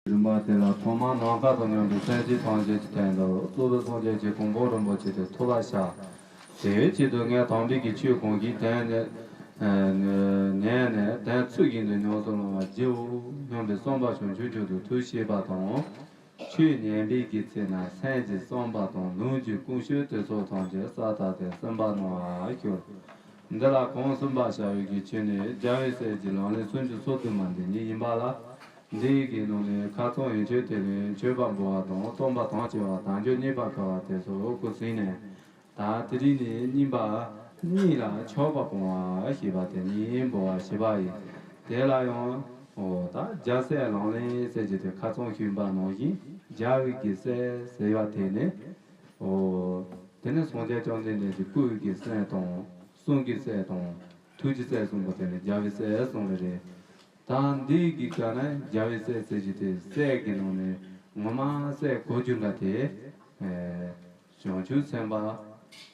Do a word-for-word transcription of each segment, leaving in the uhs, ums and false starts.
རིམ་པ་དེ་ལ་ཐོག་མར་ནམ་མཁའ་དང་མཉམ་པའི་སེམས་ཅན་ཐམས་ཅད་ཀྱི་དོན་དུ་གཙོ་བོ་སངས་རྒྱས་ཀྱི་གོ་འཕང་རིན་པོ་ཆེ་དེ་ཐོབ་པར་བྱ། དེའི་ཆེད་དུ་ངས་དམ་པའི་གི་ཆོས་གང་ཞིག་དྲན་ནས་ཉན་ནས་དོན་ཚུལ་བཞིན་དུ་ཉམས་སུ་བླང་བར་བགྱིའོ་སྙམ་པའི་བསམ་པ་བྱང་ཆུབ་མཆོག་ཏུ་ཐུགས་བསྐྱེད་པ་དང་། ཆོས་ཉན་པའི་གི་ཚེ་ན་སེམས་ཀྱི་བསམ་པ་དང་ལུས་ཀྱི་ཀུན་སྤྱོད་དེ་ཚོ་ཐམས་ཅད་ས་དག་སྟེ་སུན་པ་སྣང་བར་འགྱུར། འདི་ལ་གོང་གསུམ་པ་བྱ་བའི་གི་ཆོས་ནི་རྒྱལ་བའི་སྲས་ཀྱི་ལག་ལེན་སུམ་ཅུ་སོ་བདུན་མ་འདི་ཉིད་ཡིན་པ་ལ། འདིའི་གི་ནང་ནས་ཁ་སང་ཡན་ཆད་དེ་ལས་མཆོད་པ་འབུལ་བ་དང་བཏང་པ་དང་བཅས་པ་དལ་འབྱོར་རྙེད་པར་དཀའ་བ་དེ་ཚོ་སྐུ་ཚེ་ནས། ད་དེ་རིང་ནས་གཉིས་པ་གཉིད་ལ་ཆགས་པ་སྤོང་བ་ཞེས་པ་དེ་ཉིད་འབུལ་བ་ཞེས་པ་ཡིན། དེ་ལ་ཡང་འོ་ད་རྒྱལ་སྲས་ལག་ལེན་ཟེར་གྱི་དེ་ཁ་སང་ཞུས་པ་ནང་བཞིན་རྒྱལ་བའི་གི་སྲས་ཟེར་བ་དེ་ནི་འོ་དེ་ནི་སངས་རྒྱས་བཅོམ་ལྡན་འདས་ཀྱི་སྐུ་ཡི་གི་སྲས་དང་གསུང་གི་སྲས་དང་ཐུགས་ཀྱི་སྲས་གསུམ་པོ་དེ་ལ་རྒྱལ་བའི་སྲས་གསུངས་པ་རེད། ད་འདི་གི་ག་ན་རྒྱལ་བའི་སྲས་ཟེར་གྱི་དེ་སྲས་ཀྱི་ནང་ནས་ངོ་མ་སྲས་གོ་རྒྱུ་འདྲ་དེ། བྱང་ཆུབ་སེམས་དཔའ།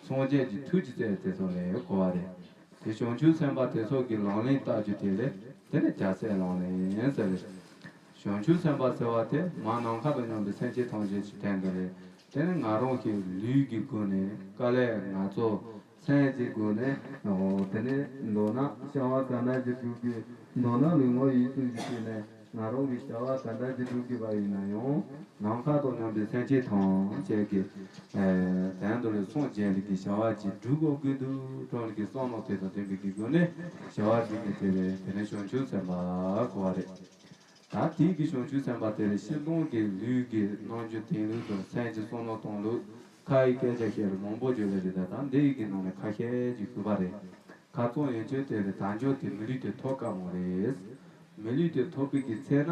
སངས་རྒྱས་ཀྱི་ཐུགས་ཀྱི་སྲས་དེ་ཚོ་ལས་གོ་བ་རེད། དེ་བྱང་ཆུབ་སེམས་དཔའ་དེ་ཚོ་གི་ལག་ལེན་བལྟ་རྒྱུ་དེ་ལས་དེ་ནི་རྒྱལ་སྲས་ལག་ལེན་ཟེར་རེད། བྱང་ཆུབ་སེམས་དཔའ་ཟེར་བ་དེ་མར་ནམ་མཁའ་དང་མཉམ་པའི་སེམས་ཅན་ཐམས་ཅད་ཀྱི་དོན་དུ་རེད། དེ་ནི་ང་རང་གི་ལུས་ཀྱི་སྒོ་ནས་དཀའ་ལས་ང་ཚོ་སེམས་ཀྱི་སྒོ་ནས་འོ་དེ་ནི་མདོར་ན་བྱ་བ་ག་འདྲ་ཞིག་སྒྲུབ་དགོས། མདོར་ན་ལུས་ངག་ཡིད་གསུམ་གྱི་སྟེང་ནས་ང་རང་གི་བྱ་བ་ག་འདྲ་ཞིག་སྒྲུབ་དགོས་པ་ཡིན་ན་ཡང་ནམ་མཁའ་དང་མཉམ་པའི་སེམས་ཅན་ཐམས་ཅད་ཀྱི་དོན་དུ་ལས་སངས་རྒྱས་ལས་ཀྱི་བྱ་བ་ཅིག་སྒྲུབ་དགོས་ཀྱི་འདུག་དྲང་ལས་ཀྱི་བསམ་བློ་དེ་དང་ལྡན་པའི་གི་སྒོ་ནས་བྱ་བ་སྒྲུབ་དགོས་དེ་ལས་དེ་ནི་བྱང་ཆུབ་སེམས་དཔའ་གོ་བ་རེད། ད་དེའི་གི་བྱང་ཆུབ་སེམས་དཔའ་དེ་ལས་སྤྱིར་བཏང་གི་ལུས་ཀྱི་རྣམ་འགྱུར་བསྟན་ལུགས་དང་སེམས་ཀྱི་བསམ་བློ་གཏོང་ལུགས་ཁ་ཡི་སྐད་ཆ་བཤད་ལུགས་མང་པོ་བརྗོད་ལེ་རེད། ད་ད་འདི་ཡི་གི་ནང་ནས་ཁ་ཤས་ཅིག་ཞུས་པ་རེད། ཁ་སང་ཡན་ཆད་དེ་ལས་དལ་འབྱོར་དེ་མི་ལུས་དེ་ཐོབ་དཀའ་མོ་རེད། མི་ལུས་དེ་ཐོབ་པའི་གི་ཚེ་ན་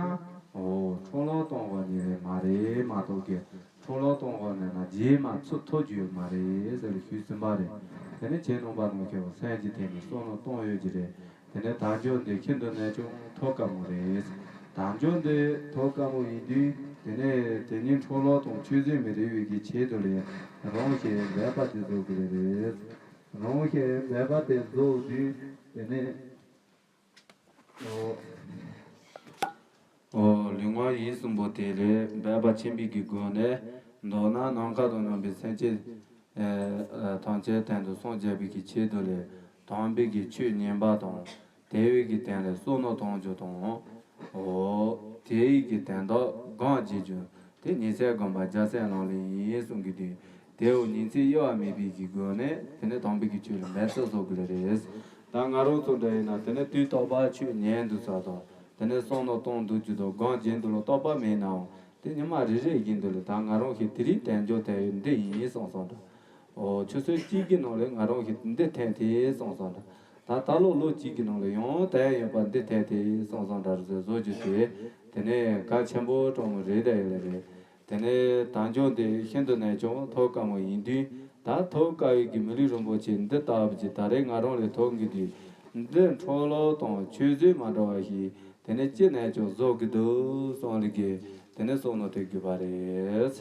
འོ་འཕྲོ་བརླག་གཏོང་བ་ཉིད་ལས་མ་རེད་མ་གཏོགས་ཀྱི་འཕྲོ་བརླག་གཏོང་བ་ནས་ན་རྗེས་མ་ཚུར་ཐོབ་རྒྱུ་ཡོད་མ་རེད་ཟེར་ལ་ཞུས་ཟིན་པ་རེད། དེ་ནས་ཁྱེད་རྣམ་པ་རྣམས་ཀྱིས་སེམས་ཀྱི་ཐད་ནས་བསམ་བློ་གཏོང་ཡོད་ཀྱི་རེད། དེ་ནས་དལ་འབྱོར་འདི་ཤིན་ཏུ་ནས་ཀྱང་ཐོབ་དཀའ་མོ་རེད། དལ་འབྱོར་འདི་ཐོབ་དཀའ་མོ་ཡིན་དུས་དེ་ནས་དེ་ཉིད་འཕྲོ་བརླག་དང་ཆུད་ཟོས་མི་རིགས་པའི་གི་ཆེད་དུ་ལས་རང་གཞན་འབད་པ་དེ་རྫོགས་དགོས་རེད། རང་གཞན་འབད་པ་དེ་རྫོགས་དུས་དེ་ནས་འོ་འོ་ལུས་ངག་ཡིད་གསུམ་པོ་དེ་ལས་འབད་པ་ཆེན་པོའི་གི་སྒོ་ནས་མདོར་ན་ནམ་མཁའ་དང་མཉམ་པའི་སེམས་ཅན་ཐམས་ཅད་དོན་དུ་སངས་རྒྱས་པའི་གི་ཆེད་དུ་ལས་དམ་པའི་གི་ཆོས་ཉན་པ་དང་དེ་བས་ཀྱི་དོན་ལས་བསམ་མནོ་གཏོང་རྒྱུ་དང་། འོ། དེ་ཡི་གི་དོན་དག་གང་བྱེད་རྒྱུ། དེ་ཉི་ཚེ་སྒོམ་པ་རྒྱལ་སྲས་ལག་ལེན་ཡིན་གསུང་གི་དུས། དེའུ་ཉི་ཚེ་གཡོ་བ་མེད་པའི་གི་སྒོ་ནས་དེ་ནས་དམ་པའི་གི་ཆོས་ལ་འབད་རྩོལ་བཟོ་དགོས་རེད། ད་ང་རང་ཚོ་འདྲ་ཡིན་ན་དེ་ནས་དུས་རྟག་པར་ཆོས་ཉན་འདུག་ས་དང་དེ་ནས་བསམ་མནོ་གཏོང་འདུག་རྒྱུ་དང་གང་བྱེད་འདུག་ལ་རྟོག་པ་མེད་ནའང་དེ་ཉི་མ་རེ་རེ་བཞིན་དུ་ལ་ད་ང་རང་གི་དེ་རིང་དལ་འབྱོར་དལ་ཡོད་འདི་ཡིན་བསམ་བསམ་འདྲ། ཨོ་ཆུ་ཚོད་གཅིག་གི་ནང་ལ་ང་རང་གིས་འདི་འཐེན་ཐེ་སོང་སོང་འདྲ། ད་ད་ལོ་ལོ་གཅིག་གི་ནང་ལ་ཡང་དལ་ཡོད་པ་འདི་འཐེན་ཐེ་སོང་སོང་འདྲ་རེད་བཟོ་རྒྱུ་དེ། དེ་ནས་གལ་ཆེན་པོ་གྲོང་མོ་རེད་ད་ཡོད་ལ་རེད། དེ་ནས་དལ་འབྱོར་འདི་ཤིན་ཏུ་ནས་ཀྱང་ཐོབ་དཀའ་མོ་ཡིན་དུས་ད་ཐོབ་དཀའ་བའི་གི་མི་ལུས་རིན་པོ་ཆེ་འདི་ལྟ་བུ་ཅིག་ད་རེས་ང་རང་ལ་ཐོབ་གི་དུས་འདི་འཕྲོ་བརླག་དང་ཆུད་ཟོས་མ་འགྲོ་བ་ཞིག་དེ་ནས་ཅི་ནས་ཀྱང་བཟོ་གི་འདུག་སོང་ལ་གི་དེ་ནས་སོང་ནོ་དེ་དགོས་པ་རེད།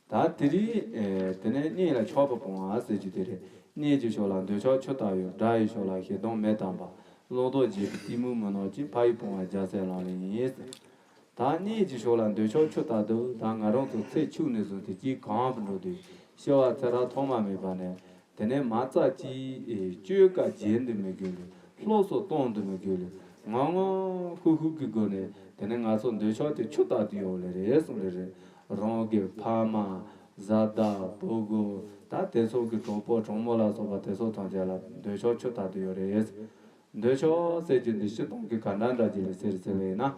ད་དེ་རིང་ཨེ་དེ་ནས་གཉིད་ལ་ཆགས་པ་སྤོང་བ་ཟེར་རྒྱུ་དེ་རེད། གཉིད་ཀྱི་ཞོར་ལ་འདོད་ཆགས་ཆུ་ལྟར་གཡོ། དགྲ་ཡི་ཞོར་ལ་ཞེ་སྡང་མེ་ལྟར་འབར། བླང་དོར་བརྗེད་པའི་གཏི་མུག་མུན་ནག་ཅན། ཕ་ཡི་སྤོང་བ་རྒྱལ་སྲས་ལག་ལེན་ཡིན། ད་གཉིད་ཀྱི་ཞོར་ལ་འདོད་ཆགས་ཆུ་ལྟར་དུ་ད་ང་རང་ཚོ་ཚེ་འཕྱུགས་ནས་བཟུང་སྟེ་དཀྱིལ་གང་དུ་འགྲོ་དུས་ཤི་བ་ཚེ་རབས་ཐོག་མ་མེད་པ་ནས། དེ་ནས་མ་རྩ་གཅིག་ཨེ་བཅོས་ཀ་བརྗེད་འདུག་མི་དགོས་ལུགས། ལྷོག་སོ་གཏོང་འདུག་མི་དགོས་ལུགས། ངང་ངང་ཧུག་ཧུག་གི་སྒོ་ནས་དེ་ནས་ང་ཚོ་འདོད་ཆགས་དེ་ཆུ་ལྟར་དུ་ཡོད་ལེ་རེད་གསུངས་ལེ་རེད། རང་གི་ཕ་མ་བཟའ་ཟླ་བུ་གུ་ད་དེ་ཚོ་གི་གྲོགས་པོ་གྲོགས་མོ་ལ་སོགས་པ་དེ་ཚོ་ཐམས་ཅད་ལ་འདོད་ཆགས་ཆུ་ལྟར་དུ་ཡོད་རེད། འདོད་ཆགས་ཟེར་རྒྱུ་འདི་སྤྱིར་བཏང་གི་ག་འདྲ་འདྲ་ཅིག་ལ་ཟེར་ཟེར་བས་ན། ཨ།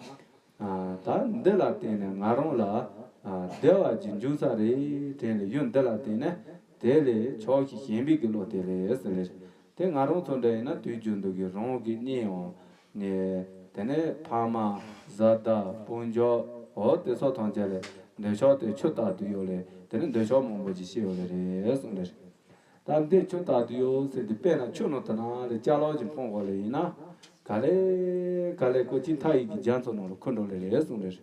ད་འདི་ལ་བརྟེན་ནས་ང་རང་ལ་ཨ་བདེ་བ་ཅིག་འབྱུང་ས་རེད་དྲན་ལས་ཡུལ་འདི་ལ་བརྟེན་ནས་དེ་ལས་ཆོག་ཤེས་ཞེན་པའི་གི་བློ་དེ་ལས་ཟེར་ལེ། དེ་ང་རང་ཚོ་འདྲ་ཡིན་ན་དུས་རྒྱུན་དུ་གི་རང་གི་གཉེན་ཡོང་ནས་དེ་ནས་ཕ་མ་བཟའ་ཟླ་སྤུན་ཀྱག་འོ་དེ་ཚོ་ཐམས་ཅད་ལས་འདོད་ཆགས་དེ་ཆུ་ལྟར་དུ་ཡོད་ལེ། དེ་ནས་འདོད་ཆགས་མང་པོ་ཅིག་སྐྱེ་ཡོད་ལེ་རེད་གསུངས་ལེ། ད་འདི་ཆུ་ལྟར་དུ་ཡོད་ཟེར་དུས་དཔེར་ན་ཆུ་ནང་དུ་ན་ལས་ཅ་ལག་ཅིག་འཕངས་དགོས་ལེ་ཡིན་ན། ག་ལེ་ག་ལེ་ཀོ་ཅི་མཐའ་ཡི་གི་རྒྱ་མཚོ་ནང་ལ་འཁོར་འགྲོ་ལེ་རེད་གསུངས་ལེ་རེད།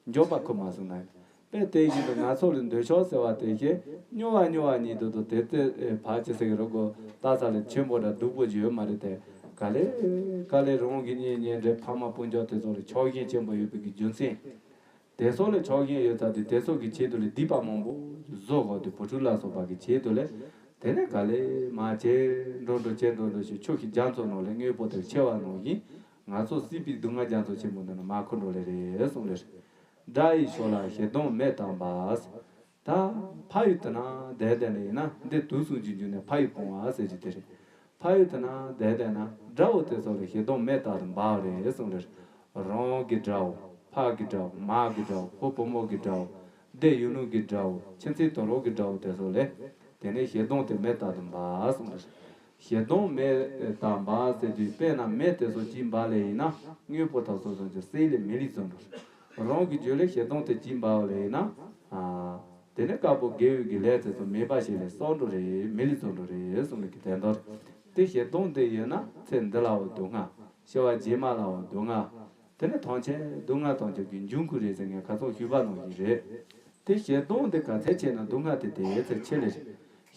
མགྱོགས་པ་ཁུར་མ་སོང་ན། དཔེ་དེ་བཞིན་དུ་ང་ཚོ་ལ་འདོད་ཆགས་ཟེར་བ་དེ་བཞིན་སྨྱོ་བ་སྨྱོ་བ་ཉིད་དུ་དུ་དེ་ལྟའི་ཕལ་ཆེར་ཟེར་གི་རོ་གོ་ལྟ་ས་ལས་ཆེན་པོ་འདྲ་སྡུག་པོ་ཅིག་ཡོད་མ་རེད་དེ། ག་ལེ་ག་ལེ་རང་གི་གཉེན་ཉེ་འབྲེལ་ཕ་མ་སྤུན་ཀྱག་དེ་ཚོ་ལ་ཆགས་ཞེན་ཆེན་པོ་ཡོད་པའི་གི་རྒྱུ་མཚན། དེ་ཚོ་ལས་ཆོག་མཁན་ཡོད་ཚར་དུས་དེ་ཚོ་གི་ཆེད་དུ་ལས་སྡིག་པ་མང་པོ་བཟོ་དགོས་དུས་བུ་ཕྲུག་ལ་སོགས་པ་གི་ཆེད་དུ་ལས། དེ་ནས་ག་ལེ་མ་བྱེད་འགྲོ་འགྲོ་བྱེད་འགྲོ་འགྲོ་ཞིག་ཆོས་ཀྱི་རྒྱ་མཚོ་ནང་ལས་དངོས་པོ་དེར་ཆེ་བ་ནང་བཞིན། ང་ཚོ་སྲིད་པའི་སྡུག་བསྔལ་རྒྱ་མཚོ་ཆེན་པོ་འདི་ན་མ་འཁོར་འགྲོ་ལེ་རེད་གསུངས་ལེ་རེད། དགྲ་ཡི་ཕྱོགས་ལ་ཞེ་སྡང་མེ་བཏང་བ། ད་ཕ་ཡུལ་དེ་ན་བསྡད་བསྡད་ལེ་ཡིན་ན་འདི་དུས་སུ་འཇུག་འཇུག་ནས་ཕ་ཡུལ་སྤོང་བ་ཟེར་རྒྱུ་དེ་རེད། ཕ་ཡུལ་དེ་ན་བསྡད་བསྡད་ན་དགྲ་བོ་དེ་ཚོ་ལ་ཞེ་སྡང་མེ་ལྟར་དུ་འབར་བ་རེད་གསུངས་ལེ་རེད། རང་གི་དགྲ་བོ། ཕ་གི་དགྲ་བོ། མ་གི་དགྲ་བོ། བུ་བུ་མོ་གི་དགྲ་བོ། སྡེ་ཡུལ་ལུང་གི་དགྲ་བོ། ཁྱིམ་མཚེས་དུ་ལོག་གི་དགྲ་བོ་དེ་ཚོ་ལས། དེ་ནས་ཞེ་སྡང་དེ་མེ་ལྟར་དུ་འབར་གསུངས་ལེ་རེད། ཞེ་སྡང་མེ་ལྟར་འབར་ཟེར་དུས་དཔེར་ན་མེ་དེ་ཚོ་གཅིག་འབར་ལེ་ཡིན་ན་དངོས་པོ་དག་སོ་སོ་ཅིག་བསྲེགས་ལེ་མེ་ལི་བཟོ་འགྲོ་རེད། རང་གི་རྒྱུད་ལས་ཞེ་སྡང་དེ་གཅིག་འབར་བ་ལེ་ཡིན་ན། ཨ། དེ་ནས་དཀར་པོ་དགེ་བའི་གི་ལས་དེ་ཚོ་མེད་པ་ཞིག་ལས་གསོག་འགྲོ་རེད། མེ་ལི་བཟོ་འགྲོ་རེད་གསུངས་ལེ་གི་དོན་དག་རེད། དེ་ཞེ་སྡང་དེ་ཡོད་ན་ཚེ་འདི་ལའོ་སྡུག་བསྔལ། སྐྱེ་བ་རྗེས་མ་ལའོ་སྡུག་བསྔལ། དེ་ནས་ཐམས་ཅད་སྡུག་བསྔལ་ཐམས་ཅད་ཀྱི་འབྱུང་ཁུངས་རེད་ཟེར་ངས་ཁ་སང་ཞུས་པ་ནང་བཞིན་རེད། དེ་ཞེ་སྡང་དེ་ག་ཚད་ཆེ་ན་སྡུག་བསྔལ་དེ་དེ་ཚད་ཆེ་ལེ་རེད།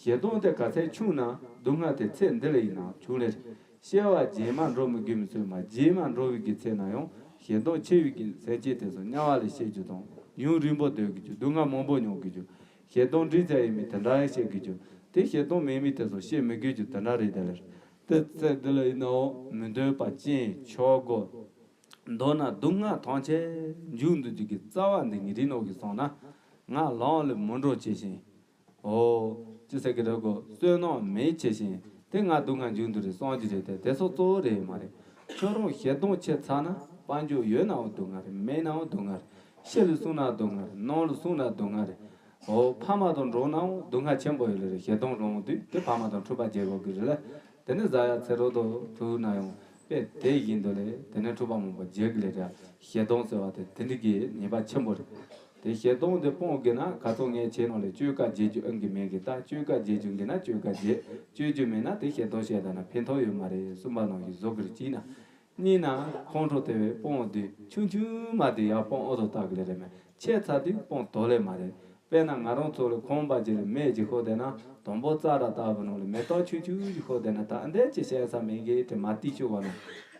ཞེ་སྡང་དེ་ག་ཚད་ཆུང་ན་སྡུག་བསྔལ་དེ་ཚད་འདི་ལ་ཡིན་ནའང་ཆུང་ལེ་རེད། སྐྱེ་བ་རྗེས་མ་འགྲོ་མི་དགོས་མི་ཚོད་མ་རྗེས་མ་འགྲོ་བའི་གི་ཚེ་ན་ཡང་ཞེ་སྡང་ཆེ་བའི་གི་སེམས་ཅན་དེ་ཚོ་དམྱལ་བ་ལ་སྐྱེ་རྒྱུ་དང་ཡུན་རིང་པོ་སྡོད་དགོས་རྒྱུ། སྡུག་བསྔལ་མང་པོ་མྱོང་དགོས་རྒྱུ། ཞེ་སྡང་འདྲེས་ཚར་ཡིན་མིན་དེ་འདྲ་ཡང་སྐྱེ་དགོས་རྒྱུ། དེ་ཞེ་སྡང་མེད་མིན་དེ་ཚོ་སྐྱེ་མི་དགོས་རྒྱུ་དེ་འདྲ་རེད་དེ་ལེ་རེད། དེ་ཚད་འདི་ལ་ཡིན་ནའང་མི་འདོད་པ་ཅན་ཆོས་གོ་མདོར་ན་སྡུག་བསྔལ་ཐམས་ཅད་འབྱུང་འདུག་རྒྱུ་གི་རྩ་བ་འདི་ཉིད་རིག་ནོར་གྱིས་སོང་ན། ང་ལམ་ལ་མི་འགྲོ་ཇི་བཞིན། འོ། ཅི་ཟེར་གི་རེད་གོ་བསོད་ནམས་མེད་ཇི་བཞིན་དེ་ང་སྡུག་བསྔལ་འབྱུང་འདུག་རེད་བསམ་རྒྱུ་རེད་དེ་དེ་ཚོ་གཙོ་བོ་རེད་མ་རེད། ཁྱོད་རང་ཞེ་སྡང་ཆེ་ཚར་ན་དཔལ་འབྱོར་ཡོད་ནའང་སྡུག་བསྔལ་རེད། མེད་ནའང་སྡུག་བསྔལ་རེད། ཕྱི་ལ་སོང་ན་སྡུག་བསྔལ་རེད། ནང་ལ་སོང་ན་སྡུག་བསྔལ་རེད། འོ་ཕ་མ་དང་འགྲོགས་ནའང་སྡུག་བསྔལ་ཆེན་པོ་ཡོད་ལེ་རེད། ཞེ་སྡང་རང་དུས་དེ་ཕ་མ་དང་འཁྲུག་པ་རྒྱག་དགོས་ཀྱི་རེད་ལ། དེ་ནས་བཟའ་ཡག་ཚེ་རོགས་དང་ཐུག་ན་ཡང་དཔེ་དེ་བཞིན་དུ་ལས་དེ་ནས་འཁྲུག་པ་མང་པོ་རྒྱག་གི་ལེ་ར། ཞེ་སྡང་ཟེར་བ་དེ་དེ་འདྲ་གི་ཉེས་པ་ཆེན་པོ་རེད། དེ་ཞེ་སྡང་དེ་སྤོང་དགོས་ན་ཁ་སང་ངས་ཁྱེད་རྣམས་ལ་བཅོས་ཀ་བྱེད་རྒྱུ་ཨེ་གི་མེད་གི་ད་བཅོས་ཀ་བྱེད་རྒྱུ་གི་ན་བཅོས་ཀ་བྱེད། བཅོས་རྒྱུ་མེད་ན་དེ་ཞེ་སྡང་བཤད་ད་ན་ཕན་ཐོགས་ཡོད་མ་རེད་གསུངས་པ་ནང་བཞིན་བཟོ་གི་རེད་གཅིག་ན། གཉིས་ན་ཁོང་ཁྲོ་དེ་བས་སྤོང་དུས་ཆུང་ཆུང་མ་དེ་ཡར་སྤོང་ཨོ་ཐོ་བཏགས་གི་ལེ་རེད་མེད་ཆེ་ཚ་དུས་སྤོང་དོ་ལེ་མ་རེད། དཔེར་ན་ང་རང་ཚོ་ལ་ཁང་པ་ཅིག་ལ་མེ་ཅིག་ཤོར་བསྡད་ན་དང་པོ་རྩྭ་ར་ལྟ་བུ་ནང་ལ་མེ་ཏོག་ཆུང་ཆུང་ཅིག་ཤོར་བསྡད་ན་ད་ཨ་འདས་ཅིག་བཤད་ས་མེད་གི་དེ་མ་ཏི་ཆུ་བ་ན་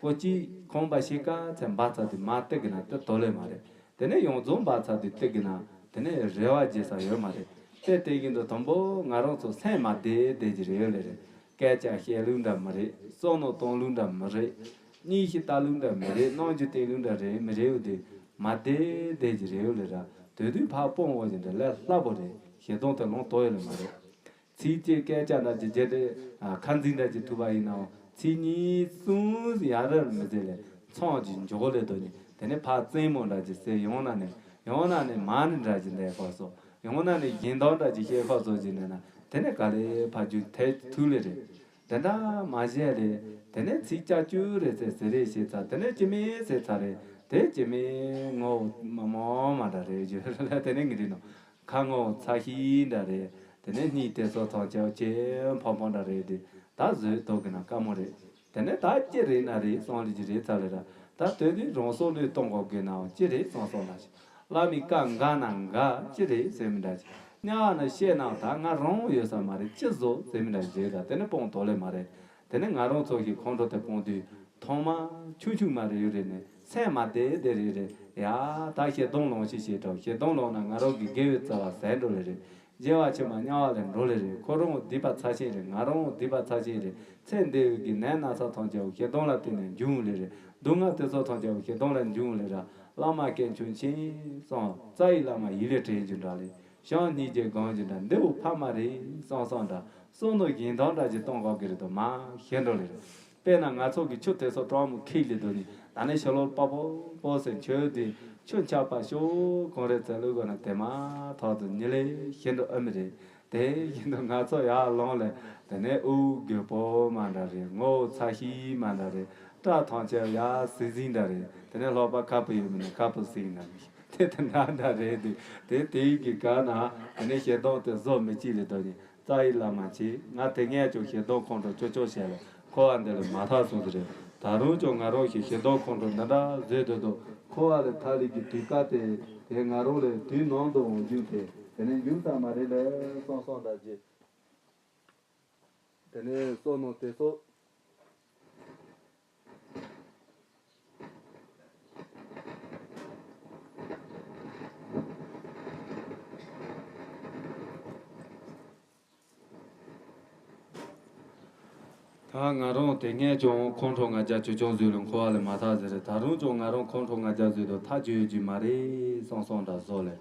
ཀོ་ཅི་ཁང་པ་ཤི་ཀ་ཚེ་འབའ་ཚ་དེ་མ་ཏི་གི་ན་དེ་དོ་ལེ་མ་རེད། དེ་ནས་ཡོངས་རྫོགས་འབའ་ཚ་དེ་ཏི་གི་ན་དེ་ནས་རེ་བ་བརྗེད་ས་ཡོད་མ་རེད། དེ་དེ་བཞིན་དུ་དང་པོ་ང་རང་ཚོ་སེམས་མ་བདེ་བདེ་ཅིག་རེད་ཡོད་ལེ་རེད། སྐད་ཆ་བཤད་ལུགས་འདྲ་མི་རེད། བསམ་མནོ་གཏོང་ལུགས་འདྲ་མི་རེད། གཉིད་ཤིག་ལྟ་ལུགས་འདྲ་མི་རེད། སྣང་རྒྱུ་བལྟས་ལུགས་འདྲ་རེད་མི་རེད་འོ་དེ། མ་བདེ་བདེ་ཅིག་རེད་འོ་ལེ་ར། དེ་དུས་ཕར་སྤོང་འོ་ཞིག་འདྲ་ལས་སླ་པོ་རེད། ཞེ་སྡང་དེ་ལོང་དོ་ཡོད་ལེ་མ་རེད། ཚིག་གཅིག་སྐད་ཆ་འདྲ་ཅིག་བརྗེད་དེ་ཁ་འཛིན་འདྲ་ཅིག་ཐུབ་པ་ཡིན་ནའང་ཚིག་གཉིས་གསུམ་ཡར་ར་མི་ཟེར་ལེ་མཚམས་ཅིག་འཇོག་ལེ་དོ་ནི་དེ་ནས་ཕར་རྩེད་མོ་འདྲ་ཅིག་ཟེར་ཡང་ན་ནས་ཡང་ན་ནས་མ་ཎི་འདྲ་ཅིག་འདེབས་ཁ་སོ། ཡང་ན་ནི་གཞན་དོན་འདྲ་ཅིག་བཤད་ཁ་སོ་ཅིག་ནས་ན་དེ་ནས་ག་ལེ་ཕར་རྒྱུག་ཐལ་ཐུག་ལེ་རེད། དེ་འདྲ་མ་བཤད་ལེ། དེ་ནས་ཚིག་ཅག་ཅུ་རེ་ཟེར་ཟེར་རེ་བཤད་ཚར་དེ་ནས་ཅི་མེད་ཟེར་ཚར་རེད། དེ་ཅི་མེད་ངོ་མ་མོ་མ་འདྲ་རེད་ཞུ་ལ་དེ་ནས་ངི་རི་ནོ་ཁ་ངོ་ཚ་ཤི་འདྲ་རེད། དེ་ནས་གཉིད་དེ་ཚོ་ཐང་ཆེ་ཆེ་ཕོ་ཕོ་འདྲ་རེད་དེ་ད་བཟོས་ཐོག་གི་ན་དཀའ་མོ་རེད། དེ་ནས་ད་ཅི་རེད་ན་རེད་སོང་ལི་ཅི་རེད་ཚ་ལེ་ར། ད་དོན་དུ་རང་སྲོག་བློས་གཏོང་དགོས་དགོས་ནའང་ཅི་རེད་སོང་སོང་ལ་ཞིག་བླ་མའི་བཀའ་འགལ་ན་འགལ་ཅི་རེད་ཟེར་མི་འདྲ་ཅིག་དམྱལ་བ་ན་བཤད་ན་ད་ང་རང་ཡོད་ས་མ་རེད་ཅི་བཟོ་ཟེར་མི་འདྲ་ཞིག་རེད་ད་དེ་ནི་སྤོང་དོ་ལེ་མ་རེད། དེ་ནི་ང་རང་ཚོ་ཞིག་ཁོང་ཁྲོ་དེ་སྤོང་དུས་ཐོག་མ་ཆུང་ཆུང་མ་རེད་ཡོད་རེད་ནས་སེམས་མ་བདེ་བདེ་རེད་རེད་ཡ། ད་ཞེ་སྡང་ལོང་ཞིག་བྱེད་དྲག་ཞེ་སྡང་ལོང་ན་ང་རང་གི་དགེ་བའི་རྩ་བ་ཟད་འགྲོ་ལེ་རེད། བྱེ་བ་ཆེན་པོ་དམྱལ་བ་ལས་འགྲོ་ལེ་རེད། ཁོ་རང་སྡིག་པ་ཚ་ཞིང་རེད། ང་རང་སྡིག་པ་ཚ་ཞིང་རེད། ཚེ་འདས་ཀྱི་ནད་ན་ཚ་ཐམས་ཅད་ཞེ་སྡང་ལ་བརྟེན་ནས་འབྱུང་ལེ་རེད། སྡུག་བསྔལ་དེ་ཚོ་ཐམས་ཅད་ཞེ་སྡང་ལ་འབྱུང་ལེ་ར། བླ་མ་དཀོན་མཆོག་མཁྱེན་གསུངས། རྩ་བའི་བླ་མ་ཡིད་ལས་དྲན་རྒྱུ་འདྲ་ལེ། བྱམས་སྙིང་རྗེ་སྒོམ་རྒྱུ་འདྲ་འདི་བོ་ཕ་མ་རེད་གསུངས་གསུངས་འདྲ། བསམ་མནོ་གཞན་དག་འདྲ་ཞིག་གཏོང་དགོས་ཀྱི་རེད་དོ་མ་ཤེས་འགྲོ་ལེ་རེད། དཔེར་ན་ང་ཚོ་གི་ཆུ་དེ་ཚོ་གྲང་མོ་ཁེགས་ལེ་དོ་ནི་ད་ནི་ཕྱི་ལོགས་པག་པོ་པོ་ཟེར་མཆོད་དེ་ཆུ་འཁྱག་པ་ཤོག་གང་རེད་ཚེ་ལུས་གོ་ན་དེ་མ་ཐག་ཏུ་ཉི་ལེ་ཤི་འགྲོ་ཨ་མི་རེད། དེ་བཞིན་དུ་ང་ཚོ་ཡར་ལངས་ལེ་དེ་ནས་དབུགས་རྒྱུ་པོ་མ་འདྲ་རེད། ངོ་བོ་ཚ་ཤི་མ་འདྲ་རེད། སྐྲ་ཐང་ཆད་ཡར་སིང་སིང་འདྲ་རེད། དེ་ནས་ལྷགས་པ་ཁ་སྤུ་ཡོད་མི་ནི་ཁ་སྤུ་སིང་འདྲ་རེད། དེ་དེ་འདྲ་འདྲ་རེད་དེ་དེ་དེའི་གི་ག་ན་དེ་ནས་ཞེ་སྡང་དེ་བཟོ་མི་བྱེད་ལེ་དོ་ནི། རྩ་བའི་བླ་མ་མཁྱེན། ང་དེ་སྔས་ཀྱང་ཞེ་སྡང་ཁོང་ཁྲོ་ཅོ་ཅོ་བྱས་ལ་འཁོར་བ་འདི་ལས་མ་ཐར་སོང་གི་རེད། ད་རུང་ཀྱང་ང་རང་ཞིག་ཞེ་སྡང་ཁོང་ཁྲོ་འདི་འདྲ་བཟོས་སྡོད་དོ། འཁོར་བ་ལས་ཐར་ལས་ཀྱི་དུས་སྐབས་དེ་དེ་ང་རང་ལས་དུས་ནམ་དུའང་འཇུག་སྟེ་དེ་ནས་འཇུག་ས་མ་རེད་ལས་སོང་སོང་འདྲ་ཅིག་དེ་ནས་བསམ་མནོ་དེ་ཚོ། ཨ། ང་རང་དེ་སྔས་ཀྱང་ཁོང་ཁྲོ་ང་རྒྱལ་ཆུ་ཆུང་བཟོས་ལ་འཁོར་བ་ལས་མ་ཐག་ཟེར་རེད། ད་རུང་ཀྱང་ང་རང་ཁོང་ཁྲོ་ང་རྒྱལ་བཟོས་དུ་ཐག་གཅོད་ཡོད་ཀྱི་མ་རེད་བསམ་བསམ་འདྲ་བཟོ་ལེ།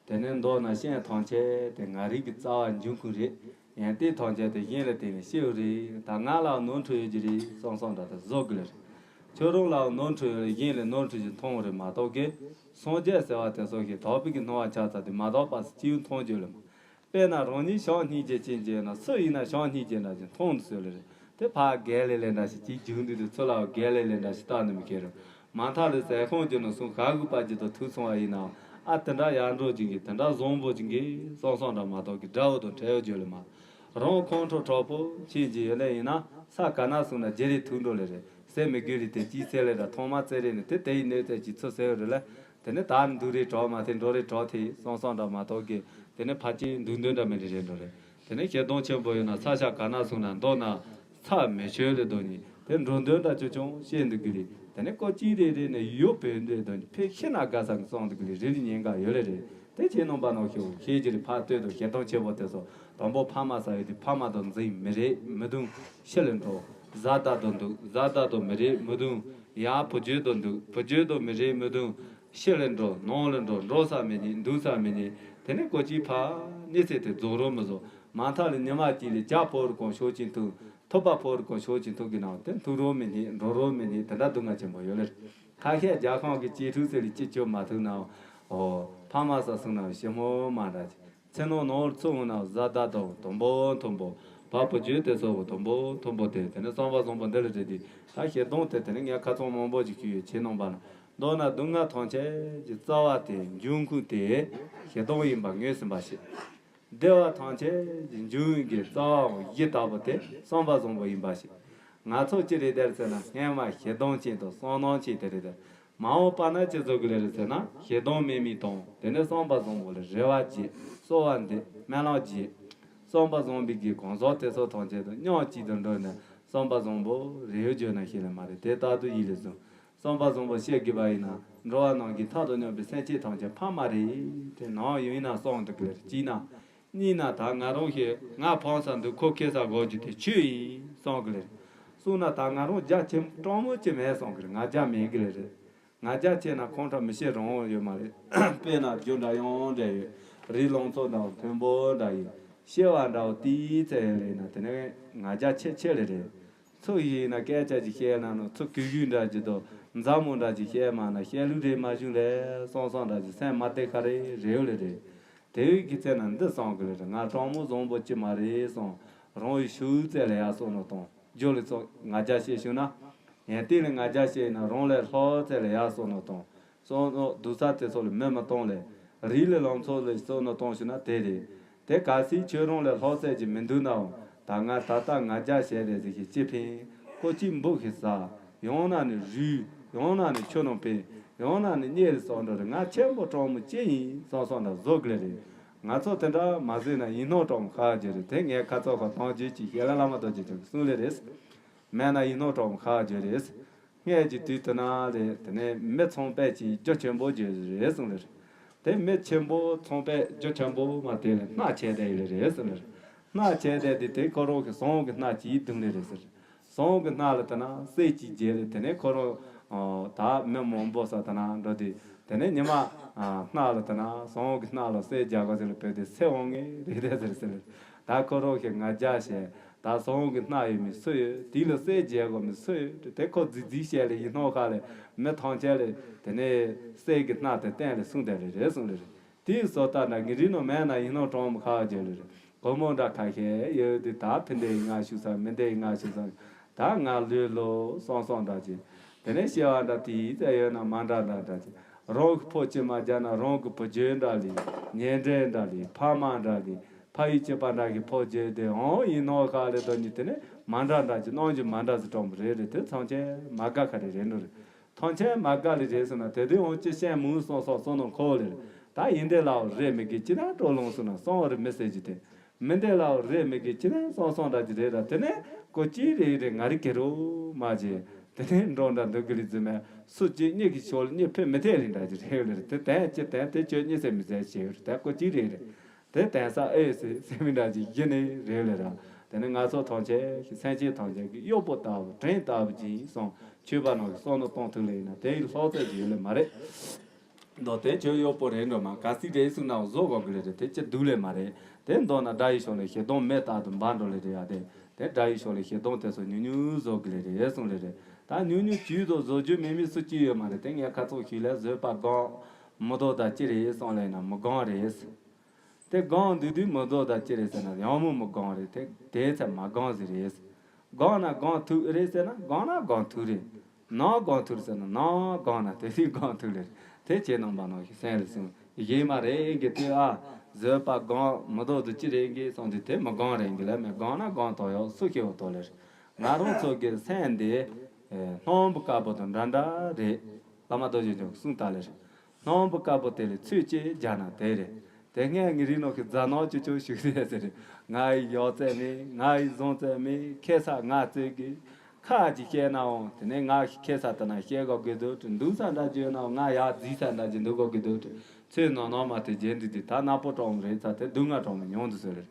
དེ་ནས་མདོར་ན་སྤྱན་ཐམས་ཅད་དེ་ང་རང་གི་རྩ་བ་འབྱུང་ཁུངས་རེད། ཡང་སྟེང་ཐམས་ཅད་དེ་གཞན་ལ་བརྟེན་ནས་སྐྱེ་བ་རེད། ད་ང་ལའང་ནོར་འཁྲུལ་ཡོད་ཀྱི་རེད་བསམ་བསམ་འདྲ་དེ་བཟོ་དགོས་ལེ་རེད། ཁྱོད་རང་ལའང་ནོར་འཁྲུལ་ཡོད་ལ་གཞན་ལ་ནོར་འཁྲུལ་ཞིག་མཐོང་བ་རེད་མ་གཏོགས་ཀྱི། སངས་རྒྱས་ཟེར་བ་དེ་ཚོ་ཞིག་དག་པའི་གི་སྣང་བ་ཆགས་ཚར་དུས་མ་དག་པ་སུ་སྐྱེ་བོ་མཐོང་རྒྱུ་ལ་མ། དཔེར་ན་རང་ཉིད་བྱམས་སྙིང་རྗེ་ཅན་གྱི་ན་སུ་ཡིན་ན་བྱམས་སྙིང་རྗེ་འདྲ་ཞིག་མཐོང་དུ་སོང་ལེ་རེད། དེ་ཕར་རྒན་ལེ་ལེ་འདྲ་ཞིག་ཅིག་རྒྱུག་འདུག་དུས་ཚུར་ལའང་རྒན་ལེ་ལེ་འདྲ་ཞིག་བལྟ་ནི་མི་ཁེལ་རུང་། མ་མཐའ་ལ་ཟས་ཁང་གི་ནང་སོང་ག་དགོས་པ་ཅིག་དང་ཐུག་སོང་བ་ཡིན་ནའང་། ཨ། དེ་འདྲ་ཡར་འགྲོ་ཅིག་གི། དེ་འདྲ་བཟང་པོ་ཅིག་གི་བསམ་བསམ་འདྲ་མ་གཏོགས་ཀྱི་དགྲ་བོ་དང་བྲལ་བ་བརྗོད་ལེ་མ། རང་ཁོང་ཁྲོ་དྲག་པོ་ཅན་ཅིག་ཡོད་ལེ་ཡིན་ན་ས་ག་ན་སོང་ན་བརྗེ་རེས་ཐུག་འགྲོ་ལེ་རེད། ཟས་མི་དགོས་རེད་དེ་ཅིག་ཟེར་ལེ་ར་ཐོག་མ་ཙེ་རེ་ནས་དེ་དེ་ཡི་གནས་ཚད་ཅིག་ཚུར་ཟེར་བ་རེད་ལེ། དེ་ནས་ད་འདུག་རེ་དྲག་མ་ཐེ་འགྲོ་རེ་དྲག་ཐེ་བསམ་བསམ་འདྲ་མ་གཏོགས་ཀྱི། དེ་ནས་ཕལ་ཆེར་འདུག་འདོད་འདྲ་མི་འདྲ་རེད་འགྲོ་རེད། དེ་ནས་ཞེ་སྡང་ཆེན་པོ་ཡོད་ན་ས་ཆ་ག་ན་སོང་ན་མདོར་ན་ཚ་མི་ཆོད་ལེ་དོ་ནི་དེ་འགྲོ་འདོད་འདྲ་ཆུང་ཆུང་བཤད་འདུག་གི་རེད། དེ་ནས་ཀོ་ཅི་རེ་རེ་ནས་ཡོད་པའི་འདོད་དོ་ནི་ཕེ་ཤི་ན་དགའ་ས་གི་སོང་འདུག་གི་རེད། རེ་རེ་ཉེན་ཁ་ཡོད་ལེ་རེད། དེ་ཁྱེད་རྣམ་པ་ནང་ཤོག་ཤེས་ཀྱི་རེད། ཕར་ལྟོས་དང་ཞེ་སྡང་ཆེན་པོ་དེ་ཚོ་དང་པོ་ཕ་མ་ས་ཡོད་དུས་ཕ་མ་དང་འཛིང་མི་རེད་མི་འདུག་ཤི་ལེ་འགྲོ། བཟའ་ཟླ་དང་འདུག་བཟའ་ཟླ་དང་མི་རེད་མི་འདུག་ཡང་བུ་རྒྱུད་དང་འདུག་བུ་རྒྱུད་དང་མི་རེད་མི་འདུག་ཕྱི་ལ་འགྲོ་ནང་ལ་འགྲོ། འགྲོ་ས་མི་རྙེད་འདུག་ས་མི་རྙེད། དེ་ནས་ཀོ་ཅི་ཕ་གནས་ཚད་དེ་རྫོགས་རོགས་མི་རྫོགས། མ་མཐའ་ལ་ཉི་མ་གཅིག་ལ་ཇ་ཕོར་གང་ཤོར་ཅིང་ཐུག་ཐུབ་པ་ཕོར་གང་ཤོར་ཅིང་ཐུག་གི་ནང་དེ་ཐུག་རོགས་མི་རྙེད་འགྲོ་རོགས་མི་རྙེད། དེ་འདྲ་སྡུག་བསྔལ་ཆེན་པོ་ཡོད་ལེ། ཁ་ཤས་རྒྱ་ཁང་གི་གཅེས་ཕྲུག་ཚོ་ལ་གཅིག་ཁྱོད་མ་ཐུག་ན། ཨོ། ཕ་མ་ས་སོང་ན་ཞི་མོ་མ་འདྲ་ཅིག་ཚེ་ནང་ནོར་ཚུགས་འོང་ན་བཟའ་ཟླ་དང་དུམ་བུ་མཐུན་པོ། བ་སྤུ་རྒྱུད་དེ་ཚོ་དུམ་བུ་མཐུན་པོ་དེ། དེ་ནས་བསམ་པ་བཟང་པོ་འདི་ལ་རེ་དེ། ད་ཞེ་སྡང་དེ་དེ་ནས་ངས་ཁ་ཚོན་མང་པོ་ཞིག་ཞུས་ཡོད། ཁྱེད་རྣམ་པ་ལ། མདོར་ན་སྡུག་བསྔལ་ཐམས་ཅད་ཀྱི་རྩ་བ་དེ་འབྱུང་ཁུངས་དེ་ཞེ་སྡང་ཡིན་པ་ངོས་ཟིན་པ་ཞིག་བདེ་བ་ཐམས་ཅད་ཀྱི་འབྱུང་ཡུལ་གྱི་རྩ་བའང་གཞི་ལྟ་བུ་དེ་བསམ་པ་བཟང་པོ་ཡིན་པ་ཞིག་ང་ཚོ་ཅི་རེད་དེར་ཟེར་ན་སྔན་མ་ཞེ་སྡང་ཅན་དང་བསམ་སྣང་ཅན་དེ་རེད་དེ། མ་འོངས་པ་ན་ཅི་བཟོ་དགོས་ལེ་རེད་ཟེར་ན་ཞེ་སྡང་མེད་མི་དང་དེ་ནས་བསམ་པ་བཟང་པོ་ལ་རེ་བ་བྱེད། གསོལ་བ་འདེབས། སྨོན་ལམ་བརྒྱབ། བསམ་པ་བཟང་པོའི་གི་གང་ཟག་དེ་ཚོ་ཐམས་ཅད་དང་མཉམ་གཅིག་ཏུ་འགྲོ་ནས་བསམ་པ་བཟང་པོ་རེ་བ་བརྗོད་ན་ཤེས་ལེ་མ་རེད། དེ་ལྟར་དུ་ཡིད་ལ་བཟུང་། བསམ་པ་བཟང་པོ་བཤད་དགོས་པ་ཡིན་ན་འགྲོ་བ་ནང་གི་མཐའ་དང་མཉམ་པའི་སེམས་ཅན་ཐམས་ཅད་ཕ་མ་རེད། དེ་ནང་ཡོད་ཡིན་ན་བསམ་འདུག་གི་ལེ་རེད། གཅིག་ན། གཉིས་ན་ད་ང་རང་ཞིག་ང་ཕངས་ས་འདུག་ཁོ་ཁེ་ས་དགོས་རྒྱུ་དེ་ཆོས་ཡིན་བསམ་གི་ལེ་རེད། གསུམ་ན་ད་ང་རང་རྒྱ་ཆེན་སྤྲང་མོ་ཅིག་མེད་བསམ་གི་རེད། ང་རྒྱ་མེད་གི་ལེ་རེད། ང་རྒྱ་ཆེ་ན་ཁོང་ཁྲོ་མི་ཤེས་རང་ཡོད་མ་རེད། དཔེར་ན་རྒྱུ་འདྲ་ཡང་འདྲ་ཡོད། རི་ལང་ཚོ་དང་མཐོན་པོ་འདྲ་ཡོད། ཤེས་པ་འདྲ་བོ་ཏིས་ཙེ་ཡོད་ལེ་ན་དེ་ནས་ང་རྒྱ་ཆེ་ཆེ་ལེ་རེད། ཚུར་ཡིན་ན་སྐད་ཆ་ཅིག་བཤད་ན་ནོ་ཚུར་གུས་གུས་འདྲ་ཅིག་དང་མཛའ་མོ་འདྲ་ཅིག་བཤད་མ་ན་བཤད་ལུགས་རེད་མ་བྱུང་ལེ་བསམ་བསམ་འདྲ་ཅིག་སེམས་མ་བདེ་ཁ་རེ་རེ་ཡོད་ལེ་རེད། དེ་བས་ཀྱི་ཚེ་ན་འདི་བསམ་གི་ལེ་རེད། ང་སྤྲང་མོ་བཟང་པོ་ཅི་མ་རེད་བསམ། རང་ཡི་ཤུགས་ཙེ་ལ་ཡར་སོང་ནོ་དང་རྒྱུ་ལེ་ཚོ་ང་རྒྱ་བཤད་བྱུང་ན། ཡན་ཏིག་ལ་ང་རྒྱ་བཤད་ན་རང་ལས་ལྷག་ཙེ་ལ་ཡར་སོང་ནོ་དང་། སོང་ནོ་སྡུག་ས་དེ་ཚོ་ལ་མི་མི་གཏོང་ལེ། རིགས་ལས་ལམ་ཚོགས་ལ་སོང་ནོ་གཏོང་ཞུ་ན་དེ་རེད། དེ་གལ་སྲིད་ཁྱོད་རང་ལས་ལྷག་ཚད་ཀྱི་མི་འདུག་ནའང་ད་ང་ད་ལྟ་ང་རྒྱ་བྱས་རེད་ཟེར་གྱི་ཅི་ཕན། ཁོ་གཅིག་འབུ་ཞིག་ཟ། ཡང་ན་ནི་རུལ། ཡང་ན་ནི་ཆུ་ནང་ཕན། ཡང་ན་ནི་གཉེར་སོགས་འགྲོ་རེད། ང་ཆེན་པོ་སྤྲང་མོ་ཅི་ཡིན་བསམ་བསམ་འདྲ་བཟོ་གི་ལེ་རེད། ང་ཚོ་དེ་འདྲ་མ་བཟོས་ན་ཡིན་སྣང་སྤྲང་མོ་ཁ་རྒྱུ་རེད། དེ་ངས་ཁ་ཚོ་ཁ་དང་རྒྱུ་ཅིག་ཞལ་ལ་བླ་མ་རྡོ་རྗེ་འཆང་གིས་གསུངས་ལེ་རེད། མེད་ན་ཡིན་སྣང་སྤྲང་མོ་ཁ་རྒྱུ་རེད། སྔས་ཀྱི་དུས་དུ་ན་ལས་དེ་ནས་མི་ཚངས་པས་ཀྱིས་རྒྱུ་ཆེན་པོ་བརྗོད་རེད་གསུངས་ལེ་རེད། དེ་མི་ཆེན་པོ་ཚངས་པས་རྒྱུ་ཆེན་པོ་མ་དེ་ལས་སྣ་ཆེ་དེ་ཡི་ལེ་རེད་གསུངས་ལེ་རེད། སྣ་ཆེ་དེ་དེ་དེ་ཁོ་རང་གི་ཟངས་ཀྱི་སྣ་གཅིག་བརྡུངས་ལེ་རེད་ཟེར། ཟངས་ཀྱི་སྣ་ལ་དེ་ན་གསེར་གཅིག་རྒྱས་ལེ་དེ་ནས་ཁོ་རང་ད་མི་མང་པོ་ས་དེ་ན་འགྲོ་དུས་དེ་ནས་ཉི་མ་སྣ་ལ་དེ་ན་ཟངས་ཀྱི་སྣ་ལ་གསེར་རྒྱག་ག་ཟེར་ལེ་བོད་དེ་སེ་འོང་ངེ་རེད་དེ་ཟེར་ཟེར་ལེ། ད་ཁོ་རང་གི་ང་རྒྱ་བྱས། ད་ཟངས་ཀྱི་སྣ་ཡོད་མི་སུ་ཡོད། དེ་ལ་གསེར་རྒྱག་དགོས་མི་སུ་ཡོད། དེ་ཁོ་རྫིག་རྫིག་བཤད་ལེ་ཡིན་སྣང་ཁ་ལེ་མི་ཐང་ཆད་ལེ་དེ་ནས་གསེར་གྱི་སྣ་དེ་བསྟན་ལེ་གསུངས་དེ་ལེ་རེད་གསུངས་ལེ་རེད། དེའི་བཟོ་ལྟ་འདྲ་ངེད་རིགས་ནང་མེད་ན་ཡིན་སྣང་སྤྲང་མོ་ཁ་རྒྱུ་ལེ་རེད། སྒོར་མོ་འདྲ་ཁ་ཤས་ཡོད་དེ་ད་ཕི་འདྲའི་ང་ཞུ་ས་མི་འདྲའི་ང་ཞུ་ས་ད་ང་ལོས་ལོ་སོང་སོང་འདྲ་ཅིག་དེ་ནས་སྐྱེ་བ་འདྲ་དེའི་རྩ་ཡོད་ན་མ་འདྲ་འདྲ་འདྲ་ཅིག་རང་གི་ཕོ་སྐྱེས་མ་རྒྱ་ན་རང་གི་བུ་རྒྱུད་འདྲ་ལེ། ཉེ་འབྲེལ་འདྲ་ལེ། ཕ་མ་འདྲ་ལེ། ཕ་ཡུལ་གཅིག་པ་འདྲ་གི་ཕོ་རྒྱུད་དེ་འོང་ཡིན་ནོ་ཁ་ལེ་དོ་ཉིད་དེ་ནས་མ་འདྲ་འདྲ་ཅིག་གནང་རྒྱུ་མ་འདྲ་ཟིག་གྲོང་པོ་རེད་རེད། དེ་ཚང་ཆེན་མ་དགའ་ཁ་རེ་རེད་ནོ་རེད། ཐང་ཆེན་མ་དགའ་ལེ་རེད་སོང་ན་དེ་དུས་འོང་ཅི་ཤེས་མུན་སོང་སོང་སོང་ནོ་ཁོ་ལེ་རེད། ད་ཡིན་དེ་ལའོ་རེད་མི་དགེ་ཅི་ན་སྤྲོ་ལོང་སོང་ན་སོང་བ་རེད་མི་ཟེར་རྒྱུ་དེ། མི་འདི་ལའོ་རེད་མི་དགེ་ཅི་ནས་སོང་སོང་འདྲ་ཅི་རེད་ར། དེ་ནས་ཀོ་ཅི་རེད་རེད་ང་རི་ཀེ་རོ་མ་བྱེད། དེ་ནས་འགྲོ་འདྲ་འདུག་གི་ལི་རྫི་མས་སུ་གཅིག་གཉིས་ཀྱི་ཕྱོགས་ལ་གཉིས་ཕེབས་མི་ཐེག་ལི་འདྲ་ཅི་རེད་ལི་རེད། དེ་དན་ཅི་དན་དེ་ཁྱོད་གཉིས་ཟེར་མི་ཟེར་བྱེད་རེད། དེ་ཀོ་ཅི་རེད་རེད། དེ་དན་ས་ཨེ་ཟེར་ཟེར་མི་འདྲ་ཅི་གཞི་ནས་རེད་ལི་ར། དེ་ནི་ང་ཚོ་ཐམས་ཅད་ཀྱི་སེམས་ཅན་ཐམས་ཅད་ཀྱི་གཡོག་པོ་ལྟ་བུ་བྲན་ལྟ་བུ་ཅིག་ཡིན་གསུངས། ཆོས་པ་རྣམས་ཀྱིས་བསམ་བློ་གཏོང་ཐུབ་ལེ་ཡིན་ན་དེ་ཡི་ལྷག་ཚད་ཅིག་ཡོད་ལེ་མ་རེད། མདོ་དེ་ཁྱོད་གཡོག་པོ་རེད་འགྲོ་མ་ག་སྲིད་རེད་གསུངས་ན་བཟོ་དགོས་ཀྱི་ལེ་རེད། དེ་ཅི་སྡུག་ལེ་མ་རེད། དེ་མདོར་ན་དགྲ་ཡི་ཕྱོགས་ལས་ཞེ་སྡང་མེ་ལྟར་དུ་འབར་འགྲོ་ལེ་རེད་ཡ། དེ་དེ་དགྲ་ཡི་ཕྱོགས་ལས་ཞེ་སྡང་དེ་ཚོ་ཉུང་ཉུང་བཟོ་དགོས་ལེ་རེད་གསུངས་ལེ་རེད། ད་ཉུང་ཉུང་ཅུང་ཟད་བཟོ་རྒྱུ་མེད་མི་སུ་གཅིག་ཡོད་མ་རེད། དེ་ངས་ཁ་ཚོན་ཞིག་ལས་བཟོད་པ་སྒོམ། མི་ལྡོག་དང་གཅིག་རེད་གསུངས་ལེ་ན་མི་སྒོམ་རེད། དེ་སྒོམ་འདུག་དུས་མི་ལྡོག་དང་གཅིག་རེད་ཟེར་ན་ཡང་མོ་མི་སྒོམ་རེད། དེ་དེའི་ཚེ་མ་སྒོམ་ཟིག་རེད། སྒོམ་ན་སྒོམ་ཐུབ་རེད་ཟེར་ན་སྒོམ་ན་སྒོམ་ཐུབ་རེད། ནམ་སྒོམ་ཐུབ་ཟེར་ན་ནམ་སྒོམ་ན་དེ་དུས་སྒོམ་ཐུབ་ལེ་རེད། དེ་ཁྱེད་རྣམ་པ་རྣམས་ཀྱི་སེམས་ལ་ཟིན་ཡེ་མ་རེད་གི་དེ་ཨ། བཟོད་པ་སྒོམ་མི་ལྡོག་དུ་ཅི་རེད་གི་གསུངས་དུས་དེ་མི་སྒོམ་རེད་གི་ལ། མི་སྒོམ་ན་སྒོམ་ཐུབ་ཡོད་སུ་ཤེས་བ་ཐོག་ལེ་རེད། ང་རང་ཚོ་གི་སེམས་འདི་སྣམ་བུ་དཀར་པོ་དང་འདྲ་འདྲ་རེད། བླ་མ་རྡོ་རྗེ་འཆང་གིས་གསུངས་ད་ལེ་རེད། སྣམ་བུ་དཀར་པོ་དེ་ལ་ཚོས་གཅིག་རྒྱག་ན་དེ་རེད། དེ་སྔའི་ངའི་རིགས་ནང་གི་རྫ་ནག་ཅོ་ཅོ་ཞིག་རེད་ཟེར་རེད། ང་ཡི་ཡོད་ཚད་མེད། ང་ཡི་བཟང་ཚད་མེད། ཁེ་ས་ང་བཙལ་གི། ཁ་ཅིག་བཤད་ནའང་དེ་ནས་ང་ཁེ་ས་དེ་ན་བཤད་དགོས་ཀྱི་འདུག་འདུག་ས་འདྲ་བརྗོད་ནའང་ང་ཡར་རྫིག་ས་འདྲ་ཅིག་འདུག་དགོས་ཀྱི་འདུག་ཚོས་ནག་ནག་མ་དེ་བརྗེད་འདུག་དེ་ད་ནག་པོ་གྲོགས་མོ་རེད་ཚ་དེ་སྡུག་བསྔལ་གྲོགས་མོ་མྱོང་འདུག་ཟེར་རེད།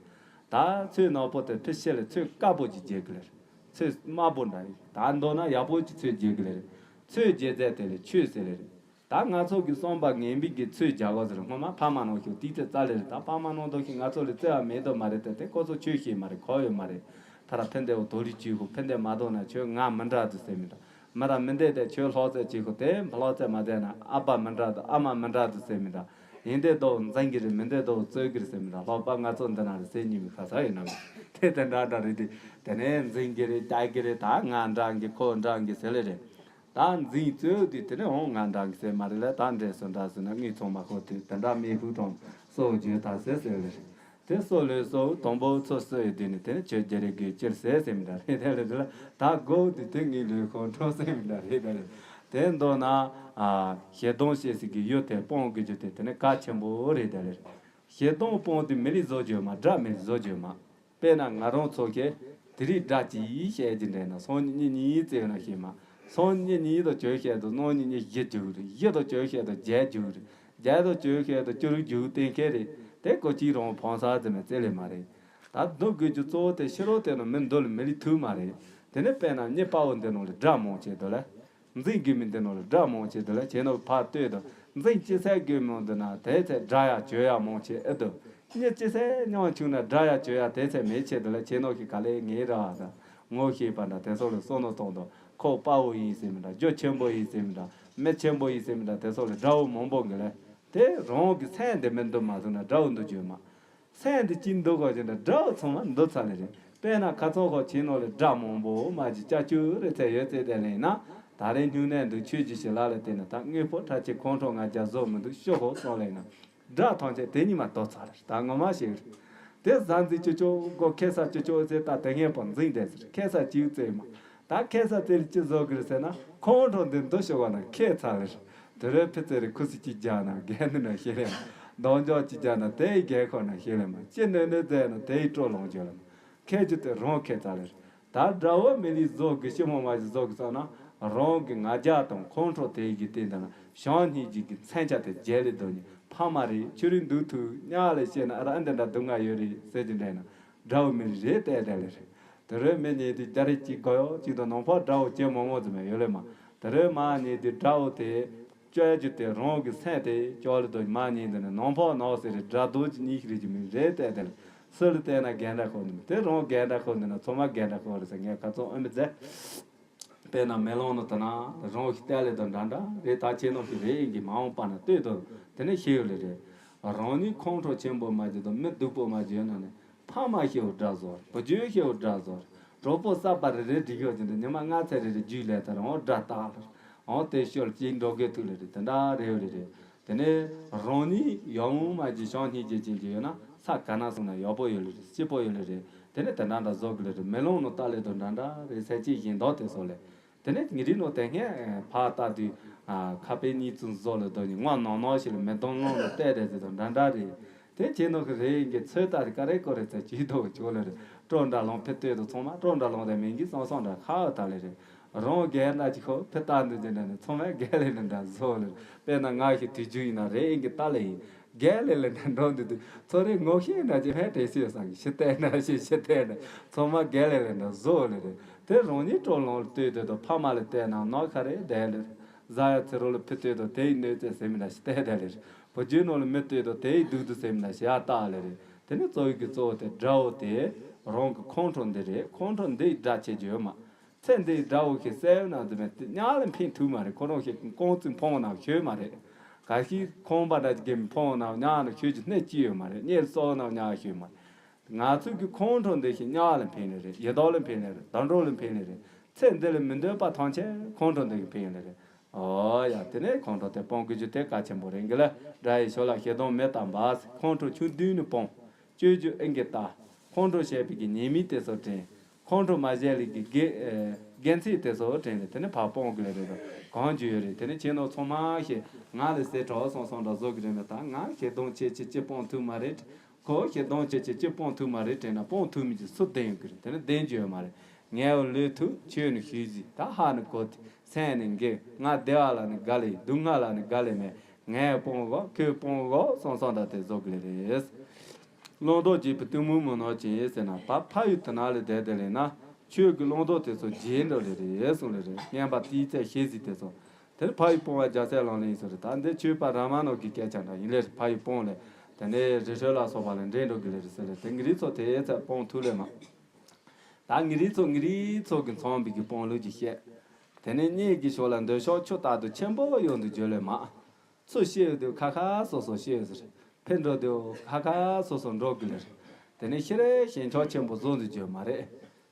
ད་ཚོས་ནག་པོ་དེ་ཕི་ཤེ་ལ་ཚོས་དཀར་པོ་ཅིག་བརྗེད་གི་ལེ་རེད། ཚོས་དམར་པོ་འདྲ་ཡིན། ད་མདོར་ན་ཡག་པོ་ཅིག་ཚོས་རྒྱག་གི་ལེ་རེད། ཚོས་རྒྱག་རྫས་དེ་ལ་ཆོས་ཟེར་ལེ་རེད། ད་ང་ཚོ་གི་བསམ་པ་ངན་པའི་གི་ཚོས་རྒྱག་གོ་ཟེར་སྔོན་མ་ཕ་མ་ནང་ཞུགས་ཏིག་ཙེ་རྩ་ལེ་རེད། ད་ཕ་མ་ནང་དུ་ཞིག་ང་ཚོ་ལ་བརྩེ་བ་མེད་དོ་མ་རེད། དེ་དེ་ཁོ་ཚོ་ཆོས་ཤེས་མ་རེད། གོ་ཡོད་མ་རེད། ད་ར་ཕན་བདེ་བོ་དོ་རི་བྱེད་ཤོག་ཕན་བདེ་མ་དོ་ན་ཁྱོད་ང་མི་འདྲ་འདུག་ཟེར་མི་འདྲ། མི་ར་མི་འདྲ་དེ་ཁྱོད་ལྷག་རྩེ་བྱེད་ཤོག་དེ་ལྷག་རྩེ་མ་བྱས་ན་ཨ་ཕ་མི་འདྲ་འདུག་ཨ་མ་མི་འདྲ་འདུག་ཟེར་མི་འདྲ། ཡིན་དེ་དོ་འཛིན་གི་རེད། མིན་དེ་དོ་རྩོད་གི་རེད་ཟེར་མི་འདྲ། ལྷག་པ་ང་ཚོ་འདི་ན་རེད་ཟེར་ཉིན་མི་ཁ་ས་ཡིན་ན་མི་དེ་དེ་འདྲ་འདྲ་རེད། དེ་དེ་ནས་འཛིན་གི་རེད། རྒྱག་གི་རེད། ད་ང་འདྲ་གི་ཁོ་འདྲ་གི་ཟེར་ལེ་རེད། ད་འཛིན་རྩོད་དེ་དེ་ནས་འོང་ང་འདྲ་གི་ཟེར་མ་རེད་ལ། ད་འདྲེ་སོ་འདྲ་ཟེར་ན་ངས་ཚང་མ་ཁོ་དེ་དེ་འདྲ་མི་ཕུགས་དང་སོ་བརྗོད་ད་ཟེར་ཟེར་ལེ་རེད། དེ་སོ་ལོས་སོ་དང་པོ་ཚོ་སོ་ཡི་དེ་ནི་དེ་ནི་ཁྱོད་རྒྱལ་རིགས་གི་སྤྱིར་ཟེར་ཟེར་མི་འདྲ་རེད། དེ་ལ་དེ་ལ་ད་སྒོ་དེ་དེ་ངའི་ལུས་ཁོང་ཁྲོ་ཟེར་མི་འདྲ་རེད། དེ་ལ་དེ་མདོར་ན་ཞེ་སྡང་ཞེས་ཟེར་གི་ཡུལ་དེ་སྤོང་དགོས་རྒྱུ་དེ་དེ་ནི་གལ་ཆེན་པོ་རེད། དེ་ལ་ཞེ་སྡང་སྤོང་དུས་མི་ལས་བཟོ་རྒྱུ་མ་དགྲ་མི་ལས་བཟོ་རྒྱུ་མ། དཔེར་ན་ང་རང་ཚོ་གིས་དེ་རིགས་དགྲ་གཅིག་བཤད་ཀྱི་འདྲ་ན་སང་ཉིན་གཉིས་གཉིས་བཙལ་ན་ཤེས་མ། སང་ཉིན་གཉིས་དང་བཅུ་བཤད་དུ་གནངས་ཉིན་གཉིས་བཞི་རྒྱུག་རེད། བཞི་དང་བཅུ་བཤད་དུ་བརྒྱད་རྒྱུག་རེད། བརྒྱད་དང་བཅུ་བཤད་དུ་བཅུ་དྲུག་རྒྱུག་གཏན་འཁེལ་རེད། དེ་ཀོ་གཅིག་རང་ཕང་ས་ཙམ་བཙལ་ལེ་མ་རེད། ད་སྡུག་དགོས་རྒྱུ་གཙོ་བོ་དེ་ཕྱི་རོལ་དེ་ནང་མི་འདུལ་མི་ལས་ཐུབ་མ་རེད། དེ་ནས་དཔེར་ན་མི་དཔའ་བོ་འདི་ནང་ལ་དགྲ་མང་ཆེ་འདུག་ལ། འཛིང་དགོས་མི་འདི་ནང་ལ་དགྲ་མང་ཆེ་འདུག་ལ། ཁྱེད་ནང་ཕར་ལྟོས་དང་འཛིང་ཅི་ཟེར་དགོས་མོ་འདུག་ན་དེ་ཚེ་དགྲ་ཡ་བྱོས་ཡ་མང་ཆེ་ཨེ་འདུག་མི་ཅི་ཟེར་མྱོང་བྱུང་ན་དགྲ་ཡ་བྱོས་ཡ་དེ་ཚེ་མེད་ཆེ་འདུག་ལ། ཁྱེད་ནང་གི་ག་ལེ་ངའི་ར་བ་དང་ངོ་ཤེས་པ་འདྲ་དེ་ཚོ་ལ་བསམ་བློ་གཏོང་དང་། ཁོ་དཔའ་བོ་ཡིན་ཟེར་མི་འདྲ། རྒྱུ་ཆེན་པོ་ཡིན་ཟེར་མི་འདྲ། མི་ཆེན་པོ་ཡིན་ཟེར་མི་འདྲ། དེ་ཚོ་ལ་དགྲ་བོ་མང་པོ་གི་ལ། དེ་རང་གི་སེམས་འདི་མི་འདུལ་མ་ཐུབ་ན་དགྲ་བོ་འདུལ་རྒྱུ་མ། སེམས་འདི་གཅིག་འདུལ་དགོས་ཀྱི་འདྲ། དགྲ་བོ་ཚང་མ་འདུལ་ཚར་ནི་རེད། དཔེར་ན་ཁ་ཚང་ཁོ་ཆེ་ནོ་ལས་དགྲ་མང་པོ་མ་ཅིག་ཅ་ཅུ་རེ་ཚད་ཡོད་ཚད་དེ་ལེན་ན། ད་རེས་སྨྱུང་གནས་འདུག་ཆོས་ཀྱི་ཞི་ལ་ལ་བལྟས་ན་ད་དངོས་པོ་ཁྲ་ཆེ་ཁོང་ཁྲོ་ང་རྒྱ་བཟོ་མི་འདུག་ཤོག་ཧོ་སོང་ལེན་ན། དགྲ་ཐམས་ཅད་དེ་ཉིད་མ་འདུལ་ཚར་རེད། ད་ངོ་མ་ཞིག་རེད། དེ་ཟ་འཛིན་ཅོ་ཅོ་གོ་ཁེ་ས་ཅོ་ཅོ་ཟེར་ད་དེ་ངན་པོ་འཛིང་བསྡད་ཟེར། ཁེ་ས་ཅིག་བཙལ་མ། ད་ཁེ་ས་བཙལ་ལ་ཅི་བཟོ་གི་རེད་ཟེར་ན། ཁོང་ཁྲོ་འདི་འདུལ་ཤོག་བ་ན་ཁེ་ཚ་ལེ་རེད། དེ་རེད་ཕི་ཙེ་རེ་ཁུ་སི་ཅི་རྒྱག་ན་རྒན་འདི་ན་ཤེས་ལེ་མ། གདོང་འཇོག་ཅི་རྒྱག་ན་དེའི་རྒན་ཁོ་ན་ཤེས་ལེ་མ། ཅི་ནོས་ནོས་ཙེ་ན་དེའི་སྤྲོ་ལོང་བརྗོད་ལེ་མ། ཁེ་རྒྱུ་དེ་རང་ཁེ་ཚ་ལེ་རེད། ད་དགྲ་བོ་མི་ལས་བཟོ་དགོས་ཤི་མོ་མ་ཞིག་བཟོ་དགོས་བསམ་ན། རང་གི་ང་རྒྱལ་དང་ཁོང་ཁྲོ་དེ་གི་སྟེང་དུ་ན་བྱམས་སྙིང་རྗེ་གི་མཚོན་ཆ་དེ་རྒྱལ་ལེ་དོ་ནི་ཕ་མ་རེད། ཁྱོད་རེད་འདུག་ཐུག་ཉག་ལས་བཤད་ན་ཨ་ར་ཨ་འདི་འདྲ་སྡུག་བསྔལ་ཡོད་རེད་ཟེར་གྱི་འདྲ་ན། དགྲ་བོ་མི་རེད་དེ་དེ་ལེ་རེད། དེ་རེད་མི་ཉིད་དེ་རྒྱ་རེ་གཅིག་དགོས་ཡོད་གཅིག་དང་ནང་ཕོག་དགྲ་བོ་ཅན་མང་མང་ཙམ་ཡོད་ལེ་མ། དེ་རེད་མ་ཉིད་དེ་དགྲ་བོ་དེ། བཅོས་རྒྱུ་དེ་རང་གི་སེམས་དེ་བཅོས་ལེ་དོ་མ་ཉིད་དེ་ནི་ནང་ཕོག་ནོག་ཟེར་རེད། དགྲ་དོ་གཅིག་གཉིས་ཤིག་རེད་ཀྱི་མི་རེད་དེ་དེ་ལེ། སུ་ལ་བལྟས་ན་རྒན་འདྲ་ཁོ་ནི་དེ་རང་རྒན་འདྲ་ཁོ་ནི་ན་ཚང་མ་རྒན་འདྲ་ཁོ་རེད་ཟེར་ངས་ཁ་ཚོན་ཨོ་མི་ཛེ། དཔེར་ན་མེ་ལོང་ནི་དེ་ན་རང་གི་ལྟ་ལེ་དང་འདྲ་འདྲ་རེད། ད་ཁྱེད་ནང་གི་རེད་ཡིན་གྱི་མ་འོངས་པ་ན་ལྟོས་དང་དེ་ནས་ཤེས་ཡོད་ལེ་རེད། རང་ཉིད་ཁོང་ཁྲོ་ཆེན་པོ་མ་བྱེད་དང་མི་སྡུག་པོ་མ་བྱེད་ན་ནི། ཕ་མ་ཤེའོ་དགྲ་ཟོར། བུ་རྒྱུད་ཤེའོ་དགྲ་ཟོར། གྲོགས་པོ་གསར་པ་རེ་རེ་སྒྲིག་ཡོད་ཀྱི་འདུག་ཉི་མ་ལྔ་ཚེ་རེ་རེ་རྒྱུད་ལས་ཐར་འོང་དགྲ་བཏགས་ལ། འོང་དེ་ཤོར་གཅིག་འགྲོ་དགོས་ཐུག་ལེ་རེད། དེ་འདྲ་རེ་ཡོད་ལེ་རེད། དེ་ནས་རང་ཉིད་ཡག་མོ་མ་གྱི་བྱམས་སྙིང་རྗེ་ཅན་གྱི་ཡོད་ན་ས་ག་ན་སོང་ན་ཡག་པོ་ཡོད་ལེ་རེད། སྐྱིད་པོ་ཡོད་ལེ་རེད། དེ་ནས་དེ་འདྲ་འདྲ་བཟོ་དགོས་ལེ་རེད། མེ་ལོང་ནང་ལྟ་ལེ་དང་འདྲ་འདྲ་རེད། ཟས་བཅད་བཞིན་དོག་དེ་སོགས་ལས། དེ་ནས་ངེད་རིགས་ནང་དེ་སྔས་ཕར་ལྟ་དུས་ཁ་དཔེ་གཉིས་ཙམ་བཟོ་ལ་དོ་ནི་ངོ་ནང་ནང་ཞིག་ལ་མེ་དོང་ལོང་ལ་བལྟས་དེ་ཚོ་དང་འདྲ་འདྲ་རེད། དེ་ཁྱེད་ནང་གི་རེད་ཡིན་གྱི་ཚོད་ལྟ་དེ་ཀ་རེ་ཀོ་རེ་ཚ་ཇུས་གཏོགས་བྱོས་ལེ་རེད། སྤྲོ་འདྲ་ལོང་ཕེ་ལྟོས་དང་ཚང་མ་སྤྲོ་འདྲ་ལོང་དེ་མིན་གྱི་སང་སང་འདྲ་ཁ་འོ་ད་ལེ་རེད། རང་སྒེར་ན་ཅིག་ཁོ་ཕེ་ལྟ་འདི་འདི་འདྲ་ནི་ཚང་མས་སྒེར་ལེ་འདི་འདྲ་བཟོ་ལེ་རེད། དཔེར་ན་ང་ཞིག་དུས་རྒྱུན་ཡིན་ན་རེད་ཡིན་གྱི་ལྟ་ལེ་ཡིན། རྒན་ལེ་ལེ་འདྲ་འགྲོ་འདུག་དུས་ཚོ་རེ་ངོ་ཤེས་འདྲ་ཅིག་ཧེ་བྲེལ་སོང་སང་གི་ཕྱི་བལྟས་འདྲ་ཞིག་ཕྱི་བལྟས་འདྲ་ཚང་མ་རྒན་ལེ་ལེ་འདྲ་བཟོ་ལེ་རེད། དེ་རང་ཉིད་སྤྲོ་ལོང་ལ་ལྟོས་དུས་དང་ཕ་མ་ལ་བལྟས་ན་ནོར་ཁ་རེད་བསྡད་ལེ་རེད། བཟའ་ཡ་ཚི་རོ་ལ་ཕི་ལྟོས་དང་དེའི་གནོད་འཚེ་ཟེར་མི་འདྲ་ཞིག་བལྟས་བསྡད་ལེ་རེད། བུ་རྒྱུད་ནང་ལ་མི་ལྟོས་དང་དེའི་སྡུག་སྡུག་ཟེར་མི་འདྲ་ཞིག་ཡར་བལྟ་ལེ་རེད། དེ་ནི་གཙོ་བོའི་གི་གཙོ་བོ་དེ་དགྲ་བོ་དེ་རང་གི་ཁོང་ཁྲོ་འདི་རེད། ཁོང་ཁྲོ་འདི་དགྲ་བྱེད་རྒྱུ་ཡོད་མ། ཚེ་འདིའི་དགྲ་བོ་ཞིག་བསད་ན་འདི་མེད་དེ་གཉའ་ལ་འཕེན་ཐུབ་མ་རེད། ཁོ་རང་ཞིག་རྐང་བཙུགས་འཕངས་ན་ཤོད་མ་རེད། ག་ཞིག་ཁང་པ་འདྲ་ཅིག་གིས་འཕངས་ན་གཉའ་ལ་ཤོད་ཀྱི་སྣེ་གཅིག་ཡོད་མ་རེད། གཉེར་སོགས་ན་གཉའ་ཤོད་མ་རེད། ང་ཚོའི་གི་ཁོང་ཁྲོ་འདི་ཞིག་གཉའ་ལ་འཕེན་ནི་རེད། ཡི་དྭགས་ལ་འཕེན་ནི་རེད། དུད་འགྲོ་ལ་འཕེན་ནི་རེད། ཚེ་འདི་ལ་མི་འདོད་པ་ཐམས་ཅད་ཁོང་ཁྲོ་འདི་གིས་འཕེན་ནི་རེད། ཨོ་ཡ། དེ་ནས་ཁོང་ཁྲོ་དེ་སྤོང་དགོས་རྒྱུ་དེ་གལ་ཆེན་པོ་རེད་གི་ལ། དགྲ་ཡི་ཕྱོགས་ལ་ཞེ་སྡང་མེ་ལྟར་འབར། ཁོང་ཁྲོ་ཆུ་མདུན་ནས་སྤོང་། སྤྱོད་རྒྱུ་ཨེ་འགེལ་ལྟ། ཁོང་ཁྲོ་བྱས་པའི་གི་ཉེས་དམིགས་དེ་ཚོ་དྲན། ཁོང་ཁྲོ་མ་བྱས་ལས་ཀྱི་དགེ་ཨེ་དགེ་མཚན་དེ་ཚོ་དྲན་ནས་དེ་ནས་ཕར་སྤོང་དགོས་རེད་དོ། གང་བྱུང་ཡོད་རེད། དེ་ནས་ཁྱེད་རྣམས་ཚང་མ་ཞིག་ང་ལ་ཟས་གྲོགས་སོང་སོང་འདྲ་བཟོ་གི་རེད་མེད་ད། ང་ཞེ་སྡང་ཆེ་ཆེ་ཅི་སྤོང་ཐུབ་མ་རེད། ཁོ་ཞེ་སྡང་ཆེ་ཆེ་ཅི་སྤོང་ཐུབ་མ་རེད་དྲན་ན་སྤོང་ཐུབ་མི་གི་སུ་བདེན་ཡོད་གི་རེད། དེ་ནས་བདེན་རྒྱུ་ཡོད་མ་རེད། ངལ་བ་ལུས་ཐུབ་ཆོས་ནི་ཤུལ་གཟིགས་ད་ཧ་ནི་གོ་དེ་སེམས་ནི་འགེབས། ང་བདེ་བ་ལ་ནི་དགའ་ལེ། སྡུག་བསྔལ་ལ་ནི་དགའ་ལེ་མེད། ངས་སྤོང་གོ་ཁོས་སྤོང་གོ་སོང་སོང་འདྲ་དེ་བཟོ་གི་ལེ་རེད། བླང་དོར་བགྱིས་པའི་གཏི་མུག་མུན་ནག་ཅན་ཟེར་ན་ད་ཕ་ཡུལ་དེ་ན་ལས་བསྡད་དེ་ལས་ན་ཆོས་ཀྱི་བླང་དོར་དེ་ཚོ་བརྗེད་འགྲོ་ལེ་རེད་གསུངས་ལེ་རེད། སྙན་པ་དེའི་ཚེ་ཤེས་གཟིགས་དེ་ཚོ། དེར་ཕ་ཡུལ་སྤོང་བ་རྒྱལ་སྲས་ལག་ལེན་ཡིན་ཟེར་རེད། ད་འདི་ཆོས་པ་ར་མ་ན་གི་སྐད་ཆ་འདྲ་ཡིན་ལེ་རེད། ཕ་ཡུལ་སྤོང་ལེ། དེ་ནས་རི་ཁྲོད་ལ་སོགས་པ་ལ་འདྲེན་འགྲོ་གི་ལེ་རེད་ཟེར་ལེ། དེ་ངེད་རིགས་ཚོ་དེའི་ཚེ་སྤོང་ཐུབ་ལེ་མ། ད་ངེད་རིགས་ཚོ་ངེད་རིགས་ཚོ་གི་མཚོན་པའི་གི་སྤོང་ལུགས་ཀྱི་བཤད། དེ་ནས་གཉིས་ཀྱི་ཕྱོགས་ལ་འདོད་ཆགས་ཆུ་ལྟར་དུ་ཆེན་པོ་ཡོང་དུ་འཇོལ་ལེ་མ། ཚུར་བཤད་དུས་ཁ་ཁ་སོ་སོ་བཤད་ཟེར། ཕེབས་འགྲོ་དུས་ཁ་ཁ་སོ་སོ་འགྲོ་དགོས་ལེ་རེད། དེ་ནས་ཤི་རེ་ཞེན་ཆགས་ཆེན་པོ་བཟོ་འདུག་རྒྱུ་མ་རེད།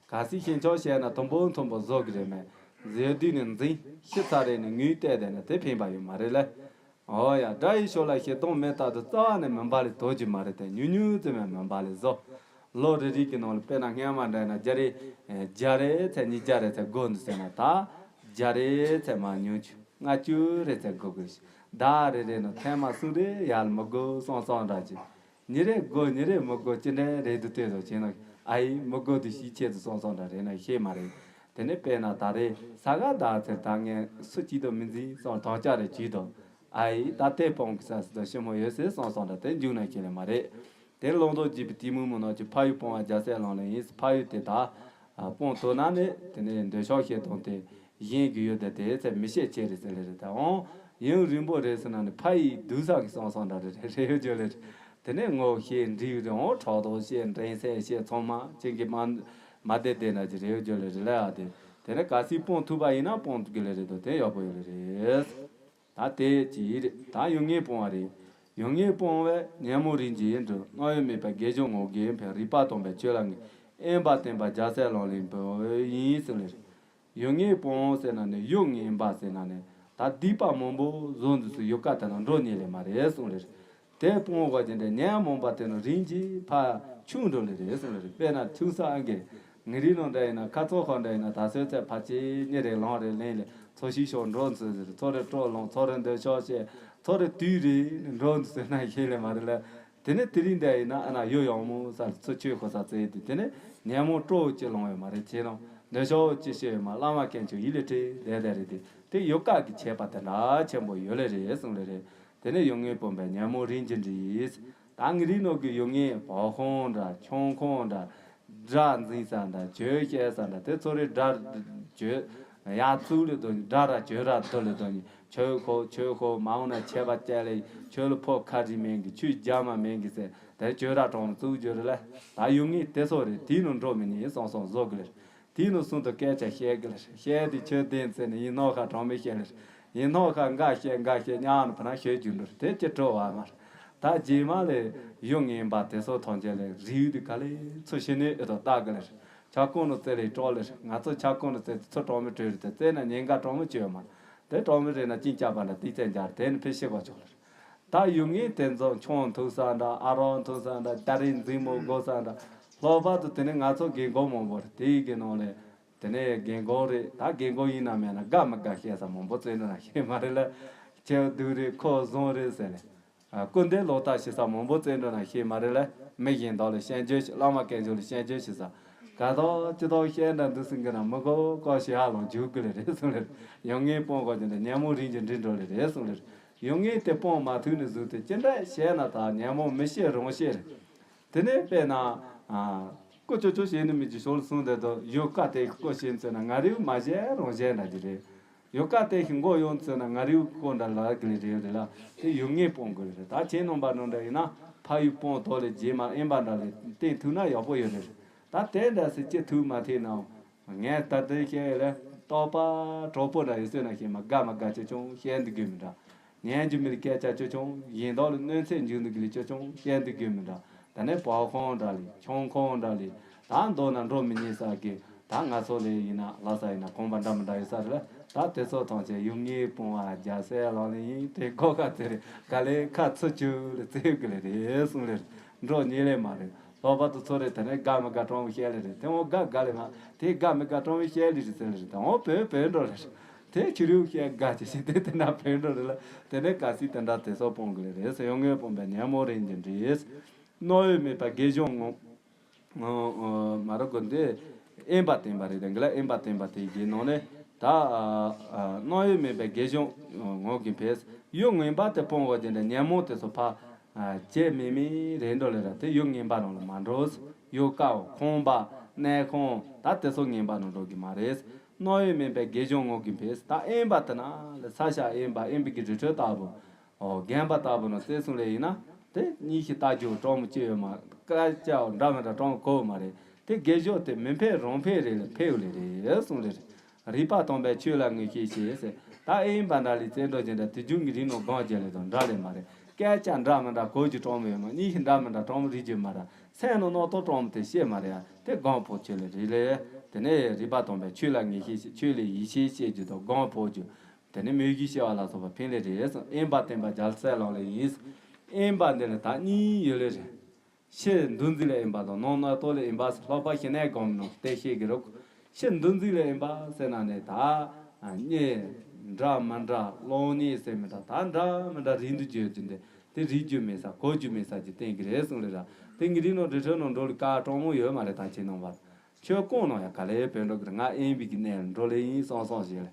གལ་སྲིད་ཞེན་ཆགས་བྱས་ན་དུམ་བུ་མཐོན་པོ་བཟོ་གི་རེད་མེད། ཟེར་དུས་ནས་འཛིན་ཤི་ཚར་རེ་ནས་ངུས་བལྟས་བསྡད་ན་དེ་ཕན་པ་ཡོད་མ་རེད་ལེ། ཨོ་ཡ། དགྲ་ཡི་ཕྱོགས་ལ་ཞེ་སྡང་མེ་ལྟར་དུ་རྩ་བ་ནས་མུན་པ་ལས་དོར་རྒྱུ་མ་རེད་དེ། ཉུང་ཉུང་ཙམ་ཡང་མུན་པ་ལས་བཟོ། ལོ་རེ་རེ་གི་ནང་ལ་དཔེར་ན་སྔན་མ་འདྲ་ན་བརྒྱ་རེ་བརྒྱ་རེ་ཚེ་ཉིས་བརྒྱ་རེ་ཚེ་དགོས་འདུག་ཟེར་ན་ད་བརྒྱ་རེ་ཚེ་མ་ཉུང་ཆུ། ལྔ་བཅུ་རེ་ཚེ་དགོས་དགོས་ཤིག་ཟླ་རེ་རེ་ནང་ཐེངས་མ་གསུམ་རེ་ཡར་ལ་མི་དགོས་སོང་སོང་འདྲ་ཅིག་ཉིན་རེ་དགོས་ཉིན་རེ་མི་དགོས་ཅི་འདྲའི་རེ་འདུག་ལྟོས་དང་བྱས་ན་ཨ་ཡི་མི་དགོས་དུ་ཤི་ཆེད་དུ་སོང་སོང་འདྲ་རེད་ན་ཤེས་མ་རེད། དེ་ནས་དཔེར་ན་ད་རེས་ས་ག་ཟླ་ཚེ་ད་ངས་སུ་གཅིག་ཏུ་མི་འཛིན་སོང་དང་ཅག་རེ་གྱིས་དང་ཨ་ཡི་ད་ལྟའི་སྤོང་གི་ས་སུ་དང་ཞི་མོ་ཡོད་སྲིད་སོང་སོང་འདྲ་དེ་འཇུག་ན་ཤེས་ལེ་མ་རེད། དེ་བླང་དོར་བགྱིས་པའི་གཏི་མུག་མུན་ནག་ཅན། ཕ་ཡུལ་སྤོང་བ་རྒྱལ་སྲས་ལག་ལེན་ཡིན། ཕ་ཡུལ་དེ་དག་སྤོང་ཐུབ་ན་ནི་དེ་ནས་འདོད་ཆགས་ཞེ་སྡང་དེ་ཞེན་གྱི་ཡོད་དེ་དེའི་ཚེ་མི་ཤེས་ཆེ་རེད་ཟེར་ལེ་རེད་དེ། འོང་ཡུན་རིང་པོ་རེད་ཟེར་ན་ནི་ཕ་ཡི་སྡུག་ས་གི་སོང་སོང་འདྲ་རེད་རེད་ཡོད་རྒྱུ་ལེ་རེད། དེ་ནས་ངོ་ཤེས་འདྲིས་རེད། འོང་ཕྲག་དོག་བཤད་འགྲན་སེམས་བཤད་ཚང་མ་ཅན་གྱི་མ་མ་བདེ་བདེ་འདྲ་ཅིག་རེད་ཡོད་རྒྱུ་ལེ་རེད་ལ་ཡ་དེ། དེ་ནས་གལ་སྲིད་སྤོང་ཐུབ་པ་ཡིན་ན་སྤོང་ཐུབ་ཀྱི་ལེ་རེད་དོ། དེ་ཡག་པོ་ཡོད་ལེ་རེད། ད་དེ་ཅི་རེད། ད་ཡོན་ཏན་སྤོང་བ་རེད། ཡོན་ཏན་སྤོང་བས་ཉོན་མོངས་རིམ་གྱིས་འགྲིབ། རྣམ་གཡེང་མེད་པས་དགེ་སྦྱོར་ངང་གིས་འཕེལ། རིག་པ་དྭངས་པས་ཆོས་ལ་ངེས། དབེན་པ་བསྟེན་པ་རྒྱལ་སྲས་ལག་ལེན་པོ་ཡིན་ཟེར་ལེ་རེད། ཡོན་ཏན་སྤོང་ཟེར་ན་ནི་ཡུལ་ངན་པ་ཟེར་ན་ནི་ད་སྡིག་པ་མང་པོ་བཟོ་འདུག་སུ་ཡོད་ཀ་དེ་ན་འགྲོ་ཉེ་ལེ་མ་རེད་གསུངས་ལེ་རེད། དེ་སྤོང་བ་ཅན་དེ་ཉོན་མོངས་པ་དེ་ནི་རིམ་གྱིས་ཕར་ཆུང་འགྲོ་ལེ་རེད་གསུངས་ལེ་རེད། དཔེར་ན་ཐུག་ས་ཨང་གི་ངེད་རིགས་ནང་འདྲ་ཡིན་ན་ཁ་ཚོ་ཁ་འདྲ་ཡིན་ན་ད་གཟོད་ཚེ་ཕལ་ཆེར་གཉིད་རེ་ལངས་རེ་ལེན་ལེ་ཚོ་ཤི་ཤོག་འགྲོ་འཚོལ་ཟེར། ཚོ་རེ་སྤྲོ་ལངས་ཚོ་རེ་འདོད་ཤོག་བཤད་ཚོ་རེ་དུས་རེ་འགྲོ་འཚོལ་ན་ཤེས་ལེ་མ་རེད་ལ། དེ་ནས་དེ་རིང་འདྲ་ཡིན་ན་ཨ་ན་ཡོ་ཡོང་མོ་ས་ཚོ་ཆོས་ཁོ་ས་ཚེ་དེ་དེ་ནས་ཉོན་མོངས་སྤྲོ་ཅི་ལངས་ཡོད་མ་རེད། ཁྱེད་རང་འདོད་ཤོག་ཅི་བཤད་ཡོད་མ། བླ་མ་དཀོན་མཆོག་ཡིད་ལ་དྲན་བསྡད་བསྡད་རེད་དེ། དེ་ཡོ་ག་གི་ཁྱད་པར་དེ་འདྲ་ཆེན་པོ་ཡོད་ལེ་རེད་གསུངས་ལེ་རེད། དེ་ནས་ཡོན་ཏན་སྤོང་བས་ཉོན་མོངས་རིམ་གྱིས་འགྲིབ། ད་ངེད་རིགས་ནང་གི་ཡོན་ཏན་བག་ཁང་འདྲ་ཆང་ཁང་འདྲ་དགྲ་འཛིང་ས་འདྲ་ཆོས་བཤད་ས་འདྲ་དེ་ཚོ་རེ་དགྲ་ཆོས་ཡར་བཙུགས་ལེ་དོ་དགྲ་ར་ཆོས་ར་བསྡུ་ལེ་དོ་ཆོས་ཁོ་ཆོས་ཁོ་མ་འོངས་ན་ཆད་པ་བཅད་ལེ་ཆོས་ལ་ཕོག་ཁ་རི་མེན་གི་ཆོས་རྒྱ་མ་མེན་གི་ཟེར་དེ་ཆོས་ར་གྲོང་བཙུགས་རྒྱུ་རེད་ལ། ད་ཡོན་ཏན་དེ་ཚོ་རེ་དེའི་ནང་འགྲོ་མི་ཉན་སོང་སོང་བཟོ་གི་ལེ། དེའི་ནང་གསུང་དུ་སྐད་ཆ་བཤད་གི་ལ་བཤད་དེ་ཆོས་ལྡན་ཚེ་ནི་ཡིན་ནོ་ཁ་གྲོང་མི་བཤད་ལ་ཡིན་ནོ་ཁ་འགའ་བཤད་འགའ་བཤད་ཉག་ནི་ཕ་ན་ཤོད་རྒྱུ་འགྲོ་དེ་ཅི་སྤྲོ་བ་མ་རེད། ད་རྗེས་མ་ལས་ཡོན་ཏན་པ་དེ་ཚོ་ཐམས་ཅད་ལས་རིགས་དུ་ག་ལེ་ཚོ་ཤི་ནས་ཨེ་ཐོ་ལྟ་གི་ལ་རེད། ཆ་ཀོང་ནོ་རྩེ་ལས་སྤྲོ་ལ་རེད། ང་ཚོ་ཆ་ཀོང་ནོ་རྩེ་དེ་ཚོ་གྲོང་མི་གྲོས་རེད་དེ་རྩེ་ན་ཉེན་ཁ་གྲོང་མི་བཅོས་མ་དེ་གྲོང་མི་རེད་ན་ཅིང་སྐྱག་པ་འདྲ་ཏིག་ཙེ་འཇར་དེ་ནི་ཕི་ཤི་བ་ཆོག་ལ་རེད། ད་ཡོན་ཏན་དེ་ཚོ་ཆང་འཐུང་ས་འདྲ་ཨ་རོག་འཐུང་ས་འདྲ་ད་རེས་འཛིང་མོ་དགོ་ས་འདྲ་ལྷག་པར་དུ་དེ་ནས་ང་ཚོ་རྒན་གོག་མང་པོ་རེད། དེའི་གི་ནང་ལས་དེ་ནས་རྒན་གོག་རེད། ད་རྒན་གོག་ཡིན་ན་མེད་ན་དགའ་མི་དགའ་བཤད་ས་མང་པོ་བཙལ་འགྲོ་ན་ཤེས་མ་རེད་ལ། ཁྱེད་སྡུག་རེད་ཁོ་བཟང་རེད་ཟེར་ནས་ཨ་སྐུ་འདས་ལོག་ལྟ་བྱེད་ས་མང་པོ་བཙལ་འགྲོ་ན་ཤེས་མ་རེད་ལ། མི་གཞན་དག་ལ་སྐྱོན་བརྗོད་བྱེད་བླ་མ་དཀོན་མཆོག་ལ་སྐྱོན་བརྗོད་བྱེད་ས་ག་ཐོག་ཅི་ཐོག་བཤད་འདྲ་འདུག་སེང་གེ་ན་མི་གོ་ཀོ་ཤི་ཧ་ལོང་འཇུག་གི་ལེ་རེད་གསུངས་ལེ། ཡོན་ཏན་སྤོང་དགོས་ཀྱི་འདི་ཉོན་མོངས་རིམ་གྱིས་འགྲིབ་འགྲོ་ལེ་རེད་གསུངས་ལེ། ཡུལ་ངེས་དེ་སྤོང་མ་ཐུབ་ནས་བཟུང་སྟེ་ཅི་འདྲ་བཤད་ན་ད་ཉོན་མོངས་མི་ཤེས་རང་ཤེས་རེད། དེ་ནས་དཔེར་ན། ཨ། ཀུ་ཅོ་ཅོ་བྱས་ནས་མི་གྱི་ཞོར་གསུངས་དེ་དང་ཡུལ་ཀ་དེ་ཀོ་བྱས་ཚོད་ན་ང་རིག་མ་བྱས་རང་བྱས་འདྲ་གི་རེད། ཡུལ་ཀ་དེ་ཞིག་མགོ་ཡོང་ཚོད་ན་ང་རིག་ཀོ་འདྲ་ལ་གི་ལི་རེད་རེད་ལ། དེ་ཡུལ་ངེས་སྤོང་དགོས་རེད། ད་ཁྱེད་རྣམ་པ་ནང་འདྲ་ཡིན་ན་ཕ་ཡུལ་སྤོང་དོ་ལས་རྗེས་མ་དབེན་པ་འདྲ་ལས་བསྟེན་ཐུབ་ན་ཡག་པོ་ཡོད་རེད། ད་དེ་འདྲ་སེ་ཅི་ཐུབ་མ་ཐུབ་ན། ངས་ད་ལྟའི་བཤད་ཡོད་ལ། རྟོགས་པ་གྲོགས་པོ་འདྲ་ཡོད་སྲོལ་ན་ཤེས་མ་དགའ་མི་དགའ་ཆེ་ཆུང་བཤད་འདི་དགོས་མི་འདྲ། ཉན་རྒྱུ་མི་ལ་སྐད་ཆ་ཆེ་ཆུང་གཞན་དག་ལ་གནོད་འཚེ་འཇུག་འདི་གི་ལས་ཆེ་ཆུང་བཤད་འདི་དགོས་མི་འདྲ། ད་ནས་བག་ཁོང་འདྲ་ལས་ཆང་ཁོང་འདྲ་ལས། ད་མདོར་ན་འགྲོ་མི་ཉན་ས་གི། ད་ང་ཚོ་ལས་ཡིན་ན་ལྷ་ས་ཡིན་ན་ཁང་པ་འདྲ་མི་འདྲ་ཡོད་ས་རེད་ལ། ད་དེ་ཚོ་ཐམས་ཅད་ཡུལ་ངེས་སྤོང་བ་རྒྱལ་སྲས་ལག་ལེན་ཡིན། དེ་གོ་ཁ་ཚེ་རེད་ག་ལས་ཁ་ཚུར་ཆུ་ལ་བཙེབ་གི་ལས་རེད་གསུངས་ལས། འགྲོ་ཉེ་ལས་མ་རེད། ལྷག་པར་དུ་ཚོ་རེ་དེ་ནས་དགའ་མི་དགའ་སྤྲང་བོ་བཤད་ལེ་རེད། དེ་འོ་དགའ་དགའ་ལེ་མ། དེ་དགའ་མི་དགའ་སྤྲང་བོ་བཤད་ལེ་རེད་ཟེར་ལེ་རེད། དེ་འོ་བོད་བོད་འགྲོ་ལེ་རེད། དེ་ཆུ་རིའུ་བཤད་དགའ་ཅི་ཞིག་དེ་དེ་འདྲ་བོད་འགྲོ་རེད་ལ། དེ་ནས་གལ་སྲིད་དེ་འདྲ་དེ་སོགས་སྤོང་གི་ལེ་རེད་ཟེར། ཡུལ་ངེས་སྤོང་བའི་ཉོན་མོངས་རིགས་འདི་འདྲེས། གནོད་འོས་མེད་པ་དགེ་སྦྱོར་ངོ་། ཨོ། ཨོ། མ་རོ་གོ་འདི། དབེན་པ་བསྟེན་པ་རེད། དེ་འགི་ལ་དབེན་པ་བསྟེན་པ་དེ་གི་ནང་ནས་ད། ཨ། ཨ། གནོད་འོས་མེད་པའི་དགེ་སྦྱོར་ངོ་གི་འཕེལ། ཡུལ་ངན་པ་དེ་སྤོང་བ་ཅན་དེ་ཉོན་མོངས་དེ་ཚོ་ཕ། ཨ། བྱེད་མེད་མེད་རེད་འགྲོ་ལེ་ར། དེ་ཡུལ་ངན་པ་ནང་ལ་མ་འགྲོ། ཡུལ་ཀ་བ་ཁང་པ་གནས་ཁང་ད་དེ་ཚོ་ངན་པ་ནང་འགྲོ་གི་མ་རེད། གནོད་འོས་མེད་པའི་དགེ་སྦྱོར་ངོ་གི་འཕེལ། ད་དབེན་པ་དེ་ན་ལ་ས་ཞ་དབེན་པ་དབེན་པའི་གི་རི་ཁྲོད་ལྟ་བུ། ཨོ། རྒན་པ་ལྟ་བུ་ནང་རྩེ་གསུམ་ལས་ཡིན་ན། དེ་གཉིས་ཤིག་ལྟ་རྒྱུ་སྤྲང་མོ་སྐྱེ་ཡོད་མ། སྐད་ཆ་འདྲ་མི་འདྲ་སྤྲང་གོ་མ་རེད། དེ་དགེ་སྦྱོར་དེ་མི་འཕེལ་རང་འཕེལ་རེད་ལ་འཕེལ་ལེ་རེད་གསུངས་ལེ་རེད། རིགས་པ་དམ་པས་ཆོས་ལ་ངེས་ཤེས་ཤེས་ཟེར། ད་ཨེ་ཡིན་པ་འདྲ་ལས་རྩེ་འགྲོ་ཅན་འདྲ་དེ་རྒྱུ་ངེས་རིག་ནང་སྒང་རྒྱལ་ལེ་དང་འདྲ་ལེ་མ་རེད། སྐད་ཆ་འདྲ་མི་འདྲ་གོ་རྒྱུ་སྤྲང་མོ་ཡོད་མ། གཉིས་ཤིག་འདྲ་མི་འདྲ་སྤྲང་མོ་རིག་རྒྱུ་མ་རེད། སེམས་ནང་རྣོ་རྟོག་སྤྲང་མོ་དེ་ཤེས་མ་རེད་ཡ། དེ་སྒང་ཕོག་ཆོས་ལེ་རེད་ལེ། དེ་ནས་རིགས་པ་དམ་པས་ཆོས་ལ་ངེས་ཤེས་ཤེས། ཆོས་ལ་ཡིད་ཆེས་བྱེད་རྒྱུ་དང་སྒང་ཕོག་རྒྱུ། དེ་ནི་མོས་གུས་ཤེས་པ་ལ་སོགས་པ་ཕན་ལེ་རེད་གསུངས། དབེན་པ་བསྟེན་པ་རྒྱལ་སྲས་ལག་ལེན་ཡིན། དབེན་པ་འདི་ལ་ད་གཉིས་ཡོད་ལེ་རེད། ཕྱི་འདུ་འཛི་ལས་འབའ་དང་ནང་རྣམ་རྟོག་ལས་འབའ་ཟེར། ལྷག་པར་ཞི་གནས་སྒོམ་ནང་བལྟས་ཤེས་ཀྱི་རོགས། ཕྱི་འདུ་འཛི་ལས་འབའ་ཟེར་ན་ནས་ད། གཉེན་འདྲ་མི་འདྲ་སློབ་གཉེན་ཟེར་མི་འདྲ་ད་འདྲ་མི་འདྲ་རིགས་འདུ་བརྗོད་ཀྱི་འདི་དེ་རིག་རྒྱུ་མེད་ས་གོ་རྒྱུ་མེད་ས་ཀྱི་བསྟན་གྱི་རེད་གསུངས་ལེ་ར། དེ་ངེས་རིག་ནང་རི་ཁྲོད་ནང་འགྲོ་ལ་དཀའ་སྤྲང་མོ་ཡོད་མ་རེད། ད་ཁྱེད་ནང་བ་ཆོས་སྐོང་ནང་ཡང་ག་ལེ་བོད་འགྲོ་གི་རེད། ང་དབེན་པའི་གི་གནས་ལ་འགྲོ་ལེ་ཡིན་སོང་སོང་ཞེས་ལེ།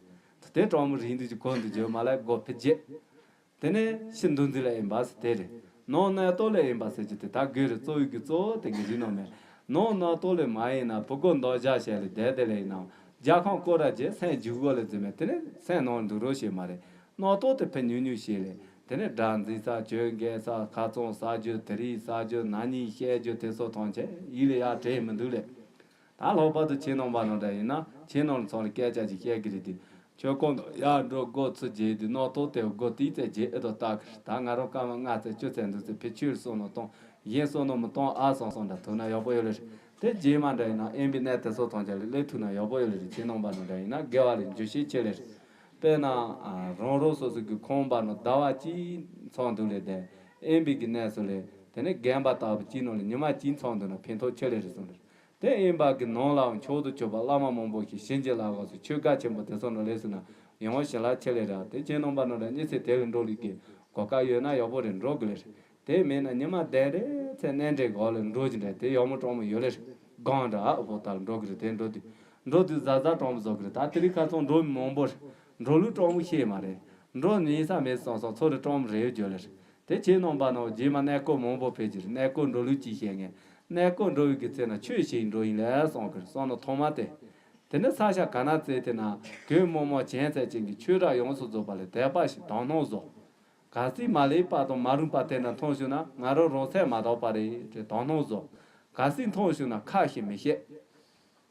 དེ་སྤྲང་མོ་རིགས་འདུ་གྱི་གོ་འདུ་བརྗོད་མ་ལ་སྒོ་ཕི་རྗེ། དེ་ནས་ཕྱི་འདུ་འཛི་ལས་ཡིན་པ་ཟེར་དེ་རེད། ནང་རྣམ་རྟོག་ལས་ཡིན་པ་ཟེར་གྱི་དེ་ད་དགོས་རེད། གཙོ་བོའི་གི་གཙོ་བོ་དེ་གི་རིགས་ནང་མེད། ནང་རྣམ་རྟོག་ལས་མ་ཡིན་ན་ཕུ་གུ་མདོ་བཞག་བྱས་ལས་བསྡད་དེ་ལས་ཡིན་ནམ། རྒྱལ་ཁམས་སྐོར་ར་བྱས་སེམས་འཇུག་གོ་ལས་འཛིན་མེད། དེ་ནས་སེམས་ནང་འདུག་རོགས་བྱེད་མ་རེད། རྣམ་རྟོག་དེ་ཕན་ཉུང་ཉུང་བྱས་ལས་དེ་ནས་སྒྲ་འཛིན་ས་བརྗོད་འགལ་ས་ཁ་ཚོན་ཟ་རྒྱུ་དེ་རིགས་ཟ་རྒྱུ་ན་ནིང་བཤད་རྒྱུ་དེ་ཚོ་ཐམས་ཅད་ཡིད་ལ་ཡར་དྲན་མི་འདུག་ལས། ད་ལྷག་པར་དུ་ཁྱེད་རྣམ་པ་ནང་འདྲ་ཡིན་ན་ཁྱེད་རྣམ་ཚང་ལ་སྐད་ཆ་ཅིག་བཤད་གི་རེད་དེ། ཁྱོད་ཁོང་དུ་ཡར་འགྲོ་སྒོ་ཚུར་འབྱེད་དུས་རྣམ་རྟོག་དེ་སྒོ་ཏིག་ཙེ་འབྱེད་ཨེ་དོ་ལྟ་གི་རེད། ད་ང་རང་སྐར་མ་ལྔ་ཙེ་བཅུ་ཙེ་འདུག་ཙེ་ཕི་ཆུར་སོང་ནོ་གཏོང་གཞན་སོང་ནོ་མི་གཏོང་ཨ་སོང་སོང་འདྲ་ཐུག་ན་ཡག་པོ་ཡོད་ལེ་རེད། དེ་རྗེས་མ་འདྲ་ཡིན་ན་ཨེམ་བི་གནས་དེ་ཚོ་ཐམས་ཅད་ལ་སླེབས་ཐུབ་ན་ཡག་པོ་ཡོད་ལེ་རེད། ཁྱེད་རྣམ་པ་ནང་འདྲ་ཡིན་ན་དགེ་བ་ལས་འགྱུར་ཤས་ཆེ་ལེ་རེད། དཔེར་ན་རང་རང་སོ་སོ་གི་ཁང་པ་ནང་ཟླ་བ་གཅིག་ཚང་འདུག་ལེ་དེ་ཨེམ་བི་གི་གནས་སུ་ལེ་དེ་ནས་རྒན་པ་ལྟ་བུ་གཅིག་ནང་ལ་ཉི་མ་གཅིག་ཚང་འདུག་ན་ཕན་ཐོགས་ཆེ་ལེ་རེད་གསུངས་ལེ། དེ་ཨེམ་བི་གི་ནང་ལའང་མཆོག་ཏུ་གྱུར་པ་བླ་མ་མང་པོ་ཞིག་བྱིན་གྱིས་བརླབས་སུ་ཆོས་སྒར་ཆེན་པོ་དེ་ཚོ་ནང་ལས་སུ་ན་ཡང་ཞི་ལ་ཆེ་ལེ་ར། དེ་ཁྱེད་རྣམ་པ་ནང་ལ་གཉིས་ཚེ་དེ་ལ་འགྲོ་ལུགས་ཀྱི་གོ་སྐབས་ཡོད་ན་ཡག་པོ་རེད། འགྲོ་དགོས་ལེ་རེད། དེ་མེད་ན་ཉི་མ་བདུན་རེ་ཚེ་གནས་འདྲེ་གོ་ལེ་འགྲོ་གི་འདྲ་དེ་ཡག་མོ་སྤྲང་མོ་ཡོད་ལེ་རེད། སྒང་འདྲ་ཨ་ཕོ་ལྟར་འགྲོ་གི་རེད། དེ་འགྲོ་དུས་འགྲོ་དུས་གཟའ་གཟའ་སྤྲང་མོ་བཟོ་གི་རེད། ད་དེ་རིང་ཁ་སང་འགྲོ་མི་མང་པོ་རེད། འགྲོ་ལུགས་སྤྲང་མོ་ཤེས་མ་རེད། འགྲོ་ཉན་ས་མེད་སོང་སོང་ཚོ་རེ་སྤྲང་མོ་རེ་ཡོད་ལེ་རེད། དེ་ཁྱེད་རྣམ་པ་ནང་རྗེས་མ་གནས་སྐོར་མང་པོ་ཕེབས་ཀྱི་རེད། གནས་སྐོར་འགྲོ་ལུགས་ཅིག་བཤད་ངེས། གནས་སྐོར་འགྲོ་བའི་གི་ཚེ་ན་ཆོས་བཤད་འགྲོ་ཡིན་ལས་གསུངས་ཀྱི་རེད། གསུངས་ནོ་ཐོག་མ་དེ། དེ་ནས་ས་ཞ་ག་ན་རྩེ་དེ་ན་གོས་མོག་མོག་བྱན་ཚད་ཅན་གྱི་ཆོས་གྲྭ་ཡོངས་སུ་རྫོགས་པ་ལས་དད་པ་ཞིག་དག་སྣང་བཟོ། གལ་སྲིད་མ་ལེགས་པ་དང་མ་རུང་པ་དེ་འདྲ་མཐོང་བྱུང་ན་ང་རང་རང་ཚད་མ་དག་པ་རེད་དྲན་དག་སྣང་བཟོ། གལ་སྲིད་མཐོང་བྱུང་ན་ཁ་ཞིག་མི་བཤད།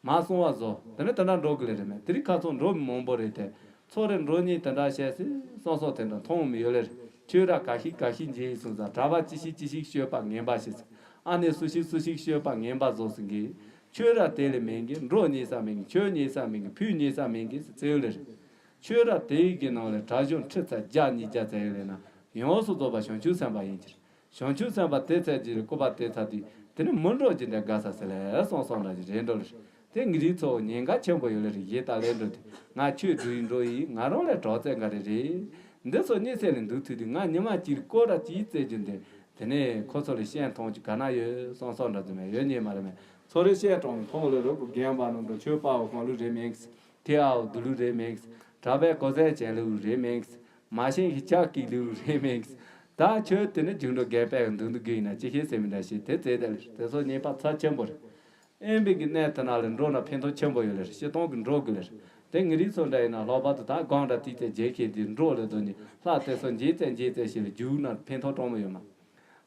མ་གསང་བ་བཟོ། དེ་ནས་དེ་འདྲ་འགྲོ་གི་ལེ་རེད་མེད། དེ་རིང་ཁ་སང་འགྲོ་མི་མང་པོ་རེད་དེ། ཚོ་རེ་འགྲོ་ཉིན་དེ་འདྲ་བཤད་སྲིད་སོང་སོང་དེ་འདྲ་མཐོང་མི་ཡོད་ལེ་རེད། ཆོས་ར་ག་ཤིག་ག་ཤིག་མཇལ་ཡིན་སོང་ཙང་གྲྭ་པ་ཅི་ཞིག་ཅི་ཞིག་སྤྱོད་པ་ངན་པ་ཞིག་ཟེར། ཨ་ནེ་སུ་ཞིག་སུ་ཞིག་སྤྱོད་པ་ངན་པ་བཟོ་ཟིན་གི། ཆོས་ར་དེ་ལས་མེད་གི། འགྲོ་ཉེ་ས་མེད་གི། ཆོས་ཉེ་ས་མེད་གི། ཕུད་ཉེ་ས་མེད་གི་ཟེར་ལེ་རེད། ཆོས་ར་དེའི་གི་ནང་ལས་གྲྭ་གཞུང་ཁྲི་ཚ་བརྒྱ་ཉིས་བརྒྱ་ཙམ་ཡོད་ལེ་ན་ཡོངས་སུ་རྫོགས་པ་བྱང་ཆུབ་སེམས་དཔའ་ཡིན་གྱི་རེད། བྱང་ཆུབ་སེམས་དཔའ་དེ་ཚད་ཀྱི་རེད། སྐུར་པ་དེ་ཚར་དུས་དེ་ནི་མི་འགྲོ་ཅི་འདྲ་དགའ་ས་ཟེར་ལས་སོང་སོང་འདྲ་ཞིག་རེད་འགྲོ་ལེ། དེ་ངེད་རིགས་ཚོ་ཉེན་ཁ་ཆེན་པོ་ཡོད་ལེ་རེད། ཡེ་ད་ལེ་འགྲོ་དུས་ང་ཆོས་སྒྲུབ་ཡིན་འགྲོ་ཡིན་ང་རང་ལས་གྲོགས་ཚད་འགའ་རེ་རེད། འདི་ཚོ་གཉིད་སད་ལེ་འདུག་ཐུག་དུས་ང་ཉི་མ་གཅིག་སྐོར་ར་གཅིག་རྩེ་རྒྱུ་འདི་དེ་ནས་ཁོ་ཚོ་ལ་བཤད་མཐོང་རྒྱུ་ག་ན་ཡོད་སོང་སོང་འདྲ་ཙམ་ཡོད་ཉེ་མ་རེད་མེད། ཚོ་རེ་བཤད་གྲོང་མཐོང་ལེ་རོགས་རྒན་པ་རྣམས་འགྲོ་ཆོས་པའོ་གང་ལུགས་རེད་མེད། ཐེ་ཨའོ་དུ་ལུ་རེ་མེགས། གྲྭ་པའི་གོ་ཟས་ཅན་ལུ་རེ་མེགས། མ་ཤེས་ཤིག་ཅག་གི་ལུགས་རེད་མིན། ད་ཁྱོད་དེ་ནི་རྒྱུགས་འགྲོ་རྒན་པས་འདུག་འདུག་གི་ཡིན་ན་ཅི་ཤེས་ཟེར་མི་འདྲ་ཞིག་དེ་བཙལ་དེ་ལ་དེ་ཚོ་ཉེས་པ་ཚབས་ཆེན་པོ་རེད། དབེན་པའི་གི་གནས་དེ་ན་ལ་འགྲོ་ན་ཕན་ཐོགས་ཆེན་པོ་ཡོད་ལེ་རེད། སྤྱིར་བཏང་གི་འགྲོ་གི་ལེ་རེད། དེ་ངེད་རིགས་ཚོ་འདྲ་ཡིན་ན་ལྷག་པར་དུ་ད་གང་འདྲ་དུས་ཚོད་རྗེས་ཁྱེད་དེ་འགྲོ་ལེ་དོ་ནི་ལྷ་དེ་ཚོ་འཇིག་ཚད་འཇིག་ཚད་ཞིག་ལ་རྒྱུགས་ན་ཕན་ཐོགས་གྲོང་མོ་ཡོད་མ།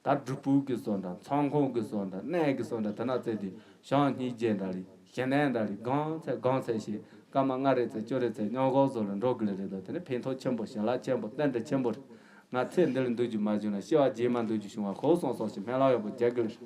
ད་སྒྲུབ་པོ་གི་སོ་འདྲ་ཚང་ཁོང་གི་སོ་འདྲ་གནས་གི་སོ་འདྲ་དེ་ན་བཙལ་དུས་ཞང་སྙིང་རྗེ་འདྲ་ལི་ཞི་གནས་འདྲ་ལི་གང་ཚད་གང་ཚད་ཞིག་སྐར་མ་ལྔ་རེ་ཚད་བཅུ་རེ་ཚད་སྙོམས་འཇུག་སོ་ལ་འགྲོ་གི་ལེ་རེད་དོ། དེ་ནི་ཕན་ཐོགས་ཆེན་པོ་ཞི་ལྷག་ཆེན་པོ་རྟེན་འབྲེལ་ཆེན་པོ་རེད། ང་ཚེ་འདི་ལ་འདུག་རྒྱུ་མ་བྱུང་ན་སྐྱེ་བ་རྗེས་མ་འདུག་རྒྱུ་བྱུང་བ་ཁོ་སོང་སོང་ཞིག་སྨོན་ལམ་ཡག་པོ་རྒྱག་གི་ལེ་རེད།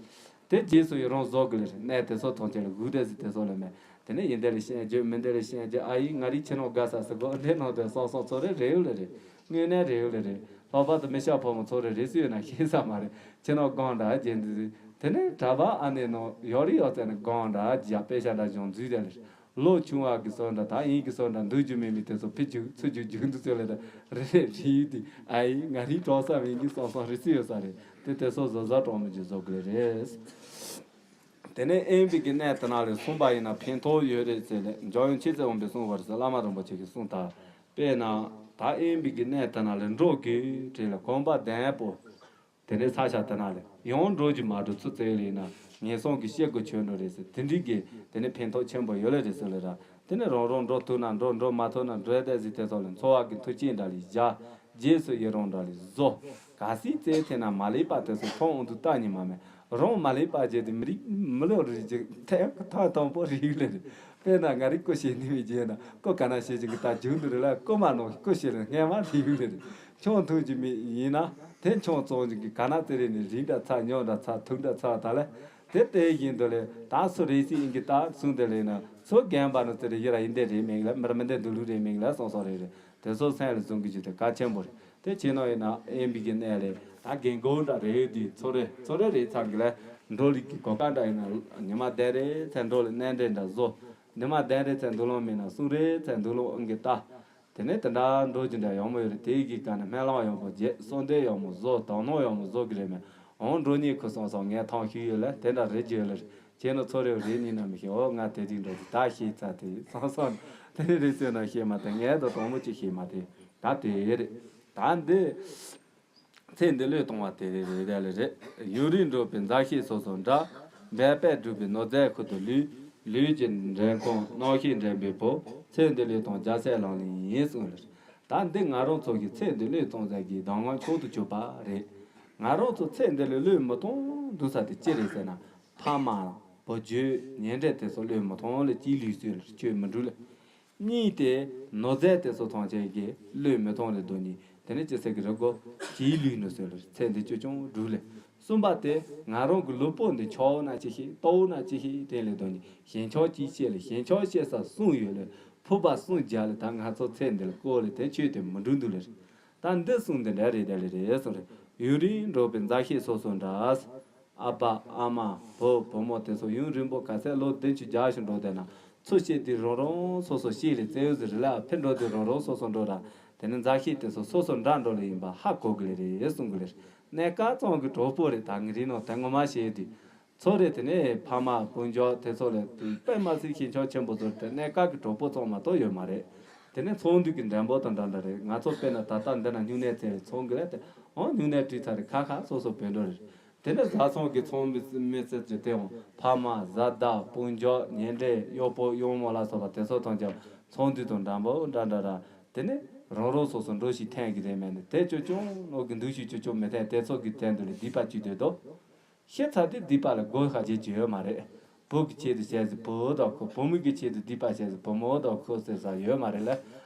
དེ་རྗེས་སུ་ཡི་རང་བཟོ་གི་ལེ་རེད། གནས་དེ་ཚོ་མཐོང་ཆེན་ལ་སྒུག་བསྡད་ཟིག་དེ་ཚོ་ལ་མེད། དེ་ནས་ཡིན་དེ་ལ་ཤན་རྒྱུ་མིན་དེ་ལ་ཤན་རྒྱུ་ཨ་ཡིན་ང་རིག་ཁྱི་ནང་དགའ་ས་སུ་གོ་འདི་ནང་དུ་སོང་སོང་ཚོ་རེ་རེ་ཡོད་ལེ་རེད། དངོས་གནས་རེ་ཡོད་ལེ་རེད། ལྷག་པར་དུ་མི་ཤ་ཕོ་མོ་ཚོ་རེ་རེ་སུ་ཡོད་ན་ཤེས་ས་མ་རེད། ཁྱི་ནང་གང་འདྲ་རྒྱན་འདི་དེ་ནས་གྲྭ་པ་ཨ་ནེ་ནང་ཡོད་རེ་ཡོད་ཚད་ནས་གང་འདྲ་རྒྱ་དཔེ་ཤ་འདྲ་གཞུང་འཛུལ་དེ་ལེ་རེད། ལོ་ཆུང་བ་གི་སོ་འདྲ་ད་ཡིན་གི་སོ་འདྲ་འདུག་རྒྱུ་མེད་མི་དེ་ཚོ་ཕི་རྒྱུག་ཚུར་རྒྱུག་རྒྱུག་འདུག་ཚོད་ལེ་ད་རེ་རེ་རེ་ཡོད་དེ་ཨ་ཡིན་ང་རིག་གྲོགས་ས་མིན་གི་སོང་སོང་རེ་སུ་ཡོད་ས་རེད། དེ་དེ་ཚོ་བཟོ་བཟོ་གྲོགས་མི་རྒྱུ་བཟོ་གི་ལེ་རེད། དེ་ནས་དབེན་པའི་གི་གནས་དེ་ན་ལས་གསུངས་པ་ཡིན་ན་ཕན་ཐོགས་ཡོད་རེད་ཟེར་ནས་འཇམ་དབྱངས་མཆེད་ལྕམ་དབང་པོས་གསུངས་པ་རེད་ཟེར་བླ་མ་རིན་པོ་ཆེ་གིས་གསུངས་དང་། དཔེར་ན་ད་དབེན་པའི་གི་གནས་དེ་ན་ལས་འགྲོ་དགོས་དྲན་ལ་གོམ་པ་ལྡེམ་པོ། དེ་ནས་ས་ཆ་དེ་ན་ལས་ཡང་འགྲོ་རྒྱུ་མ་འགྲོ་ཚུར་བཙལ་ལས་ན་ངན་སོང་གི་སྐྱེ་དགུ་ཆོད་འགྲོ་རེད་ཟེར་དེ་འདྲའི་གི་དེ་ནས་ཕན་ཐོགས་ཆེན་པོ་ཡོད་ལེ་རེད་ཟེར་ལེ་ར། དེ་ནས་རང་རང་འགྲོ་ཐུབ་ན་འགྲོ་འགྲོ་མ་ཐུབ་ན་འགྲོ་ཡ་དེ་ཟིག་དེ་ཚོ་ལས་འཚོ་བ་གི་མཐུ་རྐྱེན་འདྲ་ལས་བཞག་རྗེས་སུ་ཡི་རང་འདྲ་ལས་བཟོ། གལ་སྲིད་བཙལ་ཐེ་ན་མ་ལེགས་པ་དེ་ཚོ་མཐོང་འོང་དུ་ལྟ་ཉིན་མ་མེད། རང་མ་ལེགས་པ་བྱས་ཏེ་མི་རིགས་མི་ལོ་རིགས་ཅིག་ཐེངས་ཐེངས་དང་པོ་རིག་ལེ་རེད། དཔེར་ན་ང་རིག་སྐུ་ཞེས་ནི་མི་བརྗེད་ན་སྐུ་ག་ན་ཞེས་ཀྱི་ད་རྒྱུག་འདུག་རེད་ལ་སྐུ་མ་ནོ་སྐུ་ཞེས་ལ་སྔས་མ་རིག་ལེ་རེད། ཆུང་ཐུང་གི་མི་ཡིན་ན་དེ་ཆུང་ཙོང་གི་ག་ན་དེ་རེད་ནི་རིག་འདྲ་ཚ་ཉོ་འདྲ་ཚ་ཐུག་འདྲ་ཚ་ད་ལེ། དེ་ལྟའི་བཞིན་དུ་ལས་ད་སུ་རེད་སྲིད་ཡིན་གྱི་ད་གསུང་དེ་ལས་ན་སུ་རྒན་པ་ནི་དེ་རེད་ཡི་ར་ཡིན་དེ་རེད་མིང་ལ་མི་ར་མི་འདེ་འདུག་ལུགས་རེད་མིང་ལ་སོང་སོང་རེད་རེད། དེ་ཚོ་སེམས་ལ་བཟུང་གི་རྒྱུ་དེ་གལ་ཆེན་པོ་རེད། དེ་བྱས་ན་ཡིན་ན་དབེན་པའི་གི་གནས་ལས་ད་རྒན་གོག་འདྲ་རེད་དེ་ཚོ་རེ་ཚོ་རེ་རེད་ཚང་གི་ལས་འགྲོ་ལུགས་ཀྱི་གོ་སྐབས་འདྲ་ཡིན་ན་ཉི་མ་བདུན་རེ་ཚེ་འགྲོ་ལ་གནས་འདྲེན་འདྲ་བཟོ། ཉི་མ་བདུན་རེ་ཚེ་འདུག་ལོང་མིན་ན་གསུམ་རེ་ཚེ་འདུག་ལོང་ཨང་གི་ལྟ། དེ་ནས་དེ་འདྲ་འགྲོ་རྒྱུ་འདྲ་ཡག་མོ་ཡོད་རེད། དེའི་གི་ག་ནས་སྨོན་ལམ་ཡག་མོ་རྒྱས་གསོལ་འདེབས་ཡག་མོ་བཟོ་དག་སྣང་ཡག་མོ་བཟོ་གི་རེད་མེད། འོང་འགྲོ་ཉིད་ཁུ་སོང་སོང་ངས་ཐང་ཤུལ་ཡོད་ལ་དེ་འདྲ་རེད་རྒྱུ་ཡོད་ལ་རེད། ཁྱེད་ནི་ཚོ་རེ་རེ་གཉིས་ན་མི་ཤེས། འོ་ང་དེ་དེ་འགྲོ་རྒྱུ་ད་ཤེས་ཚ་དེ་སང་སང་དེ་རེ་རེ་ཚོད་ན་ཤེས་མ་དེ་ངས་ད་དང་མོ་ཅིག་ཤེས་མ་དེ་ད་དེ་རེད། ད་འདི། ཚེ་འདི་བློས་གཏོང་བ་དེ་རེ་རེ་ལ་རེད། ཡུན་རིང་འགྲོགས་པའི་མཛའ་བཤེས་སོ་སོ་འདྲ། འབད་པས་བསྒྲུབས་པའི་ནོར་རྫས་ཁུར་དུ་ལུས། ལུས་ཀྱི་འདྲེན་ཁུངས་རྣམ་ཤེས་འདྲེན་པའི་བུ། ཚེ་འདི་བློས་གཏོང་རྒྱལ་སྲས་ལག་ལེན་ཡིན་གསུངས་ལ། ད་འདི་ང་རང་ཚོ་གི་ཚེ་འདི་བློས་གཏོང་ཟེར་གྱི་གདམས་ངག་མཆོག་ཏུ་གྱུར་པ་རེད། ང་རང་ཚོ་ཚེ་འདི་ལ་བློས་མི་གཏོང་འདུག་ས་དེ་ཅི་རེད་ཟེར་ན། ཕ་མ་བུ་རྒྱུད་ཉེ་འབྲེལ་དེ་ཚོ་བློས་མི་གཏོང་ལ་གཅིག་ལུས་སུ་ལ་སྤྱོད་མི་འགྲུབ་ལ། གཉིས་ཏེ། ནོར་རྫས་དེ་ཚོ་ཐམས་ཅད་ཀྱིས་བློས་མི་ཐོངས་ལས་དོ་ནི་དེ་ནི་ཅི་ཟེར་གི་རེད་གོ། གྱིས་ལུས་ནི་ཟེར་ལ་ཚེ་འདི་ཅོ་ཅོང་འགྲུབ་ལས། གསུམ་པ་སྟེ་ང་རང་གི་ལུས་པོ་འདི་ཆོག་ན་ཅི་ཤེས་ལྟོགས་ན་ཅི་ཤེས་དྲན་ལས་དོ་ནི་ཞེན་ཆགས་ཅི་ཤེས་ལ་ཞེན་ཆགས་ཤེས་ས་གསུམ་ཡོད་ལས་ཕུག་པ་གསུམ་རྒྱ་ལས་ད་ང་ཚོ་ཚེ་འདི་ལ་བཀོད་ལས་དེ་ཆོས་དེ་མི་འགྲུབ་འདུག་ལས། ད་འདི་གསུམ་འདི་འདྲ་རེད་དེ་ལས་རེད་གསུངས་རེད། ཡུན་རིང་འགྲོགས་པའི་མཛའ་བཤེས་སོ་སོ་འདྲ། ཨ་ཕ་ཨ་མ་བུ་བུ་མོ་དེ་ཚོ་ཡུན་རིང་པོ་ག་ཚད་ལོ་བདུན་ཅུ་བརྒྱ་ཞིག་འགྲོ་བསྡད་ན་ཚུར་སྐྱེས་དུས་རང་རང་སོ་སོ་སྐྱེས་ལས་བཙལ་ཡོད་ཟེར་རེད་ལ་ཕེབས་འགྲོ་དུས་རང་རང་སོ་སོ་འགྲོ་ར། དེ་ནས་མཛའ་བཤེས་དེ་ཚོ་སོ་སོ་འདྲ་འགྲོ་ལས་ཡིན་པ་ཧ་གོ་གི་ལས་རེད་གསུང་གི་ལས་རེད། གནས་སྐབས་ཙམ་གྱི་གྲོགས་པོ་རེད། ད་ངའི་རིགས་ནང་དེ་ངོ་མ་བཤད་དུས་ཚོ་རེད། དེ་ནས་ཕ་མ་སྤུན་མཆེད་དེ་ཚོ་ལས་དཔེ་མ་སྲིད་ཞེན་ཆགས་ཆེན་པོ་ཚོ་དེ་གནས་སྐབས་ཀྱི་གྲོགས་པོ་ཙམ་མ་གཏོགས་ཡོད་མ་རེད། དེ་ནས་ཚོང་འདུས་ཀྱི་འགྲེམས་པོ་དང་འདྲ་འདྲ་རེད། ང་ཚོ་དཔེར་ན་ད་ལྟ་འདི་ན་སྨྱུང་གནས་བཙལ་རེད་ཚོང་གི་ལས་དེ་ཨང་སྨྱུང་གནས་བྲིས་ཚར་རེད་ཁ་ཁ་སོ་སོ་བོད་འགྲོ་རེད། དེ་ནས་བཟའ་ཚང་གི་ཚོང་མི་མི་ཚེ་ཅི་སྟེའང་ཕ་མ་བཟའ་ཟླ་སྤུན་མཆེད་ཉེ་འབྲེལ་གཡོག་པོ་གཡོག་མོ་ལ་སོགས་པ་དེ་ཚོ་དང་ཀྱང་ཚོང་འདུས་དང་འགྲམ་པོ་འདྲ་འདྲ་ར། དེ་ནས་རང་རང་སོ་སོ་འགྲོ་ཞིག་འཐེན་གི་རེད་མེད་ནི་དེ་ཅོ་ཅོང་ནོ་གི་འདུག་ཞིག་ཅོ་ཅོ་མི་འཐེན་དེ་ཚོ་གི་དོན་དུ་ལས་སྡིག་པ་ཅི་འདོད་དོ། ཤི་ཚར་དུས་སྡིག་པ་ལ་སྒོ་ཁ་རྗེས་ཀྱི་ཡོད་མ་རེད། བུ་གི་ཆེད་དུ་བྱས་ཟིན་བུ་དང་ཁོ་བུ་མོ་གི་ཆེད་དུ་སྡིག་པ་བྱས་ཟིན་བུ་མོ་དང་ཁོ་ཟེར་ས་ཡོད་མ་རེད་ལ།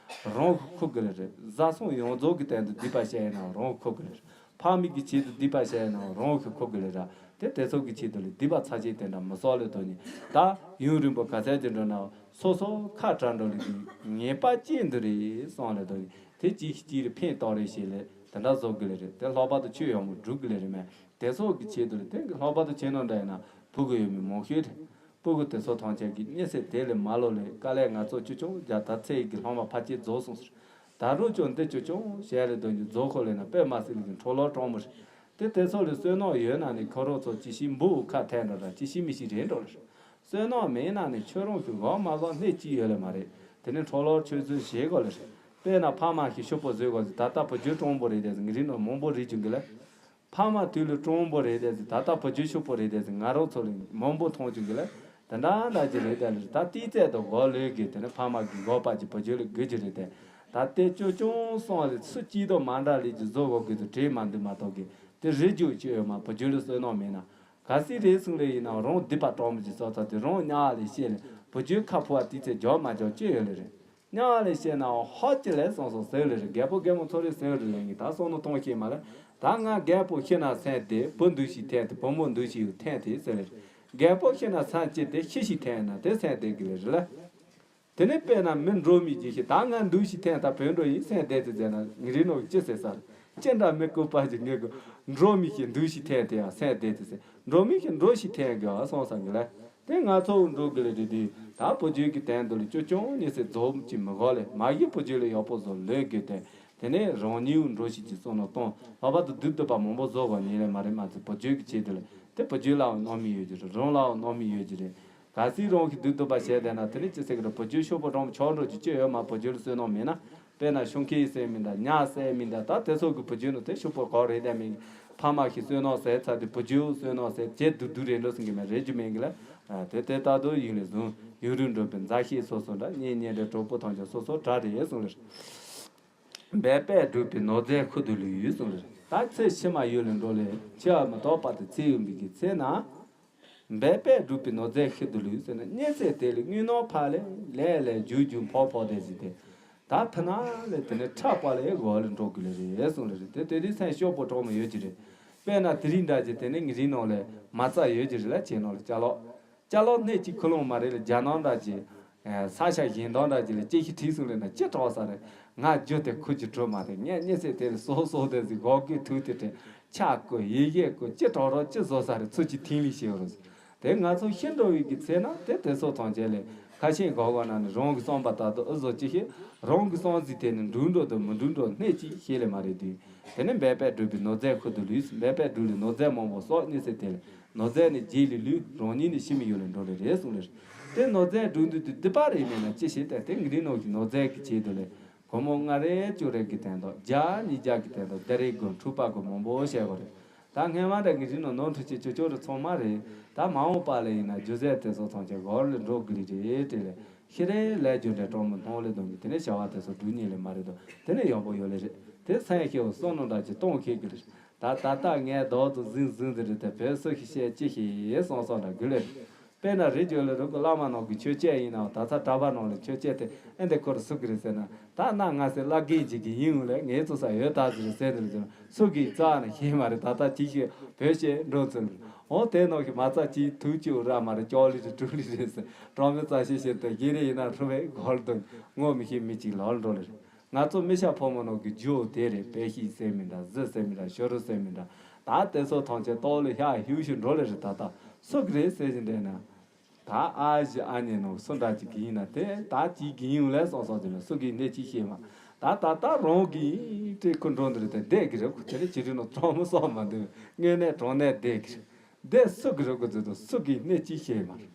རང་གི་ཁུག་གི་ལ་རེད། བཟའ་ཚང་ཡོངས་རྫོགས་ཀྱི་དོན་དུ་སྡིག་པ་བྱས་ཡིན་ན་རང་གི་ཁུག་གི་ལ་རེད། ཕ་མེས་ཀྱི་ཆེད་དུ་སྡིག་པ་བྱས་ཡིན་ན་རང་གི་ཁུག་གི་ལ་ར། དེ་དེ་ཚོ་གི་ཆེད་དུ་ལ་སྡིག་པ་ཚ་ཆེན་དེ་འདྲ་མི་བསགས་ལ་དོ་ནི་ད་ཡུན་རིང་པོ་ག་ཚད་ཀྱི་འགྲོ་ན་སོ་སོ་ཁ་བྲལ་འགྲོ་ལ་གི་ངེས་པ་ཅན་དུ་རེད་སོང་ལ་དོ་ནི་དེ་གཅིག་གཅིག་རེ་ཕན་ཐོགས་རེ་བྱེད་ལ་དེ་འདྲ་བཟོ་གི་ལ་རེད། དེ་ལྷག་པར་དུ་ཆོས་ཡག་མོ་སྒྲུབ་གི་ལ་རེད་མེད། དེ་ཚོ་གི་ཆེད་དུ་ལ་དེ་གི་ལྷག་པར་དུ་ཆེ་ནོ་འདྲ་ཡིན་ན་ཕྲུ་གུ་ཡོད་མི་མང་ཤོས་རེད། ཕྲུ་གུ་དེ་ཚོ་ཐམས་ཅད་ཀྱིས་མྱི་སེར་དེ་ལས་མ་ལོ་ལས་དཀའ་ལས་ང་ཚོ་ཅུ་ཆུང་རྒྱ་དར་ཚད་ཀྱི་ལྷག་མ་ཕལ་ཆེར་རྫོགས་སོང་ཟེར། ད་རུང་ཅུང་འདི་ཅུ་ཆུང་ཞལ་ལས་དོན་གྱི་རྫོགས་ཁོ་ལས་ན་དཔེ་མ་སྲིད་ལས་ཀྱི་འཕྲོ་ལོག་གྲོང་མོ་རེད། དེ་དེ་ཚོ་ལས་བསོད་ནམས་ཡོད་ན་ནི་ཁོ་རང་ཚོ་ཅི་ཞིག་འབུ་ཁ་ཐལ་འགྲོ་ར་ཅི་ཞིག་མི་ཞིག་རེད་འགྲོ་ལ་རེད། བསོད་ནམས་མེད་ན་ནི་ཁྱོད་རང་གི་འོག་མ་བ་སྣེ་གཅིག་ཡོད་ལ་མ་རེད། དེ་ནི་འཕྲོ་ལོག་ཆོས་ཚུལ་བཞེས་དགོས་ལ་རེད། དཔེར་ན་ཕ་མ་ཞིག་ཕྱུག་པོ་བཟོས་དགོས་ཟེར། ད་ལྟ་བུ་རྒྱུད་སྤྲང་པོ་རེད་དེ་ཟེར། ངའི་རིགས་ནང་མང་པོ་རིག་རྒྱུ་གི་ལ། ཕ་མ་དུས་ལ་སྤྲང་པོ་རེད་དེ་ཟེར། ད་ལྟ་བུ་རྒྱུད་ཕྱུག་པོ་རེད་དེ་ཟེར། ང་རང་ཚོ་ལ་མང་པོ་མཐོང་རྒྱུ་གི་ལ། དེ་འདྲ་འདྲ་ཅིག་རེད་དེ་ལ། ད་ཏིག་ཙེ་དང་སྒོ་ལོས་གི་དེ་ནི་ཕ་མ་གི་འགོག་པ་ཅིག་བུ་རྒྱུད་ལ་དགོས་ཀྱི་རེད་དེ། ད་དེ་ཅོ་ཅུང་སོང་ལ་སུ་གཅིག་དང་མ་འདྲ་ལས་ཀྱི་བཟོ་དགོས་གི་དུ་བྲིས་མ་འདུག་མ་གཏོགས་གི་དེ་རིག་རྒྱུ་ཅི་ཡོད་མ། བུ་རྒྱུད་ལ་བསོད་ནམས་མེད་ན། གལ་སྲིད་རེད་གསུངས་ལེ་ཡིན་ན་རང་སྡིག་པ་སྤྲང་པོ་ཅིག་བཟོ་ཚར་དུས་རང་དམྱལ་བ་ལ་སྐྱེས་ལེ། བུ་རྒྱུད་ཁ་ཕོ་བ་ཏིག་ཙེ་རྒྱག་མ་རྒྱག་ཅི་ཡོད་ལེ་རེད། དམྱལ་བ་ལ་སྐྱེས་ན་ཧོ་ཅི་ལེ་སོང་སོང་ཟེར་ལེ་རེད། རྒད་པོ་རྒད་མོ་ཚོ་རེ་ཟེར་ལེ་ལེ་ངས་ད་སོང་ནོ་གཏོང་ཤེས་མ་ལེ། ད་ང་རྒད་པོ་ཤི་ན་སེམས་བདེ། བུ་འདུག་ཤི་ཐེན་ཏེ། བུ་མོ་འདུག་ཤི་ཡུ་ཐེན་ཏེ་ཟེར་ལེ་རེད། རྒད་པོ་ཤི་ན་སེམས་སྐྱིད་དེ། ཤི་ཤི་ཐེན་ན་དེ་སེམས་བདེ་གི་ལེ་རེད་ལེ། དེ་ནས་དཔེར་ན་མི་འགྲོ་མི་ཅིག་ཤི། ད་ང་འདུག་ཤི་ཐེན་ད་བོད་འགྲོ་ཡིན་སེམས་བདེ་ཏེ་ཟེར་ན་ངའི་རིགས་ནོར་ཅི་ཟེར་ས་རེད། ཅི་འདྲ་མི་ལྐུགས་པ་ཅིག་ངས་གི་འགྲོ་མི་ཤི་འདུག་ཤི་ཐེན་དེ་ཡང་སེམས་བདེ་ཏེ་ཟེར། འགྲོ་མི་ཤི་འགྲོ་ཤི་ཐེན་གི་ཨ་སོང་ས་གི་ལེ། དེ་ང་ཚོ་འགྲོ་གི་ལེ་རེད་དེ། ད་བུ་རྒྱུད་ཀྱི་དོན་དུ་ལ་ཅོ་ཅུང་ཉི་ཟེར་རྫོགས་ཀྱི་མི་དགོས་ལེ། མ་གཞི་བུ་རྒྱུད་ལ་ཡག་པོ་བཟོ་ལོས་དགོས་ཏེ། དེ་ནས་རང་ཉིད་འགྲོ་ཤི་ཅིག་སོང་ནོ་གཏོང་ལྷག་པར་དུ་སྡུག་སྡུག་པ་མང་པོ་བཟོ་དགོས་ཉེ་ལེ་མ་རེད། མ་ཚད་བུ་རྒྱུད་ཀྱི་ཆེད་དུ་ལ་དེ་བུ་རྒྱུད་ལའང་གནོད་མི་ཡོད་ཀྱི་རེད། རང་ལའང་གནོད་མི་ཡོད་ཀྱི་རེད། གལ་སྲིད་རང་གིས་སྡུག་སྡུག་པ་བྱས་བསྡད་ན་དེ་ནི་ཅི་ཟེར་གི་རེད། བུ་རྒྱུད་ཕྱུག་པོ་འགྲོ་མི་ཆོག་འགྲོ་རྒྱུ་ཅི་ཡོད་མ། བུ་རྒྱུད་ལ་བསོད་ནམས་མེད་ན། དཔེར་ན་ཤོང་ཁེ་ཟེར་མི་འདྲ། ཉ་ཟེར་མི་འདྲ། ད་དེ་ཚོ་གི་བུ་རྒྱུད་ནི་དེ་ཕྱུག་པོ་གོ་རེད་དེ་མིན། ཕ་མ་གིས་བསོད་ནམས་ཟེར་ཚར་དུས་བུ་རྒྱུད་བསོད་ནམས་ཟེར་བྱེད་སྡུག་སྡུག་རེད་འགྲོ་སོང་གི་མེད་རེད་རྒྱུ་མེད་གི་ལ། དེ་དེ་ལྟ་དུ་ཡུན་ལས་བཟུང་ཡུན་རིང་འགྲོ་བའི་མཛའ་བཤེས་སོ་སོ་འདྲ། གཉེན་ཉེ་འདྲ་གྲོགས་པོ་ཐམས་ཅད་སོ་སོ་འདྲ་རེད་གསུངས་ལེ། འབད་པས་བསྒྲུབས་པའི་ནོར་རྫས་ཤིན་ཏུ་ལུས་གསུངས་ལེ། ད་ཚེ་ཕྱི་མ་ཡུལ་ལས་འགྲོ་ལེ་འཆི་བ་མི་རྟག་པ་དེ་ཚེ་ཡོང་བའི་གི་ཚེ་ན། འབད་པས་བསྒྲུབས་པའི་ནོར་རྫས་ཤིན་ཏུ་ལུས་ཟེར་ན་གཉེན་ཚད་དེ་ལས་དངུལ་ནོར་ཕག་ལས་ལས་ལས་རྒྱུ་རྒྱུ་ཕོག་ཕོག་དེ་ཟིག་དེ། ད་ཕི་ན་ལས་དེ་ནས་ཁྲག་པ་ལས་འོག་ལས་འགྲོ་དགོས་ལེ་རེད་གསུངས་ལེ་རེད། དེ་དེ་དུས་སེམས་སྐྱོ་པོ་གྲོགས་མོ་ཡོད་ཀྱི་རེད། དཔེར་ན་དེ་རིང་འདྲ་ཅིག་དེ་ནས་ངའི་རིགས་ནང་ལས་མ་རྩ་ཡོད་ཀྱི་རེད་ལ། ཁྱེད་ནང་ལ་ཅ་ལག་ཅ་ལག་སྣེ་གཅིག་ཁུ་ལོང་མ་རེད་ལ། རྒྱ་ནག་འདྲ་ཅིག་ས་ཆ་གཞན་དག་འདྲ་ཅིག་ལ་ཅི་ཞིག་བྲིས་སོང་ལེ་ན་ཅི་དྲག་ས་རེད། ང་རྒྱུ་དེ་ཁུ་གྱི་གྲུ་མ་རེད། ངས་གཉེན་ཚད་དེ་ལ་སོ་སོ་དེ་ཟིག་གོ་གི་ཐུག་དེ་དྲན། ཆ་བཀོད་ཡི་གེ་བཀོད་ཅི་དྲག་རོགས་ཅི་བཟོ་ས་རེད། ཚུལ་གྱི་ཐིང་ལི་ཤེས་རོགས། དེ་ང་ཚོ་ཤི་འགྲོ་བའི་གི་ཚེ་ན་དེ་དེ་ཚོ་ཐམས་ཅད་ལས་ཁ་ཤས་གོ་གོ་ན་ནི་རང་གི་བསམ་པ་ལྟར་དུ་ཨུ་བཟོ་ཅི་ཤེས། རང་གི་བསམ་གཟིགས་དེ་ནི་འགྲུབ་འགྲོ་དང་མི་འགྲུབ་འགྲོ་སྣེ་གཅིག་ཤེས་ལེ་མ་རེད་དུས། དེ་ནི་འབད་པས་བསྒྲུབས་པའི་ནོར་རྫས་ཤིན་ཏུ་ལུས། འབད་པས་བསྒྲུབས་ལས་ནོར་རྫས་མང་པོ་བསགས་གཉེན་ཚད་དེ་ལས་ནོར་རྫས་ནི་རྗེས་ལས་ལུས། རང་ཉིད་ནི་ཕྱི་མའི་ཡུལ་ལ་འགྲོ་ལེ་རེད་གསུངས་ལེ། དེ་ནོར་རྫས་བསྒྲུབས་འདུག་དུས་སྡིག་པ་རེ་མེད་ན་ཅི་ཞིག་སྟེ། དེ་ངའི་རིགས་ནང་གི་ནོར་རྫས་ཀྱི་ཆེད་དུ་ལས་སྒོར་མོ་ལྔ་རེ་བཅུ་རེ་གི་དོན་དག་བརྒྱ་ཉིས་བརྒྱ་གི་དོན་དག་བརྒྱ་རེ་དགོས་འཁྲུག་པ་དགོས་མང་པོ་བཤད་དགོས་རེད། ད་སྔན་མ་འདྲ་ངའི་རིགས་ནང་ནོར་འཁྲུལ་ཆེ་ཆུང་ཆུང་རེ་ཚང་མ་རེད། ད་མ་འོངས་པ་ལ་ཡིན་ན་རྒྱུ་རྫས་དེ་ཚོ་ཐམས་ཅད་སྒོར་ལས་འགྲོ་དགོས་ལེ་རེད་དེ་ལས། ཤི་རན་ལས་རྒྱུ་འབྲས་གྲོགས་མོ་མཐོང་ལེ་དང་གི་དེ་ནས་བྱ་བ་དེ་ཚོ་སྒྲུབ་ཉེན་ལེ་མ་རེད་དོ། དེ་ནས་ཡག་པོ་ཡོད་ལེ་རེད། དེ་སེམས་ཤེས་བསམ་ནོ་འདྲ་ཅིག་གཏོང་ཁེལ་གི་རེད། ད་ད་ལྟ་ངས་རྡོག་ཏུ་ཟིང་ཟིང་དེ་རེད་དེ་བོད་སུ་ཞིག་བཤད་ཅི་ཞིག་བསམ་བསམ་འདྲ་དགོས་ལེ་རེད། དཔེར་ན་རེ་བཅོལ་ལེ་རུ་གི་བླ་མ་ནང་གི་ཆོས་བཤད་ཡིན་ནའང་ད་ཚ་གྲྭ་པ་ནང་ལ་ཆོས་བཤད་དེ་ཨེ་འདི་ཁོ་རུ་སུ་གི་རེད་ཟེར་ན། ད་ན་ང་སེ་བླ་རྒན་ཅིག་གི་ཡིན་འོང་ལེ་ངའི་ཚོ་ས་ཡོད་ད་ཟེར་ཟེར་དེ་རེད་ཟེར་ན། སུ་གིས་རྩ་ནས་ཤེས་མ་རེད། ད་ལྟ་ཅི་ཞིག་བོད་ཞེས་འགྲོ་ཚུལ། འོ་དེ་ནང་གི་མ་རྩ་གཅིག་ཐུག་གཅིག་ར་མ་རེད། ཅོག་ལི་རེད་ཀྲུག་ལི་རེད་ཟེར། གྲོང་མི་རྩ་ཤེས་ཤེས་དང་གི་རེ་ཡིན་ན་ཧྲུ་བའི་གོལ་དང་ངོ་མི་ཤེས་མི་གཅིག་ལོག་འགྲོ་ལེ་རེད། ང་ཚོ་མི་ཤ་ཕོ་མོ་ནང་གི་རྒྱུ་དེ་རེད། དཔེ་ཤིག་ཟེར་མི་འདྲ། གཟི་ཟེར་མི་འདྲ། ཤོ་རུ་ཟེར་མི་འདྲ། ད་དེ་ཚོ་ཐམས་ཅད་ལྟོགས་ལེ་ཤ་ཧིའུ་ཤི་འགྲོ་ལེ་རེད། ད་ལྟ་སུ་གི་རེད་ཟེར་གྱི་འདྲེ་ན། ད་ཨ་ཞེ་ཨ་ནེ་ནང་སུ་འདྲ་ཅིག་གི་ཡིན་ན་དེ་ད་ཅིག་གི་ཡིན་ལས་སོང་སོང་ཅི་ལ་སུ་གི་གནས་ཅིག་ཤེས་མ། ད་ད་ད་རང་གི་ཡིན་དེ་ཁོ་འགྲོ་འདི་རེད། དེ་བསྡད་གི་རེད། ཁོ་དེ་རེད་ཅི་རེད་ནོ་གྲོང་མི་སོགས་མ་འདུག་དངོས་གནས་གྲོང་གནས་བསྡད་གི་རེད། བསྡད་སུ་གི་རེད། ཁོ་ཚོ་དང་སུ་གི་གནས་ཅིག་ཤེས་མ་རེད།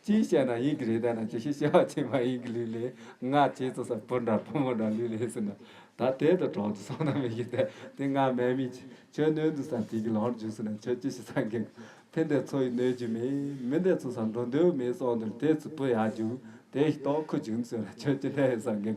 ཅིག་བཤད་ན་ཡིན་གི་རེད། ད་ན་ཅི་ཤེས་བཤད་པ་ཅིག་མ་ཡིན་གི་ལུས་ལས་ང་ཅིག་ཚོ་ས་བུ་འདྲ་བུ་མོ་འདྲ་ལུས་ལས་ཟེར་ན། ད་དེ་ད་གྲོང་དུ་སོང་ན་མི་གི་དེ་དེ་ང་མེད་མི་ཁྱོད་གནོན་དུ་ས་དེ་གི་ལོང་རྒྱུགས་ཟེར་ན་ཁྱོད་ཅི་ཞིག་ས་གི་ཕན་བདེ་ཚོ་ཡི་གནོད་རྒྱུ་མེད། མི་འདི་ཚོ་ས་འགྲོ་འདོད་མེད་སོང་དུས་དེ་ཚོ་བུ་ཡག་རྒྱུ་དེ་ཞིག་ཏོག་ཁུ་རྒྱུན་ཟེར་ལ་ཁྱོད་ཅི་འདྲ་ཡོད་ས་གི་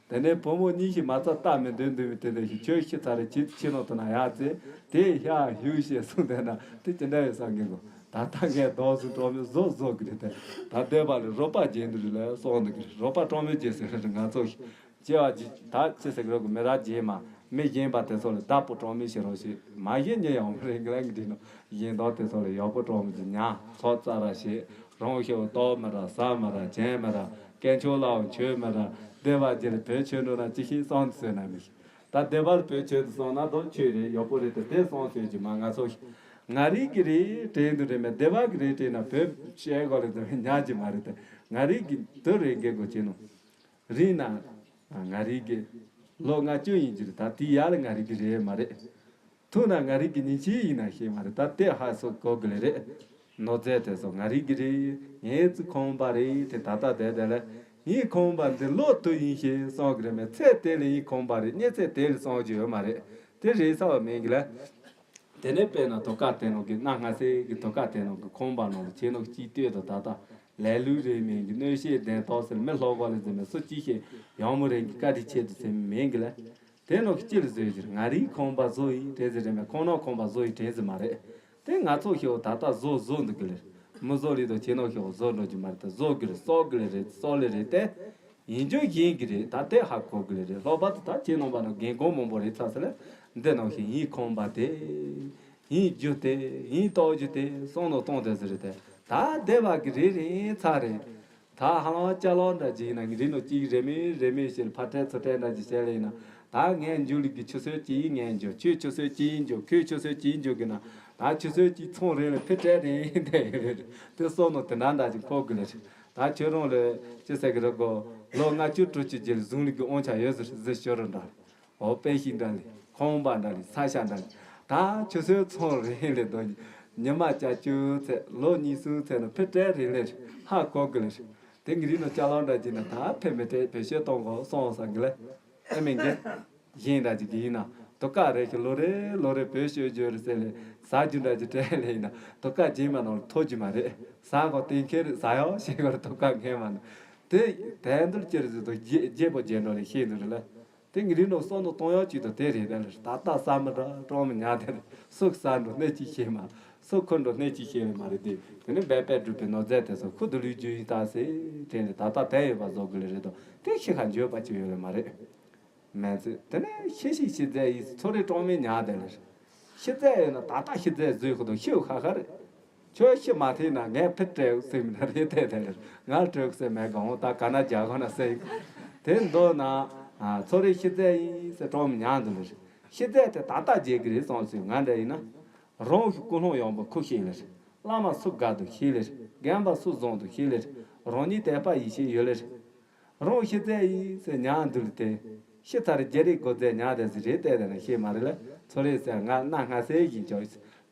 དེ་ནས་བུ་མོ་གཉིས་ཤིག་མ་རྩ་ལྟ་མི་འདོད་འདོད་མི་དེ་འདྲ་ཞིག་ཁྱོད་ཤི་ཚར་རེ་ཁྱེད་ཁྱེད་ནང་དུ་ན་ཡག་ཚེ་དེ་ཡ་ཧིའུ་ཞེས་གསུངས་དེ་ན་དེ་ཅི་འདྲ་ཡོད་ས་གི་གོ་ད་ལྟ་ངས་རྡོག་སུ་གྲོགས་མི་བཟོ་བཟོ་གི་རེད། དེ་ད་བསྡད་པ་ལས་རོགས་པ་རྒྱན་དུ་རེད་ལ་སོང་འདུག་གི་རོགས་པ་གྲོགས་མི་རྒྱན་ཟེར་རེད། ང་ཚོ་ཞིག་སྐྱེ་བ་ཇི་ད་ཅི་ཟེར་གི་རོ་གི་མི་རབས་རྗེས་མ་མི་གཞན་པ་དེ་ཚོ་ལ་བདག་པོ་གྲོང་མི་ཞེས་རོགས་ཞེས་མ་གཞི་ཉེ་ཡང་མི་རིང་གི་ལན་འདི་ནོ་གཞན་དག་དེ་ཚོ་ལ་ཡག་པོ་གྲོང་མི་ཅི་ཉ་ཚོགས་རྩ་ར་ཞེས་རང་ཤེའུ་ལྟོགས་མི་ར་ཟ་མི་ར་བྱན་མི་ར་སྐད་ཆོག་ལའང་ཆོས་མི་ར་བདེ་བ་རྗེ་ལ་བོད་ཆོས་འགྲོ་ན་ཅི་ཤེས་སོང་ཟེར་ན་མི་ཤེས། ད་བདེ་བར་བོད་ཆོས་དུ་སོང་ན་དོ་ཆོས་རེད་ཡག་པོ་རེད་དེ་དེ་སོང་ཟེར་གྱི་མ་ང་ཚོ་ང་རིག་གི་རེད་དྲན་དུ་རེད་མེད་བདེ་བ་གི་རེད་དྲན་ན་བོད་བཤད་དགོས་རེད་དེ་ཉག་གི་མ་རེད་དེ་ང་རིག་གི་དུ་རེད་འགེལ་དགོས་བྱེད་ནོ། རིང་ན་ང་རིག་གི་ལོ་ལྔ་བཅུ་ཡིན་གྱི་རེད། ད་དེའི་ཡར་ལ་ང་རིག་གི་རེད་མ་རེད། ཐུང་ན་ང་རིག་གི་ཉིན་ཕྱེད་ཡིན་ན་ཤེས་མ་རེད། ད་དེ་ཧ་སོ་གོ་གི་ལེ་རེད། ནོར་རྫས་དེ་ཚོ་ང་རིག་གི་རེད། ངའི་ཙི་ཁོང་པ་རེད་དེ་ད་ལྟ་བསྡད་བསྡད་ལ་ ཡིད་ཁོམ་པ་འདི་ལོ་དུ་ཡིན་ཞེས་གསུང་གི་རེད་མོད། ཚེ་དེ་ལ་ཡིད་ཁོམ་པ་རེད། སྙེད་ཚེ་དེ་ལ་གསུང་རྒྱུ་ཡོད་མ་རེད། དེ་རེད་ས་བ་མིན་གི་ལ། དེ་ནས་དཔེར་ན་དུ་ཀ་དེ་ནང་གི་སྣ་ལྔ་སེ་གི་དུ་ཀ་དེ་ནང་གི་ཁོམ་པ་ནང་ལ་ཁྱེད་ནང་གི་ཅིག་ལྟོས་དང་། ད་ལྟ་ལས་ལུགས་རེད་མིན་གི་གནོད་བྱེད་ལྡན་དོགས་ཟེར། མི་ལྷོ་གོ་ལ་ཟེར་མི་སུ་ཅིག་ཤེས་ཡང་མོ་རེད་གི་བཀའ་དྲིན་ཆེ་དུ་ཟེར་མི་མིན་གི་ལ། དེ་ནང་གི་ཅི་ལ་བཟོས་ཀྱི་རེད། ང་རའི་ཁོམ་པ་བཟོ་ཡི་དྲན་ཟེར་རེད་མོད། ཁོང་ནང་ཁོམ་པ་བཟོ་ཡི་དྲན་ཟེར་མ་རེད། དེ་ང་ཚོ་ཤེས་བོ་ད་ལྟ་བཟོ་བཟོ་འདུག་གི་ལེར། མི་བཟོ་ལེ་དོ་ཁྱེད་ནང་ཤེས་བོ་བཟོ་འགྲོ་རྒྱུ་མ་རེད། ད་བཟོ་གི་རེད། གསོག་གི་ལེ་རེད། གསོག་ལེ་རེད། དེ་ཡིན་རྒྱུ་ཡིན་གི་རེད། ད་དེ་ཧ་གོ་གི་ལེ་རེད། ལྷག་པར་དུ་ད་ཁྱེད་ནང་པ་ནང་རྒན་གོང་མང་པོ་རེད་ཚ་ཟེར་ལེ། འདི་ནང་ཤེས་ཡིན་ཁོམ་པ་དེ། ཡིན་རྒྱུ་དེ། ཡིན་རྟོགས་རྒྱུ་དེ་བསམ་བློ་གཏོང་དེ་ཟེར་རེད། དེ་ད་བདེ་བ་གི་རེད་རེད་ཚ་རེད། ད་ཧ་ལམ་ཅ་ལག་འདྲ་ཅིག་ཡིན་ན་ངི་རི་ནོ་གཅིག་རེ་མེ་རེ་མེ་ཞེས་ཕར་སྤྲད་ཚུར་སྤྲད་འདྲ་ཅིག་བྱས་ལེ་ཡིན་ན། ད་ངས་འཇུ་ལུག་གི་ཆུ་ཚོད་གཅིག་ངས་འཇུ། ཁྱོད་ཆུ་ཚོད་གཅིག་འཇུ། ཁོས་ཆུ་ཚོད་གཅིག་འཇུ་གི་ན། ད་ཆུ་ཚོད་གཅིག་ཚོང་རེ་ལ་ཕི་སྤྲད་རེ་འདས་ཡོད་རེད། དེ་སོགས་ནོ་དེ་འདྲ་འདྲ་ཅིག་ཕོག་གི་ལེ་རེད། ད་ཁྱོད་རང་ལ་ཅི་ཟེར་གི་རེད་གོ། ལོ་ལྔ་བཅུ་དྲུག་ཅུ་རྗེས་ལ་བཟུང་ལུག་གི་དབང་ཆ་ཡོད་ཟེར་ཟེར་ཞོར་འདྲ། འོ་དཔེ་ཤིག་འདྲ་ལེ། ཁང་པ་འདྲ་ལེ། ས་ཆ་འདྲ་ལེ། ད་ཆུ་ཚོད་ཚོང་རེ་ལེ་དོ། ཉི་མ་བརྒྱད་ཅུ་ཚེ་ལོ་ཉི་ཤུ་ཚེ་ནོ་ཕི་སྤྲད་རེ་ལེ་ཧ་གོ་གི་ལེ། དེ་ངི་རི་ནོ་ཅ་ལག་འདྲ་ཅིག་ན་ད་ཕེ་མི་སྤྲད་བེད་སྤྱོད་གཏོང་གོ་སོང་ས་གི་ལེ། ཨེ་མིན་གི། གཞན་འདྲ་ཅིག་གི་ཡིན་ན་དུ་ཀ་རེ་ཞིག་ལོ་རེ་ལོ་རེ་བེད་སྤྱོད་རྒྱུ་རེ་ཟེར་ལེ། ཟ་རྒྱུ་འདྲ་ཅིག་སྤྲད་ལེ་ཡིན་ན་དུ་ཀ་རྗེས་མ་ནང་ལ་ཐོ་རྒྱུ་མ་རེད། ཟ་གོ་གཏན་འཁེལ་རེད། ཟ་ཡོ་ཞེས་གོ་རེ་དུ་ཀ་ངེས་མ་ནོ། དེ་དལ་འདུལ་ཅི་རེད་ཟེར་དུ་རྗེ་རྗེ་པོ་རྗེ་འགྲོ་རེ་ཤེས་འདུག་རེད་ལ། དེ་ངི་རི་ནོ་སོ་ནོ་གཏོང་ཡག་ཅིག་ཏུ་དེ་རེད་དེ་ལ། ད་ལྟ་ས་མི་འདྲ་གྲོང་མི་ཉག་དེ་རེད། སུ་ས་འགྲོ་གནས་ཅིག་ཤེས་མ། སུ་ཁུར་འགྲོ་གནས་ཅིག་ཤེས་ལེ་མ་རེད་དེ། དེ་ནི་འབད་པས་བསྒྲུབས་པའི་ནོར་རྫས་དེ་ཚོ་ཁུ་དུ་ལུས་རྒྱུ་ཡིན་ད་ཟེར་དྲན་ནས་ད་ལྟ་དེ་ཡོད་པ་བཟོ་དགོས་ལེ་རེད་དོ། དེ་ཤི་ཁ་འགྱོད་པ་ཅིག་ཡོད་ལེ་མ་རེད། མེད་ཚེ་དེ་ནི་ཤི་ཤི་ཤི་རྫས་ཡིན་ཚོ་རེ་གྲོང་མི་ཉག་དེ་ལེ། ཤི་རྫས་ཡོད་ན་ད་ལྟ་ཤི་རྫས་བཟོས་ཁུ་དོ་ཤི་ཁ་ཁ་རེད། ཁྱོད་ཤི་མ་ཐེ་ན་ངས་ཕི་སྤྲད་ཟེར་མི་ན་རེད་དེ་དེ་ལེ། ང་སྤྲོད་ཟེར་མེད་གང་ད་ག་ན་རྒྱ་ག་ན་ཟེར། དེ་མདོར་ན་ཚོ་རེ་ཤི་རྫས་ཡིན་ཟེར་གྲོང་མི་ཉག་འདུག་ལེ། ཤི་རྫས་དེ་ད་ལྟ་བརྗེད་གི་རེད་སོང་ཟེར། ང་འདྲ་ཡིན་ན། རང་གི་ཀུན་སློང་ཡོང་བ་ཁུ་ཤེས་ལེ། བླ་མ་སུ་དགའ་འདུག་ཤེས་ལེ། རྒན་པ་སུ་བཟང་འདུག་ཤེས་ལེ། རང་ཉིད་དད་པ་ཡིད་ཆེས་ཡོད་ལེ། རང་ཤི་རྫས་ཡིན་ཟེར་ཉག་འདུག་ལེ་དེ། ཤི་ཚར་རྗེས་རེད་དགོས་རྫས་ཉག་དེ་ཟེར་རེད་དེ་དེ་ན་ཤེས་མ་རེད་ལེ། ཚོ་རེ་ཟེར་ང་སྣ་སྔ་སེ་ཡིན་ཅོག་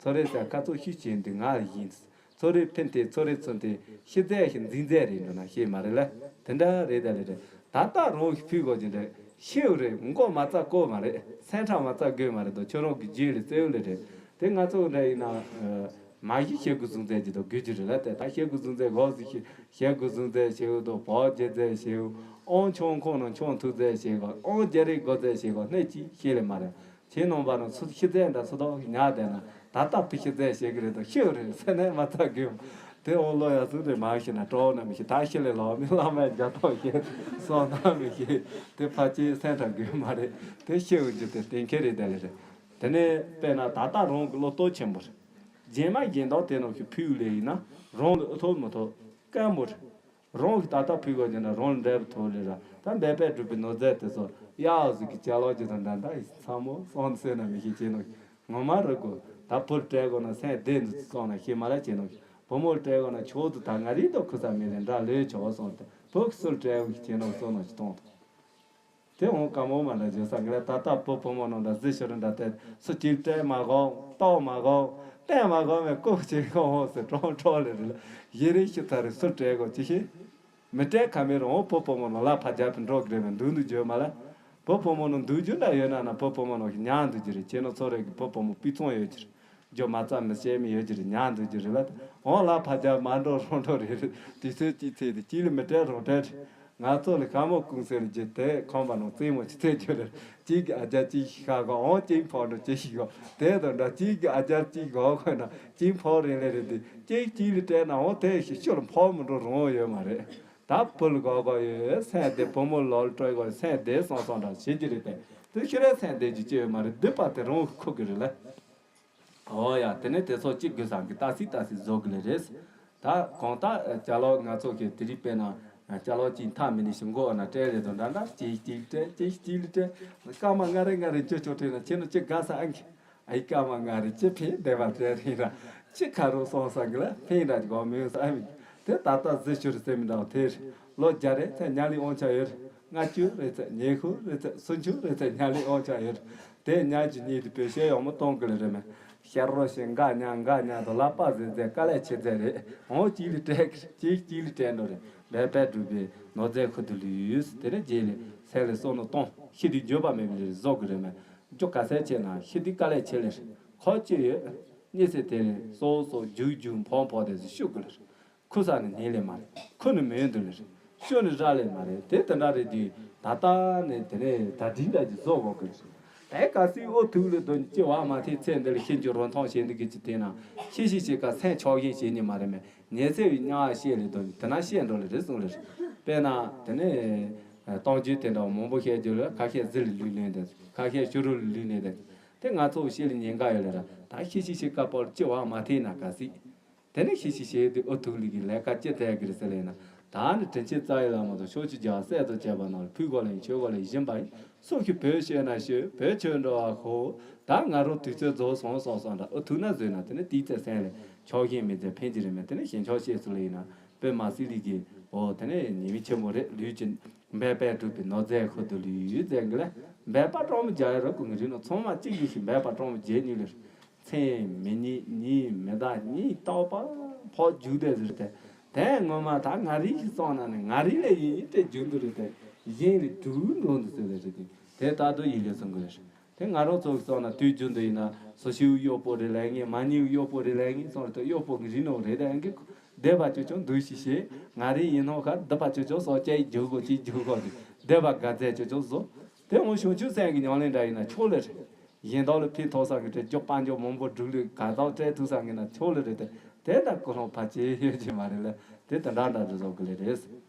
ཚོ་རེ་ཟེར་ཁ་ཚོ་ཤི་ཆེན་འདུག་ང་ཡིན། ཚོ་རེ་ཕན་ཐེ་ཚོ་རེ་ཚོ་ཐེ་ཤི་རྫས་ཤི་འཛིན་རྫས་རེད་འགྲོ་ན་ཤེས་མ་རེད་ལེ། དེ་འདྲ་རེད་དེ་ལེ་རེད། ད་ལྟ་རང་གི་ཕུད་གོ་ཅི་འདྲ་ཤེའུ་རེད། མགོ་མ་རྩ་ཀོ་མ་རེད། སེམས་ཁྲ་མ་རྩ་དགོས་མ་རེད་དོ། ཁྱོད་རང་གི་རྗེས་ལ་རྩེའུ་ལེ་རེད། དེ་ང་ཚོ་འདྲ་ཡིན་ན། མ་གཞི་ཤེལ་དགུ་བཟུང་རྫས་ཀྱི་དོ་དགོས་ཀྱི་རེད་ལ། དེ་ད་ཤེལ་དགུ་བཟུང་རྫས་གོ་ཟིག་ཤེ་ཤེལ་དགུ་བཟུང་རྫས་ཤེའུ་དོ་བོ་རྒྱལ་རྫས་ཤེའུ་ཨོང་ཆོང་ཁོང་ནང་ཆོང་ཐུག་རྫས་ཤེ་གོ་ཨོང་རྒྱལ་རིགས་གོ་རྫས་ཤེ་གོ་སྣེ་གཅིག་ཤེས་ལེ་མ་རེད། ཁྱེད་ནང་པ་ནང་ཚུ་ཤི་རྫས་འདྲ་ཚུ་དོ་ཉག་དེ་ན་ད་ལྟ་ཕི་ཤི་རྫས་ཤེ་གི་རེད་དོ་ཤེའུ་རེད་ཟེར་ནས་མ་ཚ་དགོས། དེ་ཨོ་ལོ་ཡ་ཚུ་རེད་མ་ཤི་ན་གྲོགས་ན་མི་ཤི་ད་ཤི་ལེ་ལོ་མི་ལ་མ་རྒྱ་ཐོག་ཤེ་སོང་ན་མི་ཤི་དེ་ཕ་ཅེ་སེམས་ཁྲ་དགོས་མ་རེད། དེ་ཤེའུ་རྒྱུ་དེ་གཏན་འཁེལ་རེད་དེ་ལེ་རེད། དེ་ནས་དཔེར་ན་ད་ལྟ་རང་གི་བློ་སྟོབས་ཆེན་པོ་རེད། རྗེས་མ་གཞན་དག་དེ་ནང་གི་ཕུལ་ལེ་ཡིན་ན་རང་ལ་ཨུ་ཐོབ་མི་ཐོབ་དཀའ་མོ་རེད། རང་གི་ད་ལྟ་ཕུལ་གོ་རྒྱུ་ན་རང་ལ་འབྲས་བུ་ཐོབ་ལེ་ར། ད་འབད་པས་བསྒྲུབས་པའི་ནོར་རྫས་དེ་ཚོ་གཡག་ཟིག་གི་ཅ་ལག་ཅིག་དང་འདྲ་འདྲ་ཡིན་ཚ་མོ་སོང་ཟེར་ན་མི་ཤེས་ཅེ་ནོ། ངོ་མ་རུ་གོ་ད་བུ་ལ་སྤྲད་གོ་ན་སེམས་བདེ་འདུག་སོང་ན་ཤེས་མ་ལ་ཅེ་ནོ། བུ་མོ་ལ་སྤྲད་གོ་ན་ཆོག་ཏུ་ད་ང་རིག་དོ་ཁུ་ས་མི་ལེ་འདྲ་ལོས་ཆོག་སོང་སྟེ་བུ་གི་སུ་ལ་སྤྲད་གོ་ཅེ་ནོ་སོང་ན་ཅི་གཏོང་དང་། དེ་འོང་དཀའ་མོ་མ་འདྲ་བརྗོད་ས་ངེད་ལ་ད་ལྟ་བུ་བུ་མོ་ནང་འདྲ་གཟི་ཤོར་འདྲ་དེ་སུ་གཅིག་སྤྲད་མ་གོ་ལྟོགས་མ་གོ་བསྟན་མ་གོ་བའི་ལྐུགས་གཅིག་འོང་ཟེར་གྲོང་གྲོང་ལེ་རེ་ལ་ཡེ་རེ་ཤི་ཚ་རེ་སུ་སྤྲད་གོ་ཅི་ཤེས། མི་སྤྲད་ཁ་མེད་རུང་བུ་བུ་མོ་ནང་ལ་ཕ་རྒྱབ་ཏུ་འགྲོ་གི་རེད་མེད་འདུག་འདུག་བརྗོད་མ་ལ། བུ་བུ་མོ་ནང་འདུག་རྒྱུ་འདྲ་ཡོད་ན་ན་བུ་བུ་མོ་ནང་ཉག་འདུག་རྒྱུ་རེད། ཁྱེད་ནང་ཚོ་རེ་གི་བུ་བུ་མོ་སྤུས་ཚང་ཡོད་རྒྱུ་རེད། ཇོ་མ་རྩ་མི་བཤད་མི་ཡོད་ཀྱི་རེད། ཉག་འདུག་ཀྱི་རེད་ལ། འོང་ལ་ཕ་རྒྱ་མ་འགྲོ་རོང་འགྲོ་རེད་རེད། དུས་ཚོད་གཅིག་ཚེ་དེ་གཅིག་ལ་མི་སྤྲད་རོང་སྤྲད་རེད། ང་ཚོ་ལ་ཤ་མོ་ཀུང་སེ་ལ་རྒྱུ་དེ་ཁང་པ་ནང་རྩེད་མོ་ཅི་ཚེ་རྒྱུ་རེད། གཅིག་གི་ཨ་ཅག་གཅིག་ཤ་གོ་འོང་གཅིག་ཕོག་འགྲོ་གཅིག་ཤི་གོ་དེ་དང་འདྲ་གཅིག་གི་ཨ་ཅག་གཅིག་གོ་ཁོ་ན་གཅིག་ཕོག་རེད་ལེ་རེད་དེ་གཅིག་གཅིག་ལ་སྤྲད་ན་འོང་དེ་ཤི་ཤོར་ཕོག་མི་འགྲོ་རོང་ཡོད་མ་རེད། ད་བུ་ལ་གོ་གོ་ཡོད་སེམས་བདེ་བུ་མོ་ལོ་ལ་སྤྲོད་གོ་སེམས་བདེ་སོང་སོང་འདྲ་བྱེད་ཀྱི་རེད་དེ་དེ་ཤི་རེད་སེམས་བདེ་རྒྱུ་ཅི་ཡོད་མ་རེད། སྡིག་པ་དེ་རང་ཁུག་གི་རེད་ལ། ཨོ་ཡ། དེ་ནས་དེ་ཚོ་གཅིག་དགོས་སམ་གི་ཏག་སི་ཏག་སི་བཟོ་གི་ལེ་རེད། ད་གང་ལྟར་ཅ་ལག་ང་ཚོ་གི་དེ་རིགས་དཔེར་ན་ཅ་ལག་གཅིག་མཐའ་མི་ནི་ཞིག་མགོ་ན་སྤྲད་རེད་དོ་འདྲ་འདྲ་གཅིག་གཅིག་སྤྲད་གཅིག་གཅིག་ལ་སྤྲད། སྐར་མ་ལྔ་རེ་ལྔ་རེ་ཅོ་ཅོ་སྤྲད་ན་ཁྱེད་ནི་གཅིག་དགའ་ས་ཨང་གི་ཨ་ཡི་སྐར་མ་ལྔ་རེ་གཅིག་ཕན་བདེ་བ་སྤྲད་རེད་ར་གཅིག་ཁ་རོག་སོང་ས་གི་ལ་ཕན་ར་གོ་མི་ཡོང་ས་ཨ་མི་དེ་ད་ལྟ་གཟི་ཤུ་རེ་སེ་མི་འདྲ་བ་དེ་རེད། ལོ་བརྒྱ་རེ་ཚེ་ཉ་ལི་ཨོང་ཆ་ཡོད་རེད། ལྔ་བཅུ་རེ་ཚེ་ཉི་ཤུ་རེ་ཚེ་སུམ་ཅུ་རེ་ཚེ་ཉ་ལི་ཨོང་ཆ་ཡོད་རེད། དེ་ཉ་གི་གཉིས་དེ་བེད་སྤྱོད་ཡོང་མ་གཏོང་གི་ལ་རེད་མེད། ཤར་རོ་ཞེས་འགའ་ཉ་འགའ་ཉ་དང་ལ་པ་ཟེར་ཟེར་དཀའ་ལས་ཆེ་ཟེར་རེད། འོང་གཅིག་ལི་སྤྲད་གི་གཅིག་གཅིག་ལི་སྤྲད་འགྲོ་རེད། འབད་པས་བསྒྲུབས་པའི་ནོར་རྫས་ཁུར་དུ་ལུས་ཟེར། དེ་ནས་རྗེས་ལ་སེམས་ལ་བསམ་མནོ་གཏོང་། ཤི་དུས་འགྱོད་པ་མེད་པའི་ལས་བཟོ་དགོས་རེད་མས། འགྱོད་ག་ཚད་ཆེ་ན་ཤི་དུས་དཀའ་ལས་ཆེ་ལེ་རེད། ཁོ་ཅི་ཡོད། གཉིད་སད་དེ་ནས་སོ་སོ་རྒྱུག་རྒྱུག་འཕོ་འཕོ་དེ་ཚོ་ཤི་དགོས་ལེ་རེད། ཁུར་ས་ནི་ཉན་ལེ་མ་རེད། ཁུར་ནི་མི་འདུག་ལེ་རེད། ཤོར་ནི་རག་ལེ་མ་རེད། དེ་དེ་འདྲ་རེད་དུས་ད་ལྟ་ནས་དེ་ནས་གྲ་སྒྲིག་འདྲ་ཅིག་བཟོ་དགོས་ཀྱི་རེད། ད་གལ་སྲིད་འུ་ཐུག་ལེ་དོན་ཅི་བ་མ་ཐེ་ཚེ་འདི་ལ་ཤི་རྒྱུ་རོ་མཐོང་བྱེད་འདུག་གི་ཅི་དེ་ན་ཤི་ཤི་ཤི་ཀ་སེམས་ཆགས་ཤིང་བྱེད་ཉི་མ་རེད་མེད། ཉལ་ཚེ་བའི་དམྱལ་བ་ཤེས་ལེ་དོན་དེ་ན་ཤེས་འགྲོ་ལེ་རེད་གསུངས་ལེ་རེད། དཔེར་ན་དེ་ནས་གཏམ་རྒྱུད་དེ་འདྲ་མང་པོ་བཤད་རྒྱུ་ལ་ཁ་ཤས་གཟི་ལ་ལུས་ལེན་དེ། ཁ་ཤས་ཕྱི་རུ་ལ་ལུས་ལེན་དེ། དེ་ང་ཚོ་ཤི་ལེ་ཉེན་ཁ་ཡོད་ལེ་ར། ད་ཤི་ཤི་ཤི་ཀ་པོར་ཅི་བ་མ་ཐེ་ན་ག་སྲིད། དེ་ནས་ཤི་ཤི་ཤི་དེ་འུ་ཐུག་ལི་གི་ལས་ཀ་ཅི་ཐད་ཀྱི་རེད་ཟེར་ལེ་ན། ད་ནི་དྲིན་ཆེན་རྩ་བའི་བླ་མ་དང་ཕྱོགས་བཅུའི་རྒྱལ་བ་སྲས་དང་བཅས་པ་རྣམས་ལ་ཕུལ་དགོས་ལ་ཡིན་མཆོད་དགོས་ལ་ཡིན་བཞིན་པ་ཡིན། སུ་ཞིག་བོད་ཤོད་ན་ཤོད། བོད་ཆོས་འགྲོ་བ་ཤོག། ད་ང་རང་དུས་ཚོད་རྫོགས་སོང་སོང་སོང་འདྲ། འུ་ཐུག་ན་བཟོས་ན་དེ་ནི་དེའི་ཚེ་སེམས་ལ་ཆགས་ཤིང་མི་ཚེ་ཕན་གྱི་རེད་མེད། དེ་ནི་ཞེན་ཆགས་བཤད་ཚུལ་ལ་ཡིན་ན་དཔེ་མ་སྲིད་ལི་གི་འོ་དེ་ནི་ཉེས་དམིགས་ཆེན་པོ་རེད། ལུས་ཀྱི་འབད་པས་བསྒྲུབས་པའི་ནོར་རྫས་ཁུར་དུ་ལུས་ཟེར་གི་ལ། འབད་པ་གྲོགས་མོ་རྒྱག་ཡ་རོགས་ཀྱི་ངི་རིགས་ནང་ཚང་མ་གཅིག་ཡིན་ཞིང་འབད་པ་གྲོགས་མོ་རྒྱག་ཉིད་ལ། མཚན་མི་རྙེད་ཉིད་མི་བདག་ཉིད་རྟག་པ་འཕགས་རྒྱུག་བསྡད་ཟེར་ཏེ། དེ་ངོ་མ་ད་ང་རིག་ཞིག་སོང་ན་ནི་ང་རིག་ལས་ཡིན་ཡིན་ཏེ་རྒྱུག་འདུག་རེད་དེ། གཞན་ལས་དུག་འགྲོ་འདུག་ཟེར་ལས་རེད་དེ། དེ་ལྟར་དུ་ཡིད་ལས་སོང་གི་རེད། དེ་ང་རང་ཚོ་གི་སོང་ན་དུས་རྒྱུན་དུ་ཡིན་ན་སོ་ཤིའུ་གཡོག་པོ་རེད་ལས་ངན་མ་ཉིའུ་གཡོག་པོ་རེད་ལས་ངན་སོང་རེད་དེ། གཡོག་པོ་གི་རིགས་ནང་རེད་དེ་ཨང་གི་བསྡད་པ་ཅོ་ཅོ་འདུག་ཞིག་བྱེད། ང་རིག་ཡིན་ནོ་ཁ་བསྡད་པ་ཅོ་ཅོ་སོ་ཅེ་རྒྱུག་གོ་ཅི་རྒྱུག་གོ་དེ་བསྡད་པ་ག་ཚད་ཅོ་ཅོ་བཟོ། དེ་འོང་བྱུང་ཆུ་སེང་གི་ཉམས་ལེན་འདྲ་ཡིན་ན་ཆོག་ལེ་རེད། གཞན་དག་ལ་ཕན་ཐོགས་ས་གི་དྲེལ་རྒྱུ་དཔལ་འབྱོར་མང་པོ་སྒྲུབ་ལུགས་ག་ཚོད་སྤྲད་ཐུབ་ས་གི་ན་ཆོག་ལེ་རེད་དེ། དེ་ལྟར་ཀུན་སློང་ཕལ་ཆེར་ཡོད་ཀྱི་མ་རེད་ལ། དེ་དེ་འདྲ་འདྲ་འདྲ་བཟོ་གི་ལེ་རེད།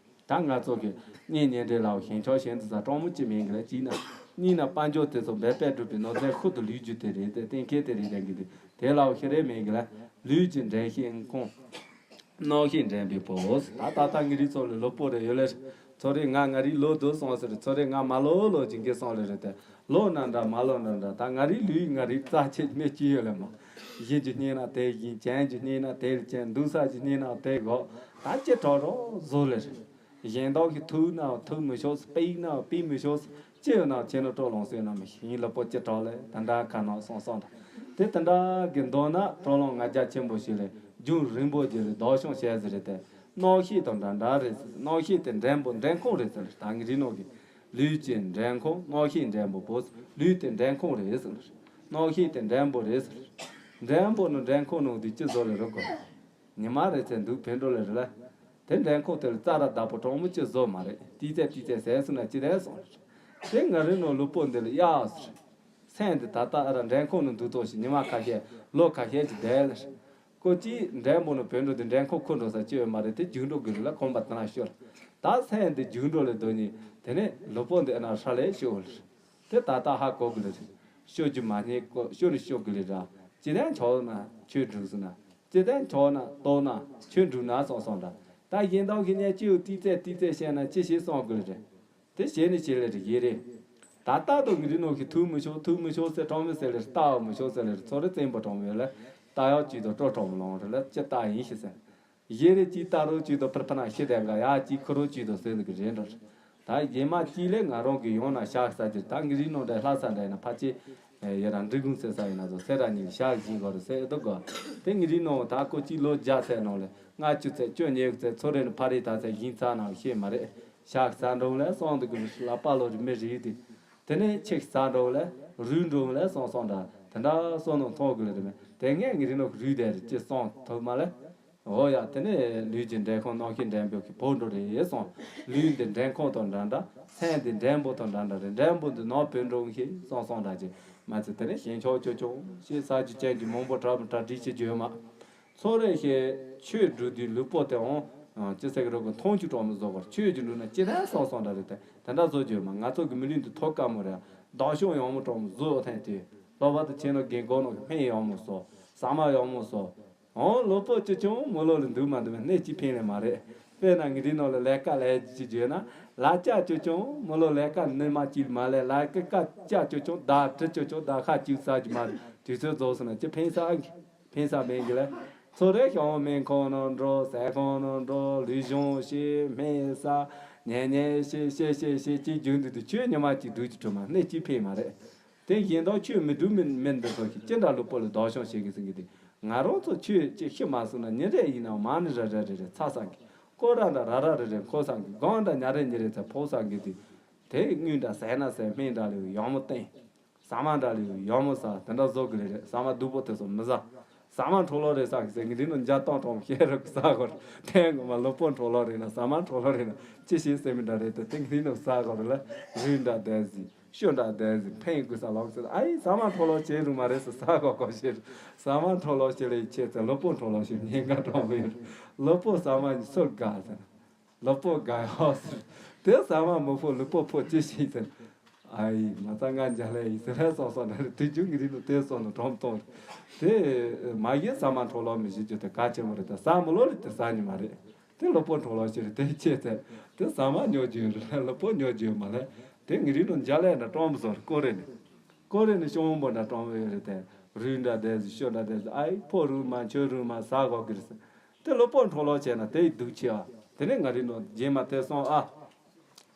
ད་ང་ཚོ་གི་གཉེན་ཉེ་འབྲེལ་ལའོ་ཞེན་ཆགས་ཞེན་དུ་ཟ་གྲོགས་མོ་ཅི་མིན་གི་ལ་གཅིག་ན། གཉིས་ན་དཔལ་འབྱོར་དེ་ཚོ་འབད་པས་བསྒྲུབས་པའི་ནོར་རྫས་ཁུར་དུ་ལུས་རྒྱུ་དེ་རེད་དེ། གཏན་འཁེལ་དེ་རེད་དེ་གི་དེ་དེ་ལའོ་ཤི་རེ་མིན་གི་ལ། ལུས་ཀྱི་འདྲེན་ཤེས་ཁོང་། རྣམ་ཤེས་འདྲེན་པའི་བུ། ད་ད་ལྟ་ངེད་རིགས་ཚོ་ལ་ལོ་པོ་རེ་ཡོད་ལེ། ཚོ་རེ་ང་ང་རིགས་ལོ་དུ་སོང་ཟེར། ཚོ་རེ་ང་མ་ལོ་ལོ་ཅིག་གི་སོང་ལེ་རེད་དེ། ལོ་ན་འདྲ་མ་ལོ་ན་འདྲ། ད་ང་རིགས་ལུས་ང་རིགས་རྩ་ཆེ་མེད་ཅི་ཡོད་ལེ་མ། གཞན་གྱི་སྙིང་ན་དེ་བཞིན། གྱེན་གྱི་སྙིང་ན་དེ་ལ་གྱེན། འདུག་ས་གྱི་སྙིང་ན་དེ་གོ། ད་ཅི་དྲག་རོགས་བཟོ་ལེ་རེད། གཞན་དག་གིས་ཐུག་ན་ཐུག་མི་ཆོག་ཟེར། པིག་ན་པིག་མི་ཆོག་ཟེར། ཅི་ཡོད་ན་ཁྱེད་རང་སྤྲོ་ལོང་ཟེར་ན་མི་ཤེས། ལོ་པོ་ཅི་དྲག་ལེ་ད་འདྲ་ཁ་ནང་སོང་སོང་ད། དེ་དེ་འདྲ་གི་མདོར་ན་སྤྲོ་ལོང་ང་རྒྱ་ཆེན་པོ་ཞིག་ལས་རྒྱུན་རིང་པོ་ཅིག་ལས་ལྡོག་ཤོང་བྱས་ཟེར་རེད་དེ། རྣམ་ཤེས་དང་འདྲ་འདྲ་རེད་ཟེར། རྣམ་ཤེས་དེ་འདྲེན་པོ་འདྲེན་ཁོང་རེད་ཟེར། ད་ངེད་རིགས་ནང་གི་ལུས་ཀྱི་འདྲེན་ཁོང་། རྣམ་ཤེས་འདྲེན་པོ་བོ། ལུས་དེ་འདྲེན་ཁོང་རེད་ཟེར། རྣམ་ཤེས་དེ་འདྲེན་པོ་རེད་ཟེར། འདྲེན་པོ་ནི་འདྲེན་ཁོང་ནང་དེ་ཅི་བཟོ་ལེ་རོགས་གོ། ཉི་མ་རེ་ཚེ་འདུག་ཕན་འགྲོ་ལེ་རེད་ལ། དེ་འདྲེན་ཁོང་དེ་ལ་རྩ་ར་བདག་པོ་གྲོགས་མོ་ཅི་བཟོ་མ་རེད། ཏི་ཙེ་ཏི་ཙེ་ཟས་སུ་ན་ཅི་རེད་སོང་རེད། དེ་ང་རིགས་ནང་ལུས་པོ་འདི་ལ་གཡག་ཟེར། སེམས་འདི་ད་ལྟ་ཨ་ར་འདྲེན་ཁོང་ནང་འདུག་ཏོ་ཞིག་ཉི་མ་ཁ་ཤས་ལོ་ཁ་ཤས་ཅིག་བསྡད་ལ། ཀོ་ཅི་འདྲེན་པོ་ནི་བོད་འགྲོ་དེ་འདྲེན་ཁོང་ཁུར་འགྲོ་ས་ཅི་ཡོད་མ་རེད། དེ་རྒྱུག་འགྲོ་གི་རེད་ལ། ཁོམ་པ་དེ་ན་ཤོར། ད་སེམས་འདི་རྒྱུག་འགྲོ་ལེ་དོ་ནི་དེ་ནས་ལུས་པོ་འདི་ཨ་ན་ཧྲ་ལེ་ཤོར་ལ། དེ་ད་ལྟ་ཧ་གོ་གི་ལེ་རེད། ཤོར་རྒྱུ་མ་རྙེད་ཀོ། ཤོར་ནི་ཤོར་གི་ལེ་ར། ཅི་ལན་ཆོག་ན་ཆོས་འགྲུབ་སོང་ན། ཅི་ལན་ཆོག་ན་རྟོགས་ན་ཆོས་འགྲུབ་ན་སོང་སོང་འདྲ། ད་གཞན་དག་གི་གཉེན་སྐྱེའུ་ཏི་ཙེ་ཏི་ཙེ་བཤད་ན་ཅི་ཞིག་སོང་གི་ལེ་རེད། དེ་བྱས་ནས་བྱས་ལེ་རེད་ཡེ་རེད། ད་ལྟ་དུ་ངི་རི་ནོ་གི་ཐུག་མི་ཆོག་ཐུག་མི་ཆོག་ཟེར་གྲོང་མི་ཟེར་ལེ་རེད། ལྟ་བ་མི་ཆོག་ཟེར་ལེ་རེད། ཚོ་རེ་བཙན་པོ་གྲོང་མི་ལ་ལྟ་ཡག་ཅིག་དང་སྤྲོ་གྲོང་མི་ལོང་རེད་ལ་ཅི་ལྟ་ཡིན་ཞིག་ཟེར། ཡེ་རེ་ཅིག་ལྟ་རོགས་ཅིག་དང་ཕིར་ཕ་ན་ཤི་དེ་འགའ་ཡག་ཅིག་ཁུ་རོགས་ཅིག་དང་ཟེར་ལེ་གི་རེད་འགྲོ། ད་རྗེས་མ་ཅིག་ལས་ང་རང་གི་ཡོང་ན་ཤག་ས་ཅིག་ད་ངི་རི་ནང་འདྲ་ལྷ་ས་འདྲ་ཡིན་ན་ཕ་ཆེ། ཡ་རང་འབྲི་གུང་ཟེར་ས་ཡིན་ན་ཚོ་སེ་ར་གཉིས་ཤག་བཞིན་གོ་རེ་ཟེར་འདུག་གོ། དེ་ངི་རི་ནང་ད་ཀོ་ཅིག་ལོ་བརྒྱ་ཚད་ནང་ལས་ལྔ་བཅུ་ཚད་བཅོ་ཉེ་ཚད་ཚོ་རེ་ནི་ཕ་རི་ད་ཚད་བཞིན་ཚ་ནང་ཤེས་མ་རེད། ཤག་ས་འགྲོ་ལས་སོང་འདུག་གི་ལ་པ་ལོ་རི་མི་རི་དེ། དེ་ནས་ཆིག་ས་འགྲོ་ལས་རུས་འགྲོ་ལས་སོང་སོང་འདྲ་དེ་འདྲ་སོང་ནང་མཐོང་གི་ལ་རི་མི་དེ་ངས་ངི་རི་ནང་རུས་དེ་རི་ཅི་སོང་ཐུབ་མ་ལས། འོ་ཡ། དེ་ནས་ལུས་ཀྱི་འདྲེན་ཁོང་རྣམ་ཤེས་འདྲེན་པོ་གི་བོ་འགྲོ་རེད་སོང་། ལུས་འདི་འདྲེན་ཁོང་དང་འདྲ་འདྲ། སེམས་འདི་འདྲེན་པོ་དང་འདྲ་འདྲ་རེད། འདྲེན་པོ་འདི་ནང་བོད་འགྲོ་ཤེས་སོང་སོང་འདྲ་ཅིག་མ་ཚད་དེ་ནས་ཞེན་ཆགས་ཅོ་ཅོ་ཞེས་ས་ཀྱི་ཅན་གྱི་མང་པོ་གྲ་གྲ་སྒྲིག་བྱེད་རྒྱུ་ཡོད་མ། ཚོ་རེ་ཞེས་ཆོས་སྒྲུབ་དུས་ལུས་པོ་དེའང་ཅི་ཟེར་གི་རོ་གི་མཐོང་ཆུ་གྲོགས་མི་བཟོ་གར་ཆོས་ཀྱི་འགྲུབ་ན་ཅི་ལྟར་སོང་སོང་འདྲ་རེད་དེ་དེ་འདྲ་བཟོ་རྒྱུ་ཡོད་མ། ང་ཚོ་གི་མི་ལུས་འདི་ཐོག་དཀའ་མོ་རེད། བདག་སྐྱོང་ཡག་མོ་གྲོགས་མི་བཟོ་ཐན་དེ་ལོ་བ་དུ་ཆེ་ནོ་རྒན་གོག་ནོ་གི་སྨན་ཡག་མོ་བཟོ། ཟ་མ་ཡག་མོ་བཟོ། འོང་ལོ་པོ་ཅི་ཅུང་མོ་ལོ་ལ་འདུག་མ་འདུག་མེད་གནས་གཅིག་ཕན་ལས་མ་རེད། དཔེར་ན་ངི་རི་ནང་ལ་ལས་ཀ་ལས་ཅི་བརྗོད་ན་ལ་ལྕགས་ཅི་ཅུང་མོ་ལོ་ལས་ཀ་ནི་མ་གཅིག་མ་ལས་ལ་ཀ་ཀ་ལྕགས་ཅི་ཅུང་ད་གྲི་ཅི་ཅུང་ད་ཁ་གཅིག་ཟ་གི་མ་རེད། དུས་ཚོད་རྫོགས་སོང་ན་ཅི་ཕན་ས་གི་ཕན་ས་མེད་གི་ལ། ཚོ་རེ་ཤོང་སྨན་ཁང་ནང་འགྲོ་ཟས་ཁང་ནང་འགྲོ་ལུས་སྦྱོང་བྱེད་སྨན་ཟ་ཉལ་ཉལ་བྱེད་བྱེད་བྱེད་བྱེད་ཅི་རྒྱུན་དུ་དུ་ཆོས་ཉི་མ་གཅིག་སྒྲུབ་ཀྱི་གྲུབ་མ་གནས་གཅིག་ཕན་མ་རེད། དེ་གཞན་དག་ཆོས་མི་སྒྲུབ་མི་མི་འདི་ཚོ་ཞིག་ཅི་འདྲ་ལུས་པོ་ལ་བདག་སྐྱོང་བྱེད་གི་ཟིན་གི་དེ་ང་རང་ཚོ་ཆོས་ཅི་ཤི་མ་སོང་ན་ཉིན་རེ་ཡིན་ནའང་མ་ནི་རེ་རེ་རེ་རེ་ཚ་ས་གི་ ཀོ་ར་འདྲ་ར་ར་རེ་རེ་འཁོར་ས་གི། སྒང་འདྲ་ཉ་རེ་ཉི་རེ་ཚ་ཕོག་ས་གི་དུས། དེ་དངུལ་འདྲ་ཟས་ན་ཟས། སྨན་འདྲ་ལས་ཡང་མོ་བསྟེན། ཟ་མ་འདྲ་ལས་ཡང་མོ་ཟ། དེ་འདྲ་བཟོ་གི་རེད། རེད། ཟ་མ་སྡུག་པོ་དེ་ཚོ་མི་ཟ། ཟ་མ་འཕྲོ་བརླག་རེད་ཟེར་གི་ཟེར། ངས་འདི་ནང་འཇའ་ཏང་ཏང་བཤད་རོགས་ཟ་གོ། དེ་ངོ་མ་ལུས་པོ་འཕྲོ་བརླག་རེད་ན་ཟ་མ་འཕྲོ་བརླག་རེད་ན་ཅི་ཞིག་ཟེར་མི་འདྲ་རེད་དེ། དེ་ངས་འདི་ནང་ཟ་གོ་རེད་ལ། རུས་འདྲ་བསྡད་ཟིན། ཤོ་འདྲ་བསྡད་ཟིན། ཕན་དགོས་ས་ལོག་ཟེར། ཨ་ཡི་ཟ་མ་འཕྲོ་བརླག་བྱེད་རུང་མ་རེད་ཟེར། ཟ་གོ་གོ་ཞེས། ཟ་མ་འཕྲོ་བརླག་བྱེད་ལས་ཆེ་ཚེ་ལུས་པོ་འཕྲོ་བརླག་ཞིག་ཉེན་ཁ་གྲོང་བའི་ལུས་པོ་ཟ་མ་ཉི་ཚོར་དགའ་ཟེར། ལུས་པོ་དགའ་ཡོད་ཟེར། དེ་ཟ་མ་མི་ཕོད་ལུས་པོ་ཕོད་ཅི་ཞིག་ཟེར། ཨ་ཡི་མ་རྩ་ང་འཇའ་ལས་ཡིན་ཟེར་ལས་སོང་སོང་ནས་དུས་རྒྱུན་གྱི་རིགས་ནི་དེ་སོང་ནས་གྲོང་གཏོང་རེད། དེ་མ་གཞི་ཟ་མ་འཕྲོ་བརླག་མི་བྱེད་རྒྱུ་དེ་གལ་ཆེན་པོ་རེད། དེ་ཟ་མི་ལོ་རེད་དེ་ཟ་ཉི་མ་རེད། དེ་ལུས་པོ་འཕྲོ་བརླག་ཞིག་རེད། དེ་ཆེ་ཚེ་དེ་ཟ་མ་ཉོ་རྒྱུ་རེད་ལུས་པོ་ཉོ་རྒྱུ་མ་ལས། དེ་ངའི་རིགས་ནི་འཇའ་ལས་འདྲ་གྲོང་མི་སོང་རེད། ཀོ་རེ་ནི། ཀོ་རེ་ནི་ཤོང་བོ་འདྲ་གྲོང་བའི་རེད་དེ། རུས་འདྲ་བསྡད་ཟིན། ཤོ་འདྲ་བསྡད་ཟིན། ཨ་ཡི་ཕོ་རུས་མ་ཆོས་རུས་མ་ཟ་གོ་གི་རེད་ཟེར། དེ་ལུས་པོ་འཕྲོ་བརླག་བྱས་ན་དེ་ཡི་སྡུག་ཆེ་བ། དེ་ནས་ང་རིགས་ནི་རྗེས་མ་དེ་སོང་ཨ།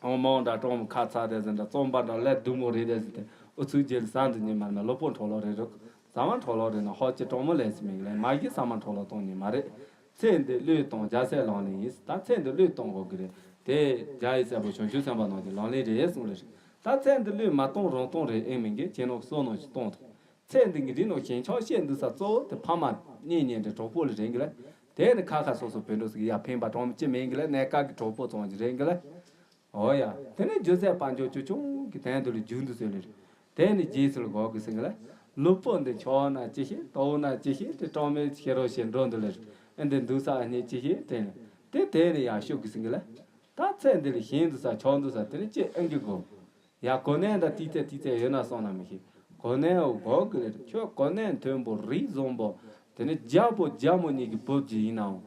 འོ་མ་འདྲ་གྲོང་མི་ཁ་ཚ་བསྡད་ཟིན་འདྲ་རྩོམ་པ་འདྲ་ལས་སྡུག་མོ་རེད་བསྡད་ཟིན་དེ། ཨུ་ཚུགས་རྗེས་ལ་ཟ་འདི་ཉི་མ་ན་ལུས་པོ་འཕྲོ་བརླག་རེད་རོགས། ཟ་མ་འཕྲོ་བརླག་རེད་ན་ཧོ་ཅི་གྲོང་མི་ལས་ཟིན་མིག་ལས་མ་གཞི་ཟ་མ་འཕྲོ་བརླག་གཏོང་ཉི་མ་རེད། ཚེ་འདི་བློས་གཏོང་རྒྱལ་སྲས་ལག་ལེན་ཡིན། ད་ཚེ་འདི་བློས་གཏོང་དགོས་ཀྱི་རེད། དེ་རྒྱལ་བའི་སྲས་པོ་བྱང་ཆུབ་སེམས་དཔའ་རྣམས་ཀྱི་ལག་ལེན་རེད་གསུངས་རེད། ད་ཚེ་འདི་བློས་མ་གཏོང་རང་གཏོང་རེད། ཨེ་མིན་གྱི་ཁྱེད་རྣམས་བསོད་ནམས་ཤིག་གཏོང་དང་། ཚེ་འདི་ངའི་རིགས་ནང་ཞེན་ཆགས་བཤད་འདུག་ས་གཙོ་བོ་དེ་ཕ་མ་གཉེན་ཉེ་འབྲེལ་གྲོགས་པོ་ལ་རེད་གི་ལ། དེ་ནི་ཁ་ཁ་སོ་སོ་བོད་འགྲོ་ཟིག་ཡ་ཕན་པ་གྲོང་ཅི་མིན་གི་ལ། གནས་སྐབས་ཀྱི་གྲོགས་པོ་ཙམ་ཅིག་རེད་གི་ལ། འོ་ཡ། དེ་ནས་རྒྱུ་ཚད་དཔལ་འབྱོར་ཆུང་ཆུང་གི་དོན་དུ་ལ་རྒྱུ་འདུག་ཟེར་ལེ། དེ་ནི་རྗེས་སུ་ལ་གོ་གི་ཟེར་གི་ལ། ལུས་པོ་འདི་ཆགས་ན་ཅི་ཤེས། ལྟོགས་ན་ཅི་ཤེས། དེ་གྲོང་མི་ཤེས་རོགས་ཞེས་འགྲོ་འདུག་ལེ། ཨེ་འདི་འདུག་ས་ཨ་ནི་ཅི་ཤེས་དྲན། དེ་དེ་ནི་ཡར་ཤོག་གི་ཟེར་གི་ལ། ད་ཚེ་འདི་ལ་ཞེན་འདུག་ས་ཆགས་འདུག་ས་དེ་ནི་ཅི་ཨེ་གི་གོ། ཡ་གོ་གནས་འདྲ་ཏིག་ཙེ་ཏིག་ཙེ་ཡོད་ན་སོང་ན་མི་ཤེས། གོ་གནས་འོ་གོ་གི་ལེ། ཁྱོད་གོ་གནས་མཐོན་པོ་རིགས་བཟང་པོ། དེ་ནི་རྒྱལ་པོ་རྒྱལ་མོ་གཉིས་ཀྱི་བུ་བརྒྱུད་ཡིན་ནའང་།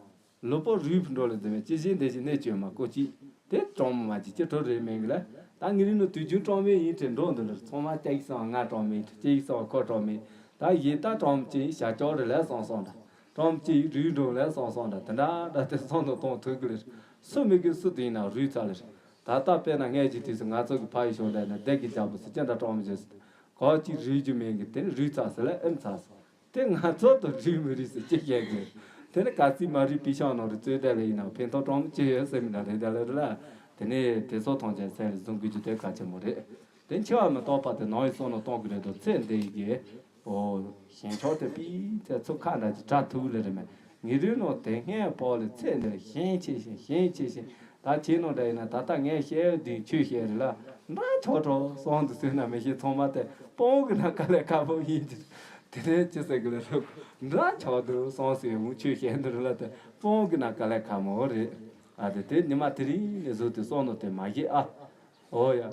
ལུས་པོ་རུས་འགྲོ་ལ་འཛིན་པའི་ཅི་ཞིག་འདི་ཞིག་གནས་བཅོས་མ་བཀོད་ཅིག་དེ་གྲོང་མི་མ་ཅིག་ཅི་ཁྲོ་རེ་མེད་གི་ལ། ད་ངའི་རིགས་ནི་དུས་རྒྱུན་གྲོང་མི་ཡིན་དྲན་འགྲོ་འདུག་ལ། ཚང་མ་ཅིག་སོང་ང་གྲོང་མི་ཅིག་སོང་ཁོ་གྲོང་མི། ད་ཡིན་ད་གྲོང་ཅིག་བྱ་ཅོག་རེ་ལས་སོང་སོང་འདྲ། གྲོང་ཅིག་རུས་འགྲོ་ལས་སོང་སོང་འདྲ། དེ་འདྲ་འདྲ་དེ་སོང་དུ་གཏོང་ཐུབ་གི་ལ། སུ་མི་གི་སུ་དེ་ཡིན་ན་རུས་ཚ་ལ། ད་ལྟ་དཔེར་ན་ངས་ཀྱི་དུས་སུ་ང་ཚོ་གི་ཕ་ཡི་ཤོང་དེ་ན་སྡེ་གི་རྒྱལ་པོ་སུ་ཅི་འདྲ་གྲོང་མི་བྱེད་སུ། གོ་གཅིག་རུས་རྒྱུ་མེད་གི་དེ་ནི་རུས་ཚ་ཟེར་ལ་ཨེམ་ཚ་ཟེར། དེ་ང་ཚོ་དང་རུས་མི་རུས་སུ་ཅི་བཤད་དགོས། དེ་ནི་ག་ཚིག་མ་རུས་པི་ཤང་ནང་རུ་རྩོད་དེ་ལ་ཡིན་ན་ཕན་ཐོགས་གྲོང་ཅི་ཡོད་ཟེར་མི་འདྲ་རེད་དེ་ལ་རུ་ལ། དེ་ནི་དེ་ཚོ་མཐོང་ཆེན་ཚད་ལ་བཟུང་དགོས་རྒྱུ་དེ་གལ་ཆེན་པོ་རེད། དེ་འཆི་བ་མི་རྟག་པ་དེ་ནང་ཡི་བསམ་བློ་གཏོང་གི་རེད་དོ། ཚེ་འདི་ཡི་གེ་ཨོ་ཞེན་ཆགས་དེ་པི་ཚེ་ཚུགས་ཁ་འདྲ་ཅི་དྲག་ཐུག་ལེ་རེད་མེད། ངེད་རིགས་ནང་དེ་སྔས་ཕོག་ལེ་ཚེ་འདིར་ཞེན་ཆེ་ཞིང་ཞེན་ཆེ་ཞིང་། ད་ཁྱེད་ནང་འདྲ་ཡིན་ན་ད་ལྟ་ངས་བཤད་དུས་ཁྱོད་བཤད་རེད་ལ། འདྲ་ཆགས་འགྲོ་སོང་དུ་ཟེར་ན་མི་ཤེས། ཚང་མ་དེ་སྤོང་གི་ན་དཀའ་ལས་ཁག་པོ་ཡིན་གྱི། དེ་ནས་ཅི་ཟེར་གི་ལ་རུ་འདྲ་ཆགས་འདུག་སོང་ཟེར་འུ་ཆོས་བཤད་འདི་རུ་ལ་དེ་སྤོང་གི་ན་དཀའ་ལས་ཁག་མོ་རེད། ཨ་དེ་དེ་ཉི་མ་དེ་རིང་ནས་བཟོ་དུས་སོང་ནོ་དེ་མ་བཤད་ཨ། ཨོ་ཡ།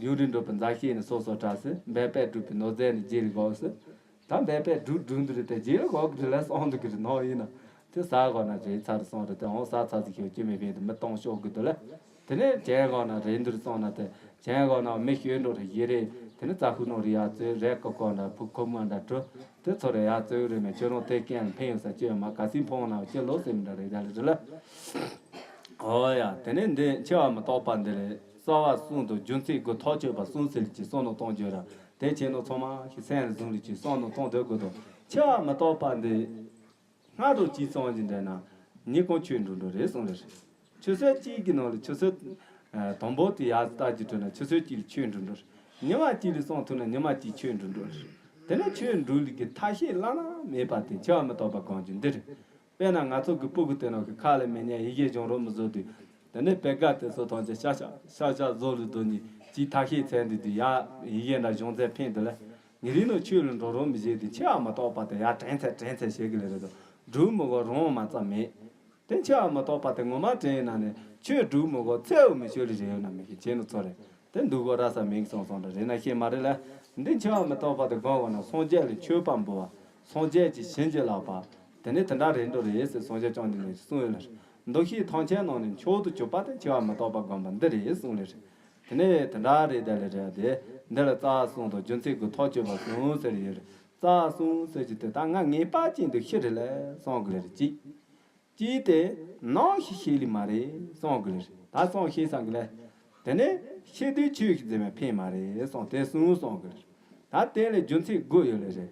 ཡུན་རིང་འགྲོ་བའི་མཛའ་བཤེས་ནི་སོ་སོ་དྲག་ཟེར། འབད་པས་བསྒྲུབས་པའི་ནོར་རྫས་ནི་རྗེས་ལ་འགོག་ཟེར། ད་འབད་པས་བསྒྲུབས་བསྒྲུབས་འདི་རེད་དེ་རྗེས་ལ་འགོག་གི་རེད་ལ་སོང་འདུག་གི་རེད་ནོ་ཡིན་ན། དེ་ཟ་དགོས་ན་རེད་ཚར་སོང་རེད་དེ་འོང་ཟ་ཚར་ཟིག་ཤོད་ཀྱི་མེད་པས་དེ་མི་གཏོང་ཤོག་གི་འདུག་ལ། དེ་ནས་བྱས་དགོས་ན་རེད་འདིར་སོང་ན་དེ་བྱས་དགོས་ན་མི་ཤོད་འགྲོ་རེད་ཡེ་རེད། དེ་ནས་རྩྭ་ཁུ་ནོར་རེ་ཡར་བཙོས་རས་ཀོ་ཀོ་འདྲ་ཕུ་ཁོ་མ་འདྲ་བྲོ། དེ་ཚོ་རེ་ཡར་བཙོས་རེད་མེད་ཁྱོད་རང་དེ་སྐད་ལ་ཕན་ཡོད་ས་ཅི་ཡོད་མ་ག་སྲིད་འཕོང་ན་ཅི་ལོ་ཟེར་མི་འདྲ་རེད་ད་ལ་རེད་ལ། ཨོ་ཡ། དེ་ནས་འདི་འཆི་བ་མི་རྟག་པ་འདི་ལས་རྩ་བ་གསུམ་དང་རྒྱུ་མཚན་དགུ་ཐག་ཆོད་པ་གསུམ་ཟེར་ལ་ཅིག་བསམ་བློ་གཏོང་རྒྱུ་ར། དེ་བྱས་ནོ་ཚང་མ་ཞིག་སེམས་ལ་བཟུང་ལ་ཅིག་བསམ་བློ་གཏོང་སྡོད་དགོས་དོ། འཆི་བ་མི་རྟག་པ་འདི་སྔ་དྲོ་གཅིག་ཙམ་ཞིག་འདྲ་ན་ཉིན་གང་ཆོས་འགྲོ་འགྲོ་རེད་གསུངས་རེད། ཆུ་ཚོད་གཅིག་གི་ནང་ལ་ཆུ་ཚོད་དང་པོ་དེ་ཡར་ལྟ་རྒྱུ་འགྲོ་ན་ཆུ་ཚོད་གཅིག་ལ་ཆོས་འགྲོ་འགྲོ་རེད། ཉི་མ་གཅིག་ལ་སོང་ཐུབ་ན་ཉི་མ་གཅིག་ཆོས་འགྲོ་འགྲོ་རེད། དེ་ནས་ཆོས་འགྲོ་ལུགས་ཀྱི་ཐ་ཤལ་བླ་ན་མེད་པ་དེ་འཆི་བ་མི་རྟག་པ་སྒོམ་རྒྱུ་འདི་རེད། དཔེར་ན་ང་ཚོ་གི་སྤུ་གུ་དེ་ནང་གི་ཁ་ལ་མི་ཉན་ཡི་གེ་སྦྱོང་རོགས་མི་བཟོ་དུས། དེ་ནས་བེ་ག་དེ་ཚོ་ཐམས་ཅད་ཤ་ཤ་ཤ་ཤ་བཟོ་ལུས་དོ་ནི་ཅིག་ཐ་ཤལ་ཚད་འདི་དུས་ཡ་ཡི་གེ་འདྲ་སྦྱོང་ཚད་ཕན་དེ་ལ། ངེད་རིགས་ནང་ཆོས་ལ་འགྲོ་རོགས་མི་བྱེད་དུས་འཆི་བ་མི་རྟག་པ་དེ་ཡ་དྲན་ཚད་དྲན་ཚད་བྱེད་གི་ལེ་རེད་དོ། སྒྲུབ་མི་དགོས་རང་མ་རྩ་མེད། དེ་འཆི་བ་མི་རྟག་པ་དེ་ངོ་མ་དྲན་ཡིན་ན་ནི་ཆོས་སྒྲུབ་མི་དགོས་ཚེ་འུ་མི་ཤོད་ལེ་རེད་ཡོད་ན་མི་ཤེས་བྱེད་ནི་ཚོ་རེད། དེ་འདུག་གོ་ར་ས་མིང་སོང་སོང་འདྲ་རེད་ན་ཤེས་མ་རེད་ལ། འདི་འཆི་བ་མི་རྟག་པ་དེ་སྒོམ་དགོས་ན་སངས་རྒྱས་ལ་མཆོད་པ་འབུལ་བ། སངས་རྒྱས་ཀྱི་བྱིན་གྱིས་བརླབས་པ། དེ་ནས་དེ་འདྲ་རེད་འགྲོ་རེད་ཟེར་སངས་རྒྱས་བཅོམ་ལྡན་འདས་ཀྱིས་གསུངས་ཡོད་ལ། མདོ་ཤེས་ཐམས་ཅད་ནང་ནས་མཆོག་ཏུ་གྱུར་པ་དེ་འཆི་བ་མི་རྟག་པ་སྒོམ་པ་འདི་རེད་གསུངས་ལེ་རེད། དེ་ནས་དེ་འདྲ་རེད་དེ་ལེ་རེད་དེ། འདི་ལ་རྩ་བ་གསུམ་དང་རྒྱུ་མཚན་དགུ་ཐག་ཆོད་པ་གསུམ་ཟེར་ཡོད་རེད། རྩ་བ་གསུམ་ཟེར་གྱི་དེ་ད་ང་ངེས་པ་ཅན་དུ་ཤི་རེད་ལ་གསུང་གི་ལེ་རེད་ཅིག་གཅིག་དེ་ནམ་ཞིག་ཤི་ལེ་མ་རེད་གསུང་གི་ལེ་རེད། ད་གསུང་ཤེས་སང་གི་ལེ། དེ་ནས་ཤི་དུས་ཆོས་ཤིག་འཛིན་པའི་ཕན་མ་རེད་གསུང་དེ་གསུམ་གསུང་གི་ལེ་རེད། ད་དེ་ལས་རྒྱུ་མཚན་དགུ་ཡོད་ལེ་རེད།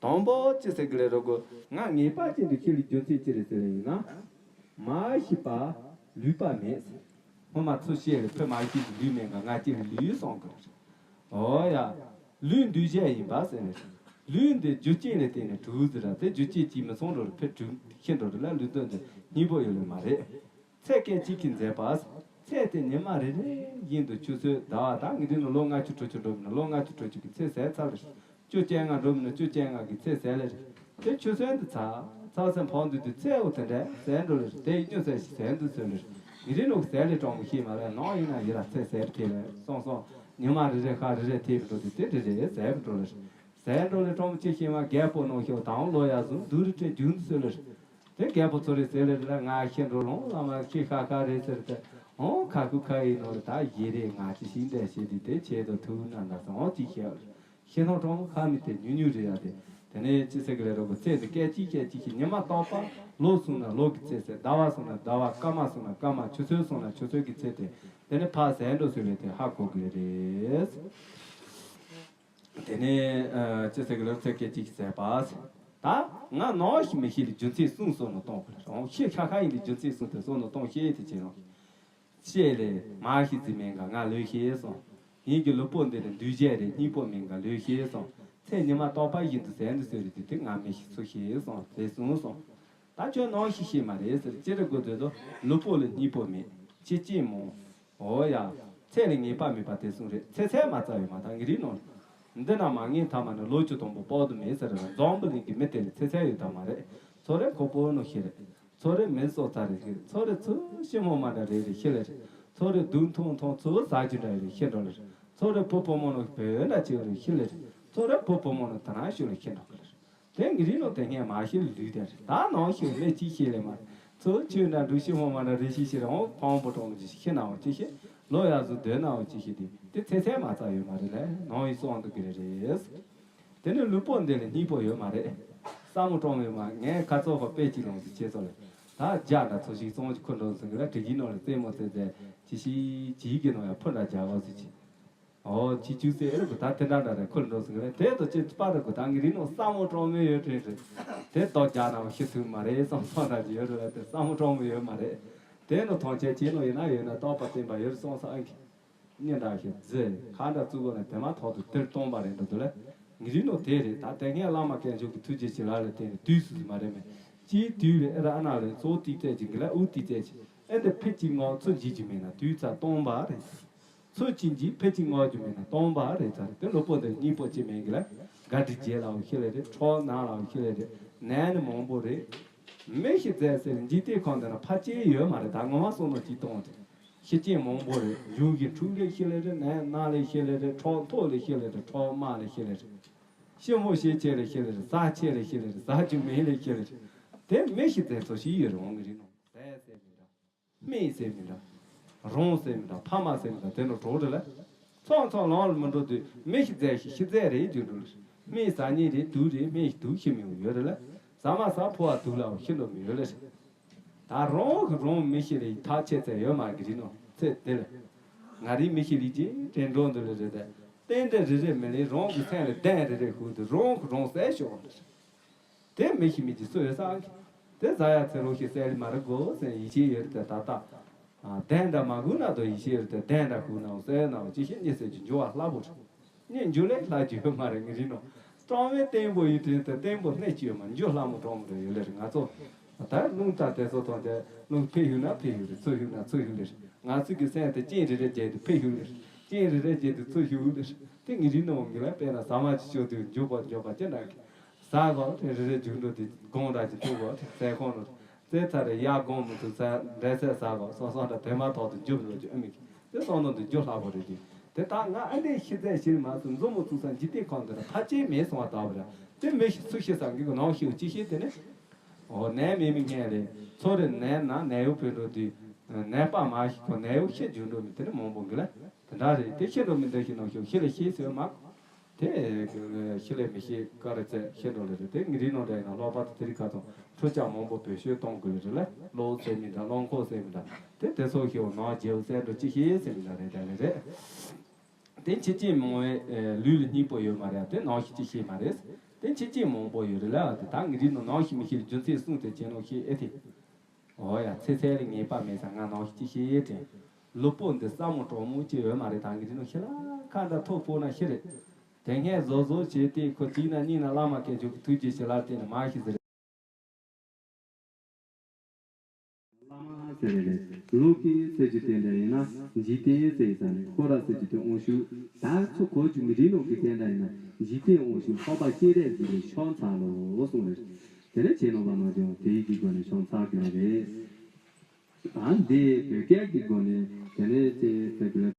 དང་པོ་ཅི་ཟེར་གི་ལེ་རེད་གོ། ང་ངེས་པ་ཅན་དུ་ཤི་ལེ་རྒྱུ་མཚན་ཅི་རེད་ཟེར་ལེ་ཡིན་ན། མ་ཤི་བ། ལུས་པ་མེད། སྔོན་མ་ཚུར་བཤད་རེད། ཕ་མ་ཤི་ཞིག་ལུས་མེད་ག་ང་ཅི་རེད་ལུས་གསུང་གི་རེད། ཨོ་ཡ། ལུས་འདུས་བྱས་ཡིན་པ་ཟེར་ནས། ལུས་འདི་རྒྱུ་རྐྱེན་ལས་བརྟེན་ནས་གྲུབ་ཟེར་ར་དེ་རྒྱུ་རྐྱེན་གྱིས་མི་སོང་འགྲོ་རེད། ཕེ་གྲུབ་ཤི་འགྲོ་རེད་ལ་ལུས་འདི་འདི་སྙིང་པོ་ཡོད་ལེ་མ་རེད། ཚེ་སྐད་ཅིག་གིས་འཛད་པ། ཚེ་དེ་ཉི་མ་རེ་རེ་བཞིན་དུ་ཆུ་ཚོད་ཟླ་བ་དང་ངེས་དུས་ནི་ལོ་ལྔ་བཅུ་དྲུག་ཅུ་འགྲོ་མི་ནི་ལོ་ལྔ་བཅུ་དྲུག་ཅུ་གི་ཚེ་ཟད་ཚར་རེད། བཅུ་གཅིག་ལྔ་འགྲོ་མི་ནི་བཅུ་གཅིག་ལྔ་གི་ཚེ་ཟད་ལེ་རེད། དེ་ཆུ་ཚོད་འདི་ཚ་ཚ་སེམས་ཕོག་འདུག་དུས་ཚེ་འོ་དེ་འདྲ་ཟད་འགྲོ་ལེ་རེད། དེ་ཡི་སྐྱོན་ཟད་ཞིག་ཟད་འདུག་ཟེར་ལེ་རེད། ངེས་དུས་ནོ་ཟད་ལེ་གྲོང་མི་ཤེས་མ་རེད། ནང་ཡིན་ན་ཡིན་ལ་ཚེ་ཟད་ཐེ་ལེ་སོང་སོང་ཉི་མ་རེ་རེ་ཤ་རེ་རེ་ཐེ་མི་འགྲོ་དུས་དེ་རེ་རེ་ཟད་མི་འགྲོ་ལེ་རེད། ཟད་འགྲོ་ལེ་གྲོང་མི་ཅི་ཤེས་མ་རྒད་པོ་ནོ་ཤོ་དང་ལོ་ཡ་བཟུང་སྡུག་རུ་ཁྲེ་རྒྱུན་དུ་ཟེར་ལེ་རེད། དེ་རྒད་པོ་ཚོ་རེ་ཟེར་ལེ་རེད་ལ་ང་ཤི་འགྲོ་ལོང་ལ་མ་ཤི་ཁ་ཁ་རེད་ཟེར་ཏེ། ཨོ་ཁ་ཁུ་ཁ་ཡིན་ནོ་རེད། ད་ཡེ་རེད། ང་ཅི་ཤིང་འདྲ་ཤེས་དུས་དེ་ཆེད་དུ་ཐུག་ན་འདྲ་སོང་ཨོ་ཅི་ཤེས་ཤི་ནོ་གྲོང་ཁ་མི་དེ་ཉུ་ཉུ་རེད་ཡ། དེ་དེ་ནས་ཅི་ཟེར་གི་ལེ་རོ་གི་ཚེ་འདི་སྐད་ཅིག་སྐད་ཅིག་གི་ཉི་མ་རྟག་པ་ལོ་སོང་ན་ལོ་གི་ཚེ་ཟད། ཟླ་བ་སོང་ན་ཟླ་བ་སྐར་མ་སོང་ན་སྐར་མ་ཆུ་ཚོད་སོང་ན་ཆུ་ཚོད་གི་ཚེ་དེ་དེ་ནས་ཕར་ཟད་འགྲོ་ཟེར་བས་དེ་ཧ་གོ་གི་རེད། དེ་ནས་ཅི་ཟེར་གི་ལོ་ཚེ་སྐད་ཅིག་ཟད་པ། ད་ང་ནང་ཞིག་མི་ཤེས་ལ་རྒྱུ་མཚན་གསུམ་སོགས་ནས་གཏོང་དགོས་རང་ཤེས་ཁ་ཁ་ཡིན་ལ་རྒྱུ་མཚན་གསུམ་དེ་སོགས་ནས་གཏོང་ཤེས་དེ་བྱེད་རང་ཤེས་ལས་མ་ཤི་ཟི་མེད་ག་ང་ལོས་ཤེས་སོང་། ཡིན་གྱི་ལུས་པོ་འདི་ལ་འདུས་བྱས་རེད། སྙིང་པོ་མེད་ག་ལོས་ཤེས་སོང་། ཚེ་ཉི་མ་རྟག་པ་བཞིན་དུ་ཟད་འདུག་ཟེར་རེད་དེ་དེ་ང་མི་ཤི་ཚུལ་ཤེས་སོང་དེ་གསུངས་སོང་། ད་ཁྱོད་ནང་ཞིག་ཤེས་མ་རེད་ཟེར་ཅི་རེད་དགོས་དོན་དུ་ལུས་པོ་ལ་སྙིང་པོ་མེད་ཆེ་ཅིང་མོ། ཨོ་ཡ། ཚེ་ལ་ངེས་པ་མེད་པ་དེ་གསུངས་རེད། ཚེ་ཚད་མ་རྩ་བའི་མ་དང་ངེས་རིག་ནོར། འདི་ན་མ་ངེས་ཐ་མ་ནི་ལོ་བཅུ་དང་པོ་དཔག་ཏུ་མེད་ཟེར་ར་འཛམ་བུ་གླིང་གི་མི་དེ་ལ་ཚེ་ཚད་ཡོད་དམ་མ་རེད། ཚོ་རེ་ཁོ་པོ་ནོ་ཤི་རེད། ཚོ་རེ་མི་སོ་ཚ་རེ་ཤི་རེད། ཚོ་རེ་ཚུ་ཤི་མོ་མ་འདྲ་རེ་རེ་ཤི་ལེ་རེད། ཚོ་རེ་སྡུག་མཐོང་མཐོང་ཚུ་ཟ་རྒྱུ་འདྲ་རེ་ཤི་འགྲོ་ལེ་རེད། ཚོ་རེ་བུ་བུ་མོ་ནོ་བོད་འདྲ་ཅིག་རེ་ཤི་ལེ་རེད། ཚོ་རེ་བུ་བུ་མོ་ནོ་ད་ན་ཤུ་རེ་ཤི་འགྲོ་གི་ལེ་རེད། དེ་ངེས་རིག་ནོ་དེ་སྔས་མ་ཤི་ལུས་དེ་རེད། ད་ནང་ཤི་ལེ་ཅི་ཤི་ལེ་མ། ཚུ་ཆོས་འདྲ་འགྲུལ་ཤི་མོ་མ་འདྲ་རེ་ཤི་ཤི་རེ་འོང་ཕང་པོ་གྲོང་ལ་ཅི་ཤི་ཤི་ནའོ་ཅི་ཤི་ལོ་ཡ་ཟུ་སྡོད་ནའོ་ཅི་ཤི་དེ་དེ་ཚེ་ཚད་མ་རྩ་ཡོད་མ་རེད་ལེ་ནང་ཡི་སོང་འདུག་གི་རེད་རེད། དེ་ནི་ལུས་པོ་འདི་ལ་སྙིང་པོ་ཡོད་མ་རེད། ས་མོ་གྲོང་ཡོད་མ་ངས་ཁ་ཚོ་ཧོ་པེ་ཅི་ལོང་ཟི་ཆེ་ཚོ་ལེ། ད་རྒྱ་འདྲ་ཚོ་ཞིག་སོང་ཅི་ཁོ་འགྲོ་སོང་གི་ལ་དྲི་གི་ནོ་ལེ་རྩེ་མོ་རྩེ་རྩེ་ཅི་ཤི་ཅི་གི་ནོ་ཡ་ཕུ་འདྲ་རྒྱ་གོ་ཟི་ཅི། ཨོ་ཅི་ཅུ་སེ་ཨེ་རུ་གུ་ད་དེ་འདྲ་འདྲ་རེ་ཁོ་ལ་འགྲོ་སོང་གི་ལེ་དེ་དོ་ཅི་པ་རུ་གུ་ད་ངེས་རིག་ནོ་ས་མོ་གྲོང་མེ་ཡོད་དྲན་དྲན། དེ་དོ་རྒྱ་ནའོ་ཤི་ཚུལ་མ་རེད་སོང་སོང་འདྲ་ཅི་ཡོད་རུ་ལ་དེ་ས་མོ་གྲོང་མེ་ཡོད་མ་རེད། དེ་ནོ་ཐོང་ཆེ་ཅི་ནོ་ཡིན་ན་ཡོད་ན་རྟོགས་པ་བསྟན་པ་ཡོད་སོང་ས་ཨང་གི། གཉེན་འདྲ་ཞིག་རྫི་ཁ་འདྲ་བཙུགས་དགོས་ན་དེ་མ་ཐོག་ཏུ་དེར་སྟོང་པ་རེད་འགྲོ་འདུག་ལ། ངེས་རིག་ནོ་དེ་རེད། ད་དེ་སྔས་བླ་མ་སྐལ་མཆོག་གི་ཐུགས་རྗེ་ཆེ་ལ་ལ་བརྟེན་ནས་དུས་སུ་མ་རེད་མེད། ཅིའི་དུས་རེད་ཨེ་ར་ཨ་ན་ལས་གཙོ་བོ་ཏི་ཙེ་ཅིག་གི་ལ་ཨུ་ཏི་ཙེ་ཅིག་ཨེ་འདི་ཕི་ཅིག་ངོ་ཚུར་འཇིག་རྒྱུ་མེད་ན་དུས་ཚ་སྟོང་པ་རེད། ཚུར་ཅིག་འཇིག་ཕི་ཅིག་ངོ་རྒྱུ་མེད་ན་སྟོང་པ་རེད་ཚར་དེ་ལོ་པོ་འདི་གཉིས་པོ་ཅི་མེད་གི་ལ། དགའ་དྲི་རྗེ་ལའོ་ཤི་ལེ་རེད། ཁྲོ་ན་ལའོ་ཤི་ལེ་རེད། ནད་ནི་མང་པོ་རེད། མི་ཤི་རྫས་ཟེར་འཇིག་རྟེན་ཁོང་དེ་ན་ཕ་ཅེ་ཡོད་མ་རེད། ད་ངོ་མ་སོང་ནོ་ཅི་གཏོང་དེ། ཤི་རྐྱེན་མང་པོ་རེད། ཡུལ་གྱི་འཁྲུག་ལས་ཤི་ལེ་རེད། ནད་ན་ལས་ཤི་ལེ་རེད། ཁྲག་འཐུང་ལས་ཤི་ལེ་རེད། ཁྲག་དམར་ལས་ཤི་ལེ་རེད། ཤི་མོ་ཤི་ཆེ་ལས་ཤི་ལེ་རེད། ཟ་ཆེ་ལས་ཤི་ལེ་རེད། ཟ་རྒྱུ་མེད་ལས་ཤི་ལེ་རེད། དེ་མི་ཤི་རྫས་ཚོ་ཤི་ཡོད་རེད། འོང་གི་རེད་ནོ། ཟས་ཟེར་མི་འདྲ། སྨན་ཟེར་མི་འདྲ། རོང་ཟེར་མི་འདྲ། ཕ་མ་ཟེར་མི་འདྲ། དེ་ནོ་གྲོགས་རེད་ལ། ཚང་ཚང་ལོང་ལ་མི་འགྲོ་དུས་མི་ཤི་རྫས་ཤི་ཤི་རྫས་རེད་རྒྱུ་འགྲོ་ལེ་རེད། སྨན་ཟ་ཉེན་རེད་དུག་རེད། སྨན་ཤི་དུག་ཤི་མི་ཡོད་རེད་ལ། ཟ་མ་ཟ་ཕོ་བ་དུག་ལའོ་ཤི་འགྲོ་མི་ཡོད་ལེ་རེད། ད་རང་གི་རང་མི་ཤི་ལ་ཡི་ཐག་ཆད་ཚད་ཡོད་མ་གི་རེད་ནོ་ཚེ་འདི་ལ། ང་རའི་མི་ཤི་ལི་ཅི་དྲན་འགྲོ་འདི་ལ་རེད་དེ། རྟེན་འབྲེལ་རེ་རེ་མི་ལེན་རང་གི་སེམས་ལ་གདན་རེ་རེ་ཞུགས་ཏེ་རང་གི་རང་བསད་ཤོག་ལ་རེད། དེ་མི་ཤི་མི་ཅི་སུ་ཡོད་ས་གི། དེ་ཟ་ཡ་ཚེ་རོགས་ཤི་བསད་ལི་མ་རེད་གོ་ཟེར་ཡིད་ཆེས་ཡོད་རེད་དེ་ད་ལྟ། གདན་འདྲ་མ་ཞུགས་ན་དོ་ཡིད་ཆེས་ཡོད་རེད་དེ་གདན་འདྲ་ཞུགས་ནའོ་བསད་ནའོ་ཅི་ཤི་གཉིད་སད་ཀྱི་འགྱུར་བ་སླ་པོ་རེད། ངས་འཇུ་ལེ་ལྷ་རྒྱུ་ཡོད་མ་རེད་ངས་རིག་ནོ། གྲོང་བའི་བརྟན་པོ་ཡི་དྲིན་དེ་བརྟན་པོ་གནས་ཀྱི་ཡོད་མ་འཇུ་ལྷ་མོ་གྲོང་མོ་རེ་ཡོད་ལེ་རེད་ང་ཚོ། ད་རླུང་རྟ་དེ་ཚོ་ཐོན་ཏེ་རླུང་ཕེ་ཡུག་ན་ཕེ་ཡུག་རེད། ཚུར་ཡུག་ན་ཚུར་ཡུག་ལེ་རེད། ང་ཚོ་གི་སེམས་དེ་རྐྱེན་རེ་རེ་བརྒྱབ་དུས་ཕེ་ཡུག་ལེ་རེད། རྐྱེན་རེ་རེ་བརྒྱབ་དུས་ཚུར་ཡུག་ལེ་རེད། དེ་ངས་རིག་ནོ་ངས་ལ་དཔེར་ན་ཟ་མ་ཅིག་ཤོར་དུས་འཇུ་བ་འཇོག་པ་ཅི་འདྲ་གི། ཟ་གོ་དེ་རེ་རེ་རྒྱུག་འགྲོ་དུས་སྒོང་འདྲ་ཅིག་ཐུག་གོ་དེ་ཟས་ཁོང་རུ། རྩེ་ཚ་རེ་ཡག་སྒོང་མི་ཐུག་ས་འདྲ་ཚད་ཟ་གོ་སོ་སོ་འདྲ་དེ་མ་ཐོག་ཏུ་འཇུ་འགྲོ་རྒྱུ་ཨ་མི་གི། དེ་སོང་ནོ་འདི་རྒྱུ་ལྷག་པོ་རེད་དེ། དེ་དག་ང་ཨ་འདྲས་ཤི་ཚད་ཤི་མ་སོང་མཛོ་མོ་བཙུགས་ས་འཇིག་རྟེན་ཁོང་དེ་ལ་ཕ་ཅེ་མེད་སོང་བ་ལྟ་བུ་ར། དེ་མི་ཤི་ཚུ་ཤི་ས་གི་གི་ནང་ཤི་བ་ཅི་ཤི་དེ་ནི། འོ་ནད་མེད་མི་ངན་རེད། ཚོ་རེ་ནད་ན་ནད་གཡོག་བུད་འགྲོ་དུས། ནད་པ་མ་ཤི་ཁོ་ནད་གཡོག་ཤི་འཇུ་འགྲོ་མི་དེ་ནི་མང་པོ་གི་ལ། དེ་འདྲ་རེད་དེ་ཤི་འགྲོ་མི་འདི་ཤི་ནང་ཤི་ཤི་ལ་ཤི་ཟེར་མ། དེ་ཤི་ལས་མི་ཤི་ཀ་རེ་ཚད་ཤི་འགྲོ་ལེ་རེད། དེ་ངེས་རིག་ནང་འདྲ་ཡིན་ན་ལོག་པར་དུ་དེ་རིགས་ཁ་ཚོ་འཕྲུལ་ཆ་མང་པོ་བེད་སྤྱོད་གཏོང་དགོས་ལེ་རེད་ལ། གློ་ཟེར་མི་འདྲ་གློ་འཁོག་ཟེར་མི་འདྲ་དེ་དེ་ཚོ་ཤི་འོ་ནང་རྗེའུ་ཟེར་འགྲོ་ཅི་ཤི་ཟེར་མི་འདྲ་རེད་ད་ལེ་རེད། དེ་ཕྱི་རྐྱེན་མང་བའི་ལུས་ལ་སྙིང་པོ་ཡོད་མ་རེད། དེ་ནང་ཤི་ཅི་ཤི་མ་རེད། དེ་ཕྱི་རྐྱེན་མང་པོ་ཡོད་རེད་ལ། དེ་ད་ངེས་རིག་ནང་ནང་ཤི་མི་ཤི་ལ་རྒྱུ་མཚན་གསུངས་ཏེ་བྱས་ནོ་ཤི་ཨེ་ཐི། ཨོ་ཡ། ཚེ་ཚད་ལ་ངེས་པ་མེད་ས་ང་ནང་ཤི་ཅི་ཤེས་དྲན། ལུས་པོ་འདི་ས་མོ་གྲོག་མོ་ཅི་ཡོད་མ་རེད། ད་གི་རི་ནོ་ཤི་ལ་ཁ་འདྲ་ཐོ་པོ་ན་ཤི་རེད། དེ་སྔས་བཟོ་བཟོ་བྱས་ཏེ་ཁོ་གཅིག་ན་གཉིས་ན་བླ་མ་སྐད་ཅིག་ཐུགས་རྗེ་ཆེ་ལ་བརྟེན་ནས་མ་ཤི་ཟེར། བླ་མ་ཟེར་རེད། ལུགས་ཀྱི་ཚེ་གཅིག་དེ་འདྲ་ཡིན་ན་འཇིག་རྟེན་ཟེར་ས་ནས་ཁོ་ར་ཚེ་གཅིག་དེ་འོང་ཤུགས་ད་ཚོ་གོ་རྒྱུ་མི་རིགས་ནང་གི་དེ་འདྲ་ཡིན་ན་འཇིག་རྟེན་འོང་ཤུགས་ཧོ་པ་སྐྱེ་རེས་ཀྱི་རེད་ཤོང་ཚར་ལོ་གསུངས་རེད། དེ་ནས་བྱས་ནོ་བ་མ་བྱུང་དེའི་གི་སྒོ་ནས་ཤོང་ཚར་དགོས་རེད། ད་འདི་བོད་སྐད་ཀྱི་སྒོ་ནས་དེ་ནས་ཅེས་ཟེར་གི་ལ་